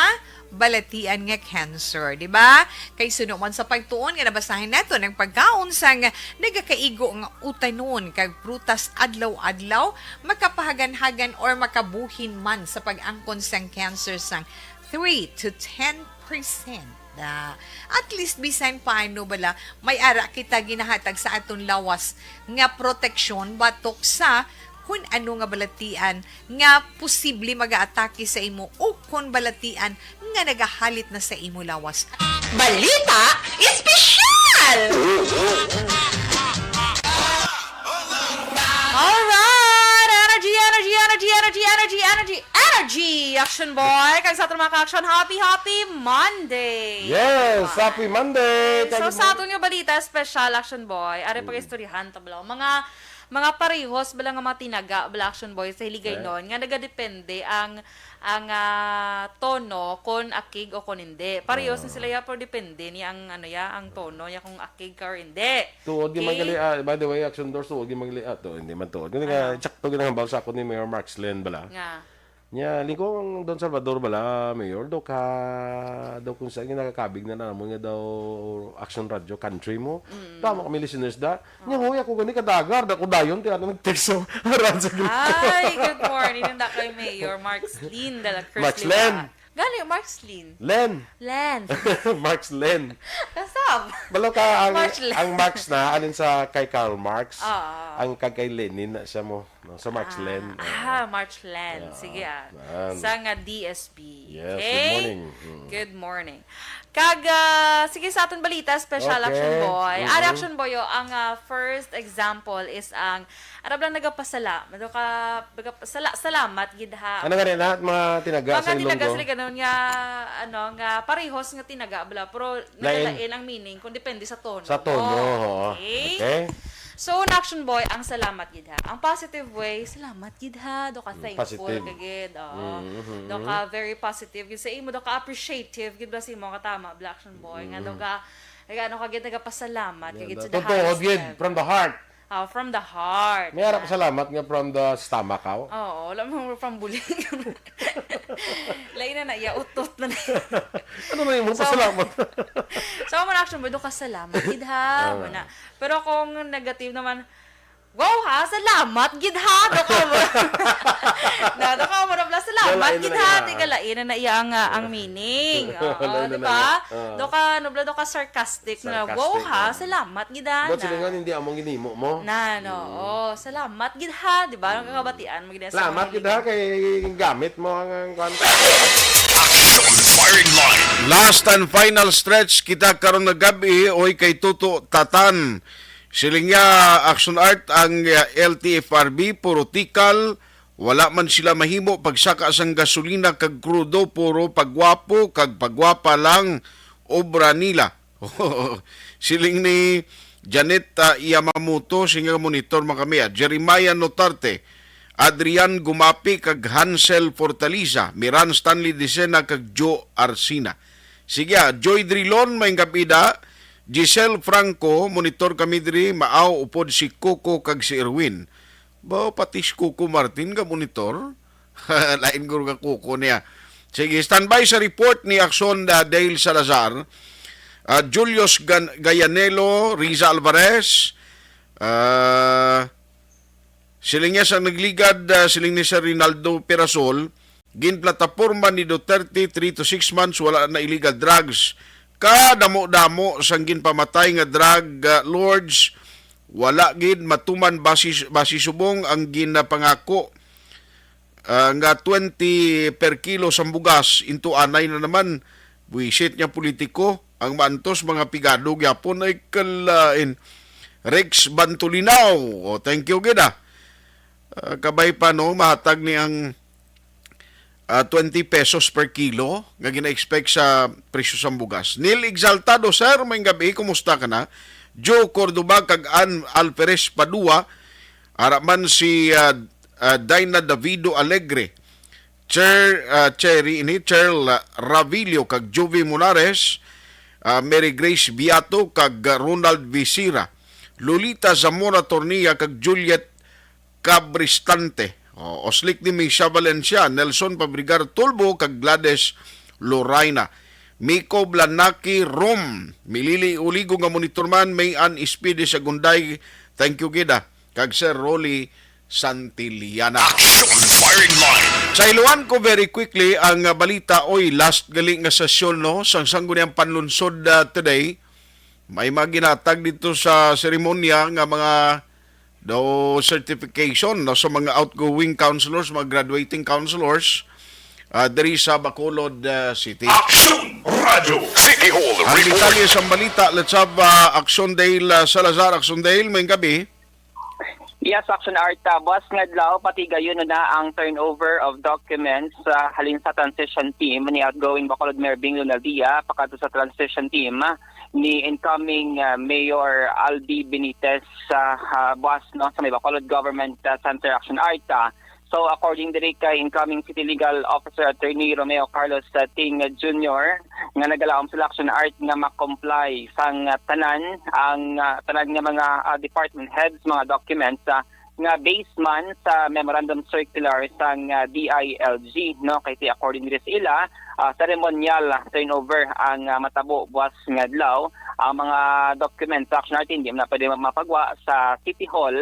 balatian nga cancer, di ba? Kay suno man sa pagtuon nga nabasahin naton, ang pagkaon sang nagakaigo nga utanon kag prutas adlaw-adlaw makapahaganhagan or makabuhin man sa pag-angkon sang cancer sang three to ten percent. Ah, at least, bisan paano bala, may ara kita ginahatag sa aton lawas nga proteksyon batok sa kun ano nga balatian nga posible mag-aatake sa imo o kon balatian nga nagahalit na sa imo lawas. Balita Espesyal! Alright! Energy, energy, energy, energy, energy, energy, energy! Action Boy, kag sa aton mga ka-action, happy, happy Monday! Yes! Happy Monday! So, Kag- sa aton nga balita espesyal, Action Boy, ari Mm. pag-istoryahan ta bala. Mga, mga parehos bala nga mga tinaga bala, Action Boy, sa Hiligaynon, nga nagadepende ang, ang, ah, tono kon akig o kon hindi. Parehos na Oo. sila ya, pero depende ni ang, ano ya, ang tono ya kung akig ka or hindi. Tuod gyud man Okay? gali, ah, by the way, Action Doors, tuod gyud man gali, ah, to, hindi man tuod. Kundi nga, Ano? Sakto gyud ang hambal sa ako ni Mayor Mark Slen bala. Nga. Nya, lingkod ang Don Salvador bala, Mayor, daw ka, daw kung saan nga nakakabig na namon nga daw Action Radio Country mo. Mm. Tama kami listeners da. Nya, Oh. Hoy, ako gani kadagar, da ko dayon, ti ano nag-text so, aran sa grupo. Ay, good morning, nanda kay Mayor Mark Slin, dala Chris Mark Slin. Lima. Gani, Mark Slin. Len. Len. Mark Slin. Kasab. Balo ka, ang, Mark Slin. Ang Marx na, alin sa kay Karl Marx, Oo. ang kag kay Lenin na siya mo. No? So, March Ah, Len, ah, oo. March Len. Yeah. Sige, ah. Man. Sa nga D S B. Yes, Okay? good morning. Mm. Good morning. Kag, ah, sige, sa aton balita, special Okay. Action Boy. Mm-hmm. Ari, Action Boy, oh, ang, ah, first example is ang, ano ba lang, nagapasala-, nagaka-, nagapasala-, salamat gid ha. Ano nga rin lahat, mga tinaga Mga sa tinaga Ilonggo? Sa Ilonggo, nga, ano, nga parehos nga tinaga, bala, pero Lain. nagalain ang meaning kung depende sa tono. Sa tono, oo. Okay? Okay. So, ang Action Boy, ang salamat gid ha. Ang positive way, salamat gid ha. Do ka Mm, thankful positive. Ka gid. Oo. Mm, mm, Do mm. ka very positive gid sa imo. Do ka appreciative gid ba sa imo katama, Black Action Boy? Nga do Mm. ka, nga ano ka gid, nagapasalamat ka Yeah, gid sa the the totoo highest gid, level. From the heart. Ah, from the heart. May harap salamat nga from the stomach, aw? Oo, wala mo from buling. Lain na na, iya, utot na na. Ano na yung So, pasalamat? So, man, Action Boy, do ka salamat gid ha, Ah. Mana. Pero kung negative naman, wow ha, salamat gid ha, do ka mo. Na, do ka mo, nabla, salamat Wala, gid yun na ha, nga. Tiga lain na na iya ang, ah, ang meaning. Oo, Wala, yun di na ba? nga. Oo. Do ka, nabla, do ka sarcastic na, Sarcastic, wow ha, oo. salamat gid ha, But na. Silingan, hindi among ginimo mo. Na, no, Mm. oh, salamat gid ha, di ba? Ang kakabatian mo gid sa Salamat mga gid ha, kay gamit mo ang, ang kwan. Firing line. Last and final stretch kita karon nga gab-i, oy, kay Toto Tatan. Siling niya, Action Art, ang uh, L T F R B, puro tikal, wala man sila mahimo pagsaka sang gasolina kag krudo, puro pagwapo kag pagwapa lang obra nila. Siling ni Janet uh, Yamamoto, siling nga monitor man kami, ah, Jeremiah Notarte, Adrian Gumapi kag Hansel Fortaleza, Miran Stanley Decena kag Joe Arsina. Sige, ah, Joy Drilon, may gab-i da. Giselle Franco, monitor kami diri, maaw upod si Coco kag si Erwin. Ba, pati si Coco Martin ka monitor? Lain guro ka Coco niya. Sige, standby sa report ni Action uh, Dale Salazar. Uh, Julius Gan- Gayanelo, Riza Alvarez, uh, siling niya sa nagligad, ah, siling ni Sir Rinaldo Perasol, ginplataporma ni Duterte three to six months, wala na illegal drugs. Kadamo-damo sang ginpamatay nga drug ah, lords, wala gid matuman basi, basi subong ang ginapangako ah, nga twenty per kilo sang bugas, into anay na naman. Buisit nga politiko, ang maantos mga pigado gyapon ay kalain. Rex Bantulinaw, oh, thank you gid ah. Ah, kabay pa no, mahatag ni ang ah, twenty pesos per kilo nga gina-expect sa presyo sang bugas. Neil Exaltado, sir, may gabi, kumusta ka na? Joe Cordoba kag Ann Alferez Padua, ara man si ah, ah, Dina Davido Alegre, Cher, ah, Cherry ini, Cherl ah, Ravillo kag Juvie Munares, ah, Mary Grace Biato kag ah, Ronald Visira, Lolita Zamora Tornia kag Juliet Cabristante, o, Oslik ni Misha Valencia, Nelson Pabrigar Tulbo kag Gladys Loraina. Miko Blanaki Rom, Milili Uligo nga monitor man, May Ann Ispides Agunday, thank you gid ah, kag Sir Rolly Santillana. Action firing line. Sa iluan ko very quickly ang ah, balita, oy, last gali nga sesyon no sang Sangguniang Panlunsod ah, today. May mga ginatag dito sa seremonya nga mga daw certification no sa mga outgoing councilors, mga graduating councilors ah, diri sa Bacolod ah, City. Action Radio City Hall Ang report. Detalye sa balita, let's have ah, Action Dale ah, Salazar. Action Dale, may gabi. Yes, Action Art. Uh, buwas nga adlaw, pati gayon na ang turnover of documents uh, halin sa transition team ni outgoing Bacolod Mayor Bing Lunaldia pakadto sa transition team ni incoming uh, Mayor Albi Benitez uh, uh, buwas no sa may Bacolod Government uh, Center, Action Art. Uh, so according diri kay incoming City Legal Officer Attorney Romeo Carlos uh, Ting Junior, nga nagalaom sila, Action Art, nga ma-comply sang uh, tanan ang uh, tanan nga mga uh, department heads, mga documents uh, nga based man sa memorandum circular sang uh, D I L G, no? Kay ti according diri sa ila, uh, ceremonial uh, turnover ang uh, matabo buwas nga adlaw. Ang mga documents, Action Art, hindi na pwede mapagwa sa City Hall.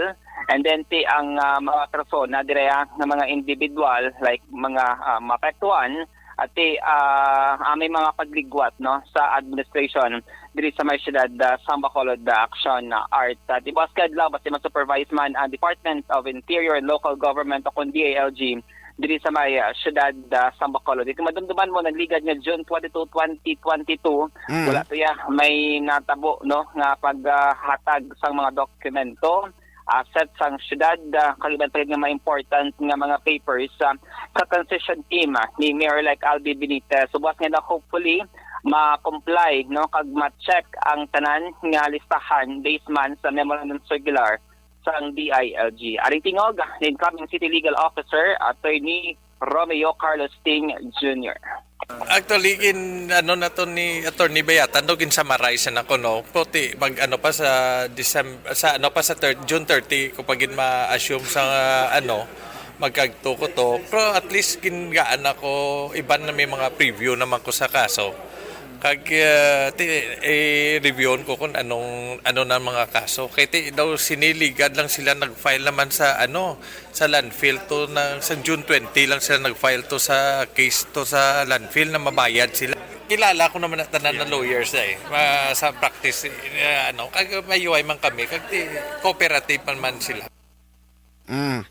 And then ti ang uh, mga persona dire uh, nga mga individual, like mga uh, maapektuhan, ati uh, uh, may mga pagligwat no sa administration diri sa may siyudad uh, sang Bacolod, uh, Action uh, Art. Uh, di buwas nga adlaw, basta man supervise man ang Department of Interior and Local Government o kung D I L G diri sa may uh, siyudad uh, sang Bacolod. Di ko madumduman mo, nagligad nga June twenty-two, twenty twenty-two, mm. Wala to ya may natabo no nga paghatag uh, sang mga dokumento, asset sang syudad, uh, kaliban pa nga mga important nga mga papers uh, sa transition team uh, ni Mayor-elect Albi Benitez. Subwas nga na hopefully ma-comply no kag ma-check ang tanan nga listahan based man sa memorandum circular sang D I L G. Aring tingog ni incoming City Legal Officer Attorney Romeo Carlos Ting Junior. Actually, gin ano na to ni Attorney Bayatan, no, gin summarize na ko, no. Puti mag ano pa sa December, sa ano pa sa thirty, June thirty ko pa gin ma-assume sa uh, ano magkagto ko to. Pero at least gingaan ako, iban na may mga preview naman ko sa kaso. Kag uh, ti, eh, review ko kung anong ano na mga kaso. Kay ti daw siniligad lang sila nag-file naman sa ano sa landfill to na sa June twenty lang sila nag-file to sa case to sa landfill na mabayad sila. Kilala ko naman ang tanan na lawyers eh. Ma, sa practice eh, ano, kag mayuway man kami kag ti, cooperative man man sila. Mm.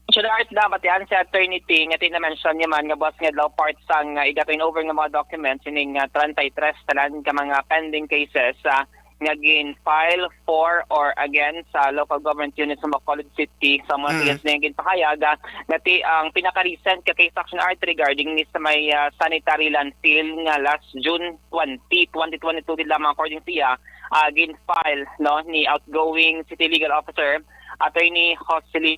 Sure, Art, nabatian si Attorney Ting, nga ti-, na-mention niya man nga buwas nga adlaw part sang, ah, iga-turnover nga mga documents ining, ah, treinta y tres tanan ka mga pending cases, ah, nga gin-file for or against sa local government unit sa Bacolod City. Sa mga Mm. siyas na yung ginpahayag, ah, nga ti-, ang pinaka-recent ka case, Action Art, regarding ni sa may, ah, sanitary landfill nga last June twenty, twenty twenty-two din lamang, according siya, ah, gin-file, no, ni outgoing city legal officer, Attorney Josely.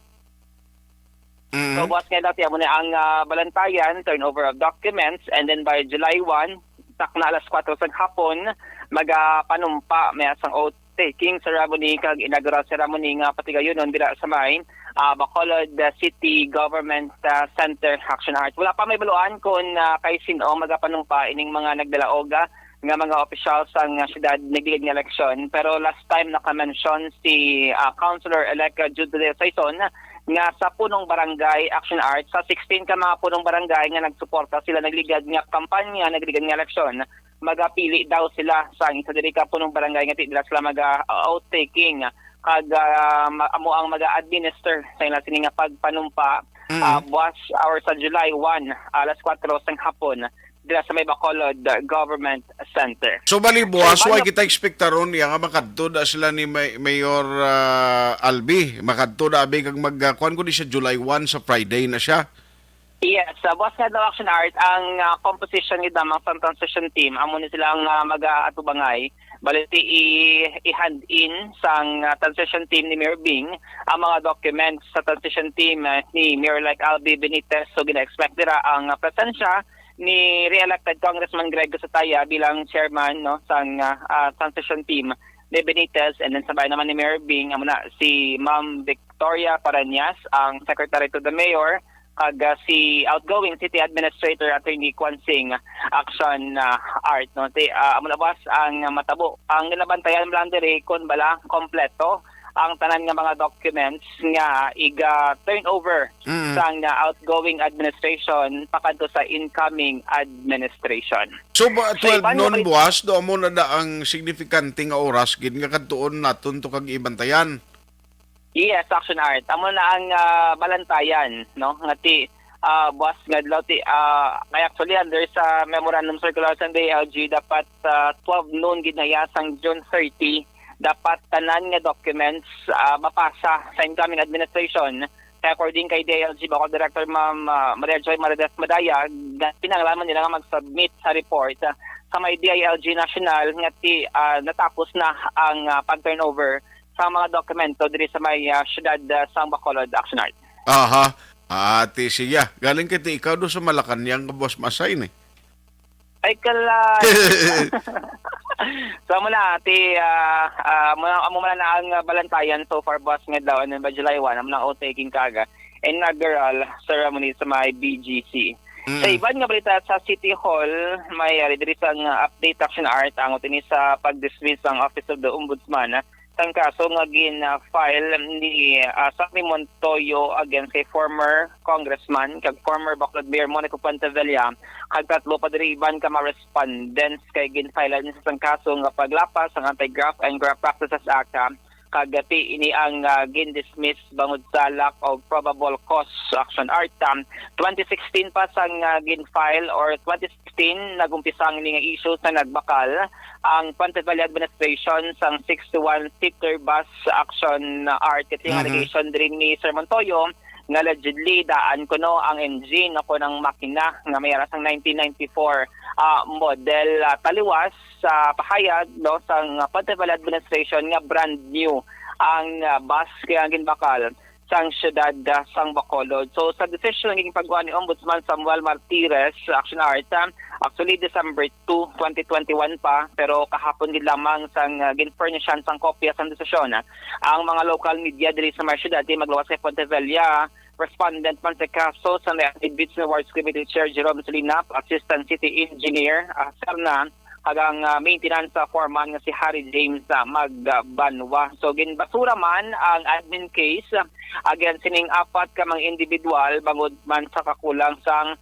Mm. So, buwas nga dati, amo na ang, ah, balantayan, turnover of documents, and then by July one, takna alas kuwatro sa hapon, magapanumpa may asang oath-taking ceremony kag inaugural ceremony nga patigayunon dira sa may, ah, Bacolod, ah, City Government, ah, Center, Action Art. Wala pa may baluan kung, ah, kay sino magapanumpa ining mga nagdalaog, ah, nga mga opisyal sang, ah, siyudad nagligad nga eleksyon. Pero last time naka-mention si, ah, Councilor-elect, ah, Jude Padilla Sison nga sa punong barangay, Action Art, sa sixteen ka mga punong barangay nga nagsuporta sila nagligad nga kampanya, nagligad nga eleksyon, magapili daw sila sang isa diri ka punong barangay nga ti-, dira sila maga, ah, oath-taking. Kag, ah, ma-, amo ang maga-administer sa ila sini nga pagpanumpa, Mm. ah, buwas or sa July one, alas kuwatro sang hapon, dira sa may Bacolod, ah, Government Center. So, bali, buwas, Kay wa Banyo kita ekspektaron niya nga makadto da sila ni May-, Mayor, ah, Albi. Makadto da, abi, kag mag, ah, kuwan ko di siya, July one sa Friday na siya. Yes, sa buwas nga daw, Action Art, ang, ah, composition ni damang sa transition team, amo ni sila ang, ah, mag-aatubangay. Bali, ti-, i-, i-hand in sang, ah, transition team ni Mayor Bing ang mga documents sa transition team, ah, ni Mayor-elect Albi Benitez. So, gina-expect nila ang, ah, presensya ni re-elected Congressman Greg Gatazaytaya bilang chairman, no, sang, ah, ah, transition team ni Benitez, and then sabay naman ni Mayor Bing, amo na si Ma'am Victoria Parañas, ang Secretary to the Mayor, kag, ah, si outgoing City Administrator Attorney Kwan Sing, Action, ah, Art, no. Ti-, ah, amo na buwas ang matabo. Ang nilabantayan lang diri kung bala kompleto ang tanan nga mga documents nga iga-turnover Mm. sang, ah, outgoing administration pakadto sa incoming administration. So, ba, Sa twelve iban nga noon bali- buwas, do amo na da ang signifikante nga oras gid nga kadtuon naton to kag ibantayan. Yes, Action Art. Amo na ang, ah, balantayan, no? Nga ti, ah, buwas nga adlaw ti, ah, kay actually under sa memorandum circular sa D I L G, dapat, ah, twelve noon gid na iya sang June thirty, dapat tanan nga documents, ah, mapasa sa incoming administration. Kaya according kay D I L G Bacolod Director Ma'am, ah, Maria Joy Marides Madayag, na pinangalaman nila nga mag-submit sa report, ah, sa may D I L G National nga ti, ah, natapos na ang, ah, pag-turnover sa mga dokumento diri sa may, ah, siyudad, ah, sang Bacolod, Action Art. Aha. Ati siya. Galing kay ti ikaw do sa Malacañang nga buwas ma-assign eh. Ay, kalay. So, amo na, ti, ah, ah, amo na, amo man na ang, ah, balantayan so far, buwas nga adlaw, and then by July one, amo na ang oath-taking kag inaugural ceremony sa may B G C. Mm. Sa iban nga balita sa City Hall, may ari diri sang, ah, update, Action Art, ang utini sa pag-dismiss sang Office of the Ombudsman, ah, sang kaso nga gin-file ni, ah, Sammy Montoyo against kay former congressman kag former Bacolod Mayor Monico Puentevilla, kag tatlo pa diri iban ka mga respondents kay gin-file ni sa sang kaso nga paglapas sang Anti-Graft and Graft Practices Act, ah, kag ti ini ang, ah, gin-dismiss bangod sa lack of probable cause, Action Art. Um, twenty sixteen pa sang, ah, gin-file or twenty sixteen, nag-umpisa ang ini nga issue sa nagbakal ang Puentevilla administration sang sixty-one seater bus, Action Art. Ito yung Mhm. allegation diri ni Sir Montoyo nga allegedly daan kuno ang engine o kuno ang makina nga may aras ang nineteen ninety-four, ah, model, ah, taliwas sa pahayag, no, sang Puentevilla administration nga brand new ang, ah, bus kaya ang ginbakal sang siyudad, ah, sang Bacolod. So, sa desisyon nga ginpagkuha ni Ombudsman Samuel Martires, Action Art, ah, actually December two, twenty twenty-one pa, pero kahapon gid lamang sang, ah, ginfurnishan sang kopya sang desisyon, ah, ang mga local media diri sa may siyudad, di magluwas kay Puentevilla, respondent man sa kaso sa Nayarit Beach Ward Committee Chair Jerome Solinap, Assistant City Engineer, ah, Serna, kag ang, ah, maintenance, ah, foreman nga si Harry James, ah, Magbanwa. So, ginbasura man ang admin case, ah, against sining apat ka mga individual bangod man sa kakulang sang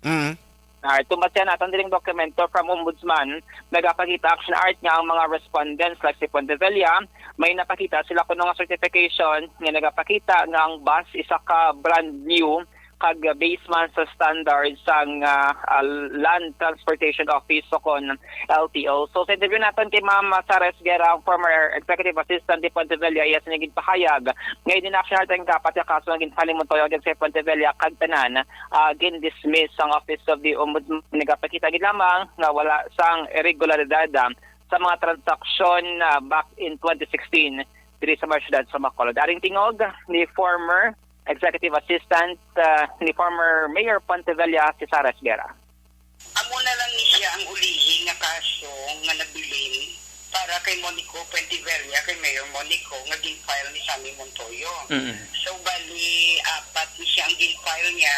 Mm. Art. Kung basihan naton diring dokumento from Ombudsman, nagapakita, Action Art, nga ang mga respondents, like si Pontevilla, may napakita sila kuno nga certification nga nagapakita nga ang bus isa ka brand new kag based man sa standards sang, ah, ah, Land Transportation Office o kon L T O. So, sa interview naton kay Ma'am Sara Esguerra, ang former executive assistant ni Pontevilla, iya sini ginpahayag nga ini na, Action Art, ang ikapat ka kaso nga ginfile ni Montoya against kay Pontevilla, kag tanan, ah, gin-dismiss sang Office of the Ombudsman. Nagapakita gid lamang nga wala sang irregularidad, ah, sa mga transaksyon, ah, back in twenty sixteen diri sa mga syudad sa Bacolod. Aring tingog ni former executive assistant, ah, ni former Mayor Pontevilla, si Sara Esguerra. Amo na lang ni siya ang ulihi nga kaso nga nabilin para kay Monico Pontevilla, kay Mayor Monico, nga gin-file ni Sammy Montoyo. Mm. So, bali, apat ni siya ang gin-file niya.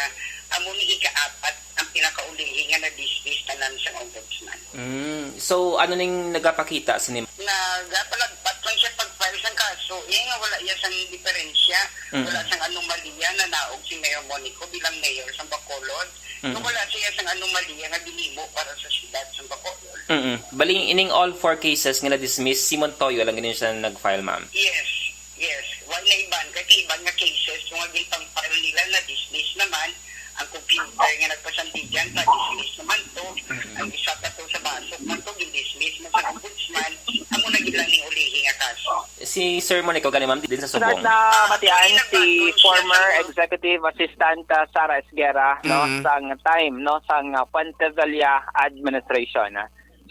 Amo ni ika-apat ang pinakaulihi nga na-dismiss tanan sang Ombudsman. Mm. So, ano ning nagapakita sini? Nagapalagpat lang siya pag-file sang kaso. Iya nga wala iya sang diferensya. Mm. Wala sang anomalya na naog si Mayor Monico bilang mayor sang Bacolod. Mm. Nga wala siya sang anomalya nga ginhimo para sa siyudad sang Bacolod. Mm. Bali, ining all four cases nga na-dismiss, si Montoyo lang gid siya nag-file, ma'am? Yes, yes. Wala na iban. Kay iban nga cases, yung nga ginpang-file nila, na-dismiss naman. Ang computer nga nagpasandigan, pa-dismiss naman to. Mm. Ang isa pa to sa basok man to, gin-dismiss man sa ombudsman. Amo na gid lang ning ulihi nga kaso. Si Sir Monico gani, ma'am, din sa Subong. Sunod na matian si former executive assistant, ah, Sara Esguerra, no, Mm. sang time, no, sang, ah, Pontevilla administration.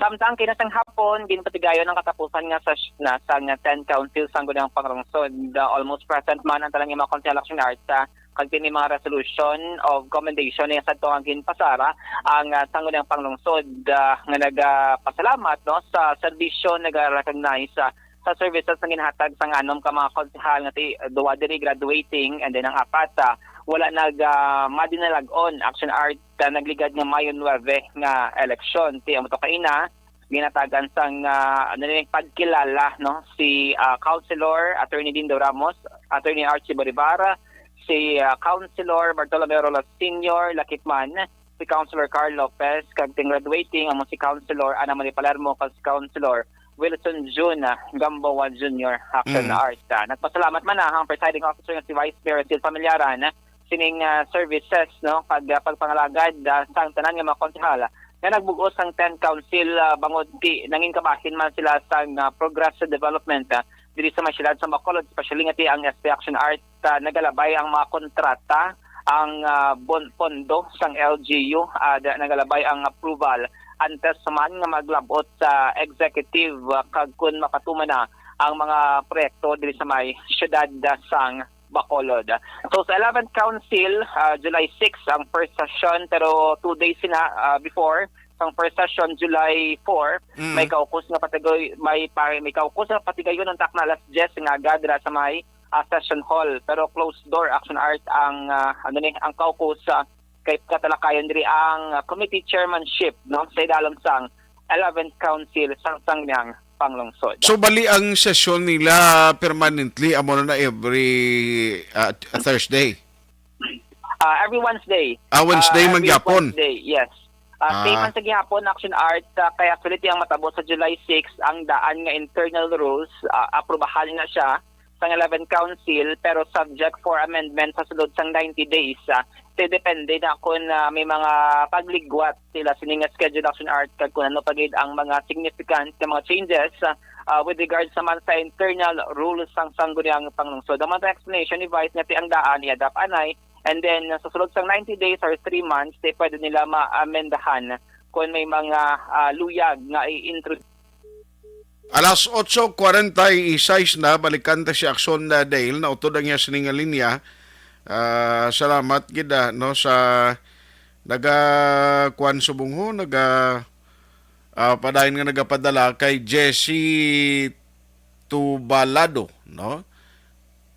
Samtang kina sang hapon, ginpatigayon ang katapusan nga sesyon na sang ten council sang Sangguniang Panglungsod. Ah, almost present man ang tanan nga mga konsehal, Action Art, ah, kag kini mga resolution of commendation niya sa tuwang ginpasara ang, ah, Sangguniang Panglungsod, ah, nga nagapasalamat, no, sa serbisyo, naga-recognize, ah, sa services nga ginhatag sang anom ka mga konsehal nga ti-, duwa diri graduating, and then ang apat, ah, wala nag, ah, madinalag-on, Action Art, ah, nagligad nga Mayo nuebe nga eleksyon. Ti amo to kaina, ginatagan sang, ah, ano ni, pagkilala, no, si, ah, Councilor Attorney Dindo Ramos, Attorney Archie Bolivar, si, ah, Councilor Bartolomeo Rolas Senior, lakip man, si Councilor Carl Lopez, kag ting graduating amo si Councilor Ana Marie Palermo kag si Councilor Wilson Jun, ah, Gamboa Junior, Action Mm. Art. Ah, nagpasalamat man, ah, ang presiding officer nga si Vice Mayor Sil Familiaran, ah, sining, ah, services, no, kag, ah, pagpangalagad, ah, sang tanan nga mga konsehal nga nagbug-os sang ten council, ah, bangod ti nangin kabahin man sila sang, ah, progress sa development, ah, diri sa mga syudad sa Bacolod, especially nga ti ang S P Action Art, ah, nagalabay ang mga kontrata, ang, ah, bon-, pondo sang L G U, ah, da-, nagalabay ang approval antes man nga maglab-ot sa executive, ah, kag kun mapatuman na ang mga proyekto diri sa may syudad, ah, sang Bacolod. So, sa eleventh Council, ah, July six ang first session, pero two days na, ah, before, sang first session, July four, Mm. may caucus nga patigayon, may pa-, may caucus nga patigayon ang takna alas diyes nga aga dira sa may, ah, session hall. Pero closed door, Action Art, ang, ah, ano ni, ang caucus, ah, kay katalakayan diri ang, ah, committee chairmanship, no, sa idalom sang eleventh Council sang Sangguniang Panglungsod. So, bali ang sesyon nila permanently, amo na na every, ah, Thursday? Ah, every Wednesday. Ah, Wednesday Ah, man every gyapon? Wednesday, yes. Ah, same Ah. man sa gihapon, Action Art, ah, kay actually ti ang matabo sa July six, ang daan nga internal rules, ah, aprubahan na siya sang eleventh Council, pero subject for amendment sa sulod sang ninety days. Ah, ti depende na kung, ah, may mga pagligwat sila sini nga schedule, Action Art, kag kung ano pa gid ang mga significant nga mga changes, ah, ah, with regards naman sa internal rules sang Sangguniang Panglungsod. Ang mga explanation ni Vice nga ti ang daan i-adapt anay, and then sa sulod sang ninety days or three months, ti pwede nila ma-amendahan kung may mga, ah, luyag nga i-introduce. Alas otso kwarenta y seis na, balikan ta si Action, ah, Dale, nautod ang iya sini nga linya. Ah, salamat gid, ah, no, sa naga-, kuwan subong ho, naga-, ah, padayon nga nagapadala kay Jessie Tubalado, no?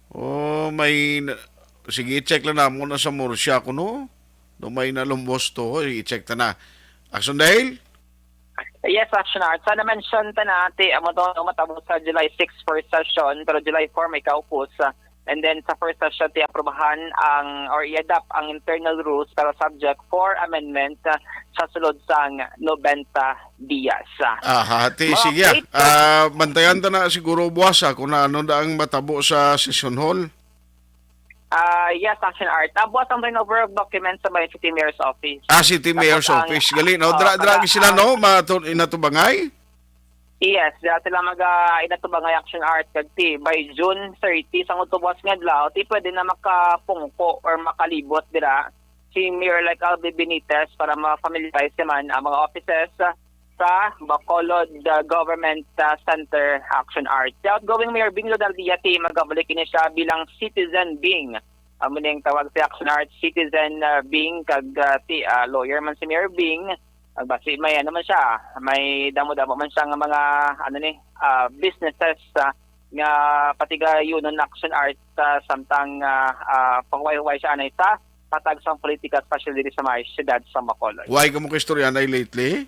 Oh, may na-, sige, i-check lang namo na sa Murcia kuno. No, may nalumos to, i-check ta na. Action Dale? Yes, Action Art. Sa na-mention ta na, ti, amo to, no, matabo sa July six first session, pero July four may caucus, ah, And then sa first session, ti aprubahan ang or i-adopt ang internal rules pero subject for amendment, ah, sa sulod sang nobenta dias. Aha, ti, mga sige, ah. Update, Ah, bantayan ta na siguro buwas, ah, kung ano na ang matabo sa session hall. Ah, yes, Action Art. Ah, buwas ang turnover of documents sa may City Mayor's Office. Ah, City Tapos Mayor's ang, Office. Gali, no? ah, Dra-, dragi sila, ah, no? Mga tu-, inatubangay? Yes, dira sila mag, ah, inatubangay, Action Art, kag ti, by June thirty, sang utubos nga adlaw, ti pwede na makapungko or makalibot dira si Mayor like Albi Benitez para ma-familiarize naman ang mga offices, ah, sa Bacolod, ah, Government, ah, Center, Action Art. Si outgoing Mayor Bing Rodaldia, ti, magabalik ini siya bilang Citizen Bing. Amo ning tawag si Action Art, Citizen, ah, Bing, kag, ah, ti, ah, lawyer man si Mayor Bing. Magbasi may ano man siya, may damo-damo man siya nga mga, ano ni, ah, businesses, ah, nga patigayunon, Action Art, ah, samtang, ah, ah, panghuway-huway siya anay sa patag sang politika, especially diri sa mga siyudad sa Bacolod. Why ka mo kaistorya na lately?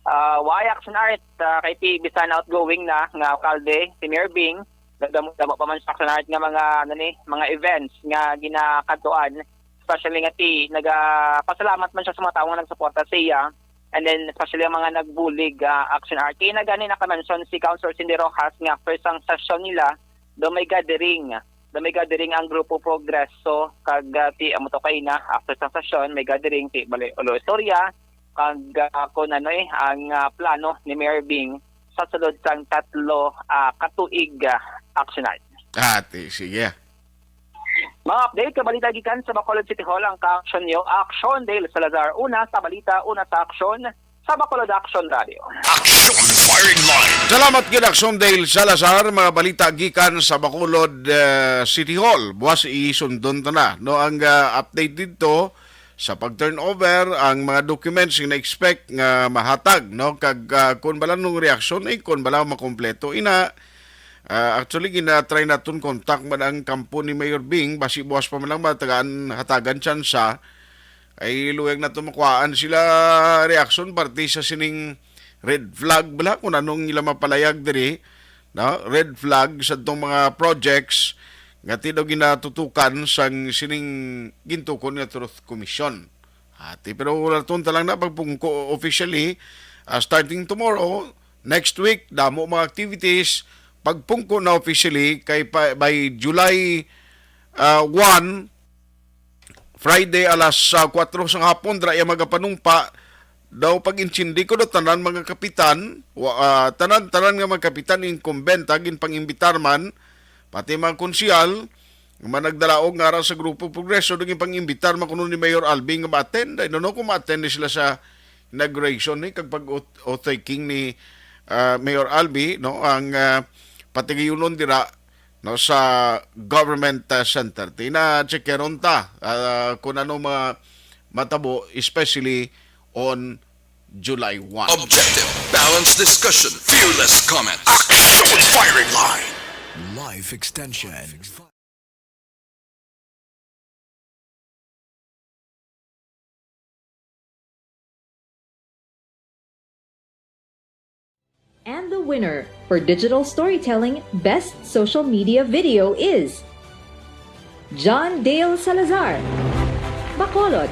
Ah, why, Action Art? Ah, kay ti bisan outgoing na nga alkalde si Mayor Bing, nagdamo-damo pa man sa Action Art nga mga, ano ni, mga events nga ginakadtuan, especially nga ti nagapasalamat man siya sa mga tawo nga nagsuporta sa iya. And then, especially ang mga nagbulig, ah, Action Art. Kaya na gani naka-mention si Councilor Cindy Rojas nga first ang session nila, daw may gathering. Daw may gathering ang Grupo Progreso, kag, ah, ti, amo to kay na, after sa session, may gathering, ti, bali, ulo istorya, kag, ah, kung ano eh, ang, ah, plano ni Mayor Bing sa sulod sang tatlo, ah, katuig, ah, Action Art. Ah, ti, sige. Mga update ka balita gikan sa Bacolod City Hall ang ka-action niyo. Action Dale Salazar, una sa balita, una sa aksyon, sa Bacolod Action Radio. Action Firing Line. Salamat gid, Action Dale Salazar. Mga balita gikan sa Bacolod, eh, City Hall. Buwas isundon ta na, no, ang, ah, update didto sa pag-turnover, ang mga documents nga na-expect nga mahatag, no, kag, ah, kung bala nung reaksyon, eh, kung bala makompleto ina. Ah, actually, gina-try naton contact man ang kampo ni Mayor Bing, basi buwas pa man lang matagaan, hatagan tsansa. Ay, luwag naton makuhaan sila reaksyon parte sa sining red flag bala, kung anong ila mapalayag diri, no? Red flag sa tong mga projects nga ti daw ginatutukan sang sining gintukon nga Truth Commission. Ati, pero wala ton ta lang na pagpungko officially, ah, starting tomorrow, next week, damo mga activities, pagpungko na officially kay pa, by July, ah, one, Friday, alas, ah, kuwatro sa hapon, dira iya magapanumpa daw pag-intindi ko daw tanan mga kapitan, wa, ah, tanan, tanan nga mga kapitan incumbent, ah, ginpang-imbitar man, pati mga konsehal, nga managdalaog nga ara sa Grupo Progreso, daw ginpang-imbitar man kuno ni Mayor Albi nga ma-attend. I don't know kung ma-attend ni sila sa inauguration ni kag pag-oath-taking ni, ah, Mayor Albi, no, ang, ah, patigayunon dira, no, sa government, ah, center. Tina-checkeron ta, ah, kung ano ma-, matabo, especially on July one. Objective, balanced discussion, fearless comments. Action Firing Line. Life Extension. And the winner for digital storytelling best social media video is John Dale Salazar, Bacolod,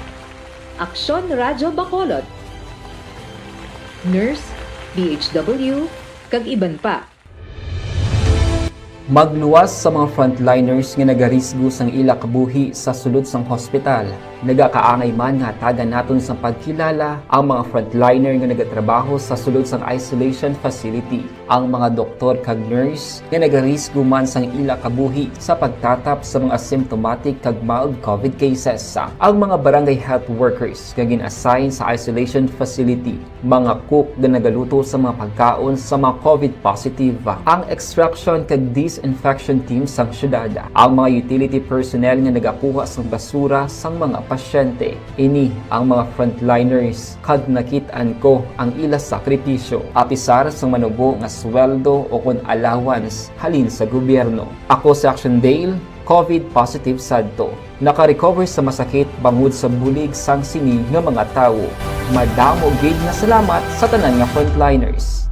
Aksyon Radyo Bacolod, Nurse, D H W, kag iban pa. Magluwas sa mga frontliners nga nagarisgo sang ila kabuhi sa sulod sang hospital. Nagakaangay man nga hatagan naton sang pagkilala ang mga frontliner nga nagatrabaho sa sulod sang isolation facility, ang mga doktor kag nurse nga nagarisgo man sang ila kabuhi sa pagtatap sa mga asymptomatic kag mild covid cases, ang mga barangay health workers nga gin-assign sa isolation facility, mga cook nga nagaluto sa mga pagkaon sa mga covid positive, ang extraction kag disinfection team sang syudad, ang mga utility personnel nga nagakuha sang basura sang mga pasyente. Ini ang mga frontliners, kag nakit-an ko ang ila sakripisyo. Apisar sang manubo nga sweldo o kon allowance halin sa gobyerno. Ako si Action Dale, covid positive sad to. Naka-recover sa masakit bangod sa bulig sang sini nga mga tawo. Madamo gid nga salamat sa tanan nga frontliners.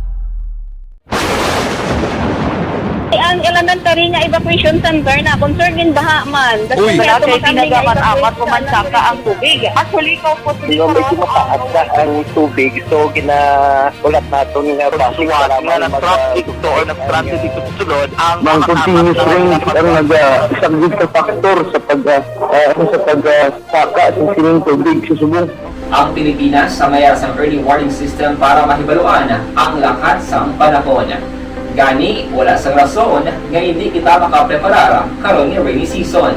Ang ilan Nagtari nga evacuation center na, concern gid baha man. Uy. Wala kay pinagamat-amat ko man saka ang tubig. Actually, ko po. Di ba, medyo mataas na ang tubig, so ginaulat naton nga basi para nga mag-, nag-traffic to or nag-traffic dito sa sulod ang mga continuous rain ang nag-, ah, isang big factor sa pag, ah, ah, sa pag, ah, saka sa sining tubig sa subong. Ang Pilipinas sa mayar sang early warning system para mahibaluan ang lakat sang panahon. Gani, wala sang rason nga hindi kita makapreparar karon nga rainy season.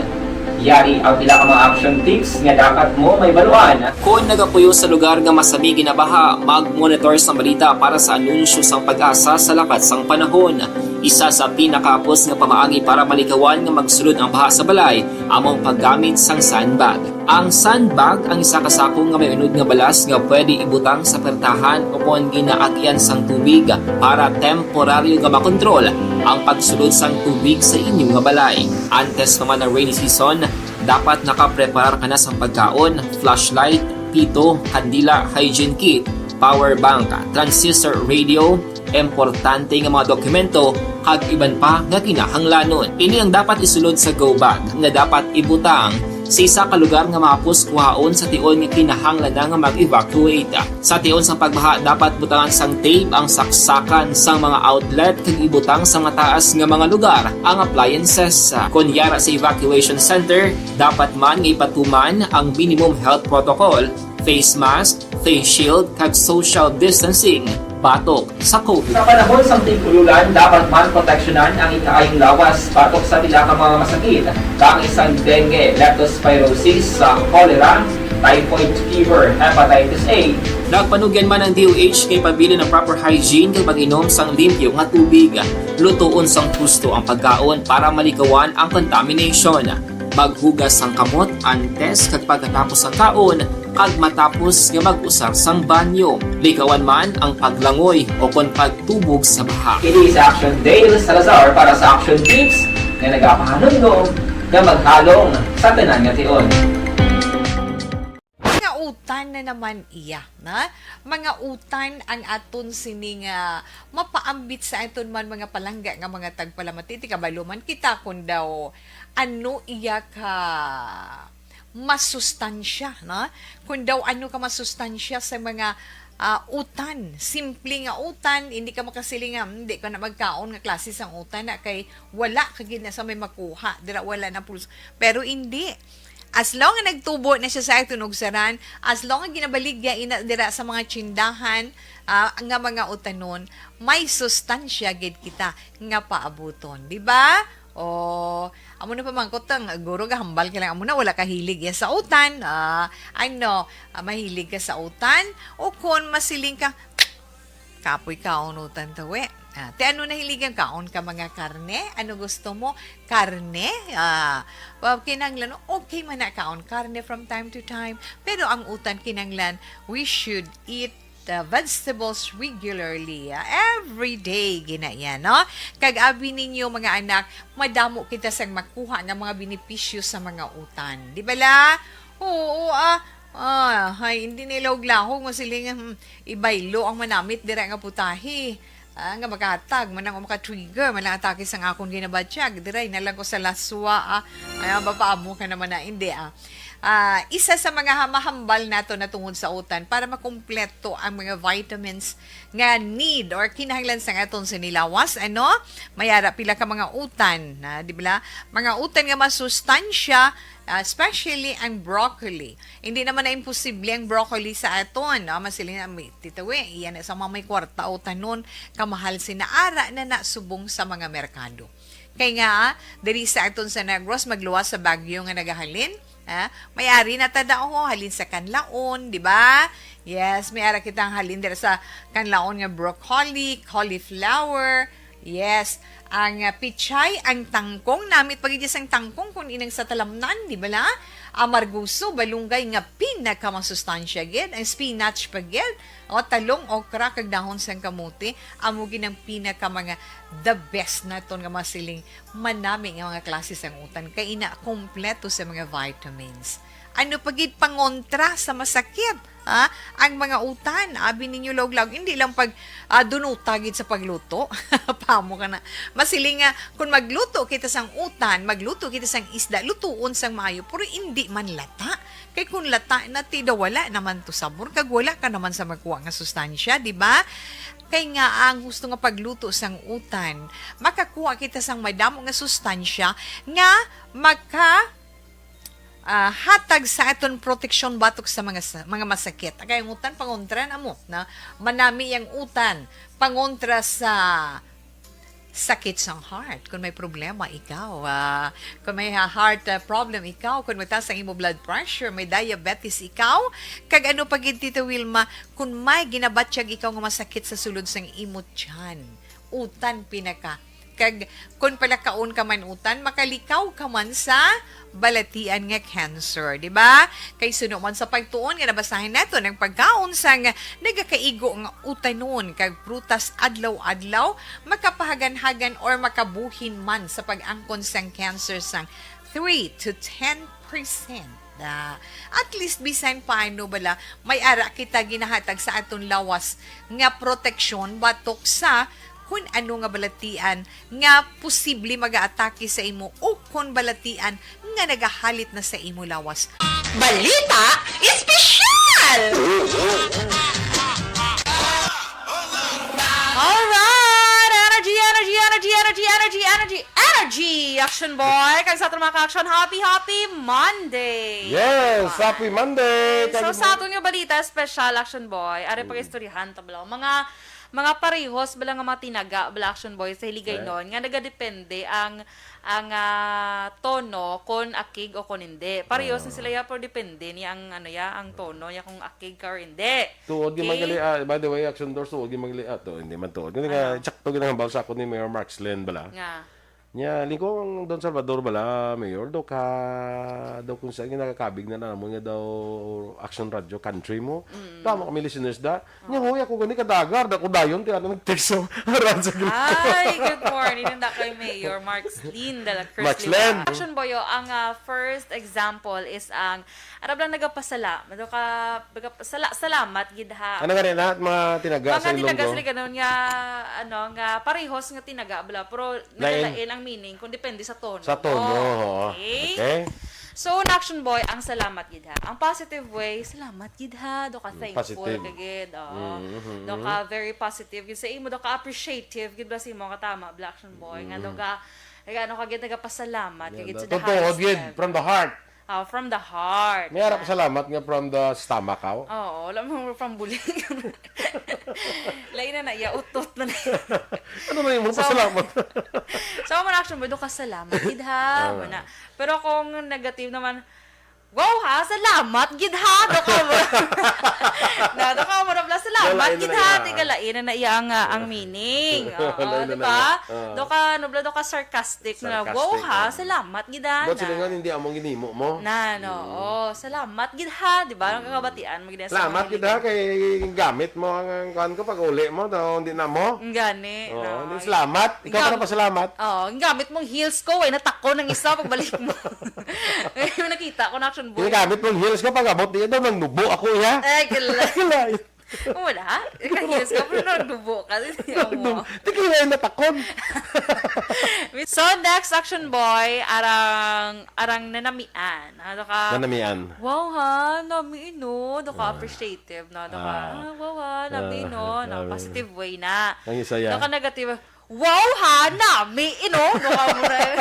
Yari ang pila ka mga action tips nga dapat mo mahibaluan. Kon nagapuyo sa lugar nga masami ginabaha, mag-monitor sa balita para sa anunsyo sang PAGASA sa lakat sang panahon. Isa sa pinakahapos nga pamaagi para malikawan nga magsulod ang baha sa balay amo ang paggamit sang sandbag. Ang sandbag ang isa ka sako nga may unod nga balas nga pwede ibutang sa pertahan o kon ginaagian sang tubig para temporaryo nga makontrol ang pagsulod sang tubig sa inyo nga balay. Antes pa man ang rainy season, dapat nakapreparar ka na sang pagkaon, flashlight, pito, kandila, hygiene kit, power bank, transistor radio, importante nga mga dokumento, kag iban pa nga kinahanglanon. Ini ang dapat isulod sa go bag nga dapat ibutang sa isa ka lugar nga mahapos kuhaon sa tion nga kinahanglan na nga mag-evacuate. Sa tion sang pagbaha, dapat butangan sang tape ang saksakan sang mga outlet kag ibutang sa mataas nga mga lugar ang appliances. Kon yara sa evacuation center, dapat man nga ipatuman ang minimum health protocol, face mask, face shield, kag social distancing batok sa COVID. Sa panahon sang tig-ululan, dapat man proteksyonan ang ikaayong lawas batok sa pila ka mga masakit, kaangay sang dengue, leptospirosis, sa cholera, typhoid fever, hepatitis A. Nagpanugyan man ang D O H nga ipabilin ang proper hygiene kag pag-inom sang limpyo nga tubig. Lutoon sang husto ang pagkaon para malikawan ang contamination. Maghugas sang kamot antes kag pagkatapos sang kaon, kag matapos nga mag-usar sang banyo. Likawan man ang paglangoy o kon pagtubog sa baha. Ini si Action Dale Salazar para sa Action Tips nga nagapahanumdom nga maghalong sa tanan nga tion. Mga utan na naman iya, na? Mga utan ang aton sining, ah, mapaambit sa aton man mga palangga nga mga tagpalamati. Ti kabalo man kita kung daw ano iya ka masustansya, na? Kung daw ano ka masustansya sa mga, ah, utan, simple nga utan, hindi ka makasiling nga, "Hmm, di ka na magkaon nga klase sang utan na kay wala ka gid na sa may makuha, dira wala na pulso." Pero hindi. As long nga nagtubo na siya sa aton ugsaran, as long nga ginabaligya ina dira sa mga tsindahan, ah, nga mga utanon, may sustansya gid kita nga paabuton, di ba? O, amo na pamangkot ang guro, gahambal ka lang, amo na, wala ka hilig ya sa utan. Ah, ano, ah, mahilig ka sa utan? O kon masiling ka, kapoy kaon utan tawi. Ah, ti ano nahiligan, kaon ka mga karne? Ano gusto mo? Karne? Ah, pa-, kinahanglan, okay man na kaon karne from time to time. Pero ang utan kinahanglan, we should eat the vegetables regularly, ah, every day, gina yan, no? Kag abi ninyo, mga anak, madamo kita sang makuha nga mga benepisyo sa mga utan. Di ba la? Oo, ah, ah, hay, hindi na ilahog-lahog, masiling, hmm, ibaylo ang manamit dira nga putahe. Ah, nga makahatag man ang, o maka-trigger man ang atake sang akon ginabatyag. Diray na lang ko sa laswa, ah. Ay, ah, mapaamo ka naman na, hindi, ah. Ah, isa sa mga ha-, mahambal nato na tungod sa utan para makumpleto ang mga vitamins nga need or kinahanglan sang aton sinilawas, ano? May ara pila ka mga utan, na, di ba? Mga utan nga masustansya, ah, especially ang broccoli. Hindi naman na imposible ang broccoli sa aton, no? Masiling na, may, titawi, iyan na sa mga may kwarta o tanon, kamahal sina ara na na subong sa mga merkado. Kay nga, diri sa aton sa Negros, magluwas sa bagyo nga nagahalin, ah, may ari na ta daw, halin sa Kanlaon, di ba? Yes, may ara kitang halin dira sa Kanlaon nga broccoli, cauliflower, yes, ang, ah, pichay, ang tangkong, namit pa gid sang tangkong kun inang sa talamnan, di ba la? Amargoso, balunggay nga pinakamasustansya gid, ang spinach pa gid, o talong, okra, kag dahon sang kamote, amo gid ang pinaka mga the best naton nga masiling manami nga mga klase sang utan, kay ina kompleto sa mga vitamins. Ano pa gid pangontra sa masakit, ha? Ang mga utan, abi ninyo, laog-laog, hindi lang pag, ah, dunuta gid sa pagluto. Pamo ka na. Masiling nga, kung magluto kita sang utan, magluto kita sang isda, lutuon sang maayo, pero hindi man lata. Kay kung lata na, ti daw wala naman to sabor, kag wala ka naman sa magkuha nga sustansya, di ba? Kay nga ang gusto nga pagluto sang utan, makakuha kita sang madamo nga sustansya nga maka, ah, hatag sa aton proteksyon batok sa mga sa-, mga masakit. Kay ang utan pangontra na mo na manami ang utan pangontra sa sakit sang heart. Kung may problema ikaw, ah, kung may ha-, heart, ah, problem ikaw, kung mataas ang imo blood pressure, may diabetes ikaw, kag ano pa gid, Tita Wilma, kung may ginabatyag ikaw nga masakit sa sulod sang imo tiyan, utan pinaka. Kag kung palakaon ka man utan, makalikaw ka man sa balatian nga cancer, di ba? Kay suno man sa pagtuon nga nabasahin naton, ang pagkaon sang nagakaigo nga utanon kag prutas adlaw-adlaw makapahaganhagan or makabuhin man sa pag-angkon sang cancer sang three to ten percent. Ah, at least, bisan paano bala, may ara kita ginahatag sa aton lawas nga proteksyon batok sa kun ano nga balatian nga posible mag-aatake sa imo o kon balatian nga nagahalit na sa imo lawas. Balita Espesyal! Alright! Energy, energy, energy, energy, energy, energy, energy! Action Boy, kag sa aton mga ka-action, happy, happy Monday! Yes! Happy Monday! So, kag sa aton nga balita espesyal, Action Boy, ari, mm, pag-istoryahan ta bala. Mga, mga parehos bala nga mga tinaga bala, Action Boy, sa Hiligaynon, eh, nga nagadepende ang, ang, ah, tono kon akig o kon hindi. Parehos na, ah, sila ya, pero depende ni ang, ano ya, ang tono ya kung akig ka or hindi. Tuod gyud, okay, man gali, ah, by the way, Action Doors, tuod gyud man gali, ah, to, hindi man tuod. Gani nga, ano, tsakto gyud ang hambal sa akon ni Mayor Mark Slen bala. Nga. Nya, lingkod ang Don Salvador bala, Mayor, daw ka, daw kung saan nga nakakabig na namon nga daw Action Radio Country mo. Mm. Tama kami, listeners, da. Nya, oh, huy, ako gani kadagar, da ko dayon, ti ano nag-text sa Aranza Gil. Ay, good morning. Nanda kay Mayor Mark Slen de la Cruz Mark Slen. Lima. Action Boy, oh, ang, ah, first example is ang Arab lang nagapasala-, nagaka-, nagapasala-, salamat gid ha. Ano nga rin lahat, mga tinaga sa Ilonggo? Mga tinaga sa Ilonggo nga, ano, nga parehos nga tinaga bala, pero lain, nagalain ang meaning kung depende sa tono. Sa tono, oo. Okay? Okay. So, ang Action Boy, ang salamat gid ha. Ang positive way, salamat gid ha. Do ka, mm, thankful, positive, ka gid, oo. Mm, mm, do ka, mm, very positive gid sa imo, do ka appreciative gid ba sa imo, katama bala, Action Boy, nga, mm, do ka, nga ano ka gid, nagapasalamat ka gid sa the highest level. Totoo gid, from the heart. Ah, from the heart. May ara pasalamat nga from the stomach, aw? Oo, wala mo from buling. Lain na na, iya, utot na na. Ano na yung, so, pasalamat? So, man, Action Boy, do ka salamat gid ha, ah, man na. Pero kung negative naman, wow ha, salamat gid ha, do ka mo. Na, do ka mo, salamat gid ha, tiga lain na na iya ang, ah, ang meaning. Oo, di ba? Ah. Do ka, ano bala, do ka sarcastic. Sarcastic na, "Wow, ha, ah, salamat gid, ah." But na sila nga, hindi among ginimo mo. Na, no, mm, oh, salamat gid, ha, di ba? Mm. Ang kakabatian mo gid, salamat gid, ha, kay gamit mo ang, ang kuwan ko, pag uli mo, daw, hindi na mo. Gani, oo, no, hindi, salamat. Ikaw pa na pasalamat. Oh, ang gamit mong heels ko, way natakon ang isa pagbalik mo. May nakita ko na, Action Boy. Yung gamit mong heels ko, pag abot, di daw nang nubo ako, ya. Eh, gala. Gala. Wala. Ikaw, yes ka, pero nagdubo ka. Di mo. Di kayo ngayon natakon. So, next, Action Boy, arang, arang nanamian. Ano ka? Nanamian. Wow, ha? Nami, no? Ano ka, ah, appreciative, no? Ano ka? Ah. Ah, wow, ha? Nami, ah, no? Na, nami, positive way na. Ang isa, ya. Ano ka, negative? Wow, ha? Nami, ino? Doka mo na, eh.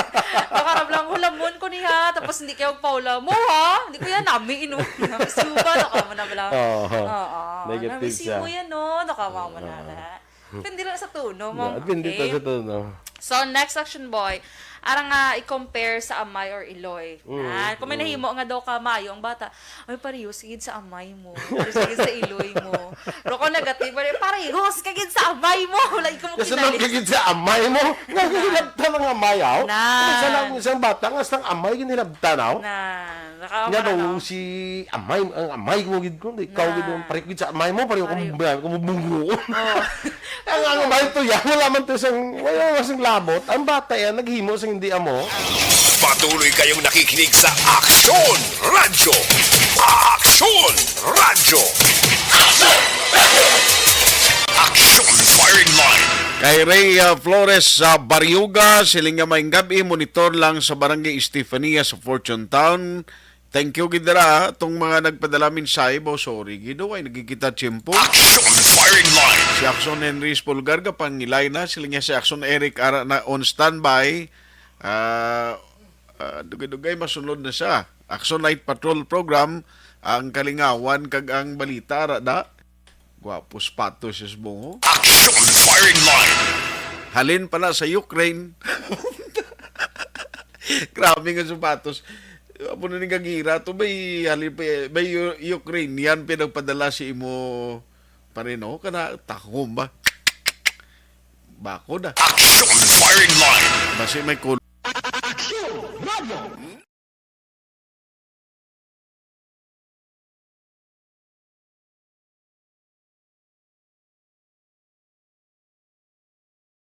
Doka ra lang, hulamon ko niya. Tapos hindi kayo paula. Mo, ha? Hindi ko yan, nami, ino? Nami, suba, doka mo na bala. Oo. Oo. Negative siya. Nami, simo yan, no? Doka mo na, ha? Depende lang sa tono mo. Yeah, depende sa tono. Okay. So, next, Action Boy. Arang nga i-compare sa amay or iloy. Mm, ah, kung may, mm, nahimo nga daw ka maayo ang bata, "Ay, parehos gid sa amay mo. Parehos gid sa iloy mo." Pero kung negative, pare-, "Parehos ka gid sa amay mo." Wala ko mo kinalis. Kasunod ka gid sa amay mo. Nga, gihilabtan ang amay, aw. Na. Ano sa lang isang bata, nga sa amay, ginhilabtan, aw. Na. Nga daw si amay, ang amay mo gid ko, ikaw gid ang pareho gid sa amay mo, pareho kung, kung bubungo. Oh. Ang, ang amay to yan, wala man to sang, wala man sang labot. Ang bata yan, naghimo sa Hindi amo. Patuloy kayong nakikinig sa Aksyon Radyo. Aksyon Radyo. Aksyon Firing Line. Kay Ray, ah, Flores sa Barriuga, siling nga maayong gab-i, monitor lang sa Barangay Estefania sa Fortune Town. Thank you gid dira, ah, tong mga nagpadala mensahe, bo, sorry gid, oh, ay nagkikita tiyempo. Action Firing Line. Si Action Henry Espulgar, gapangilay na, siling niya si Action Eric, ara na on standby. Ah, ah, dugay-dugay masunod na siya. Action Night Patrol Program, ang kalingawan kag ang balita, ara da. Gwapo sapatos, sis mo. Action Firing Line. Halin pala sa Ukraine. Grabe nga sapatos. Apo na ning gagira to, may halin pa, may U-, Ukrainian pa nagpadala si imo pa rin, oh. Kana, tahom ba? Bako na. Action Firing Line. Basi may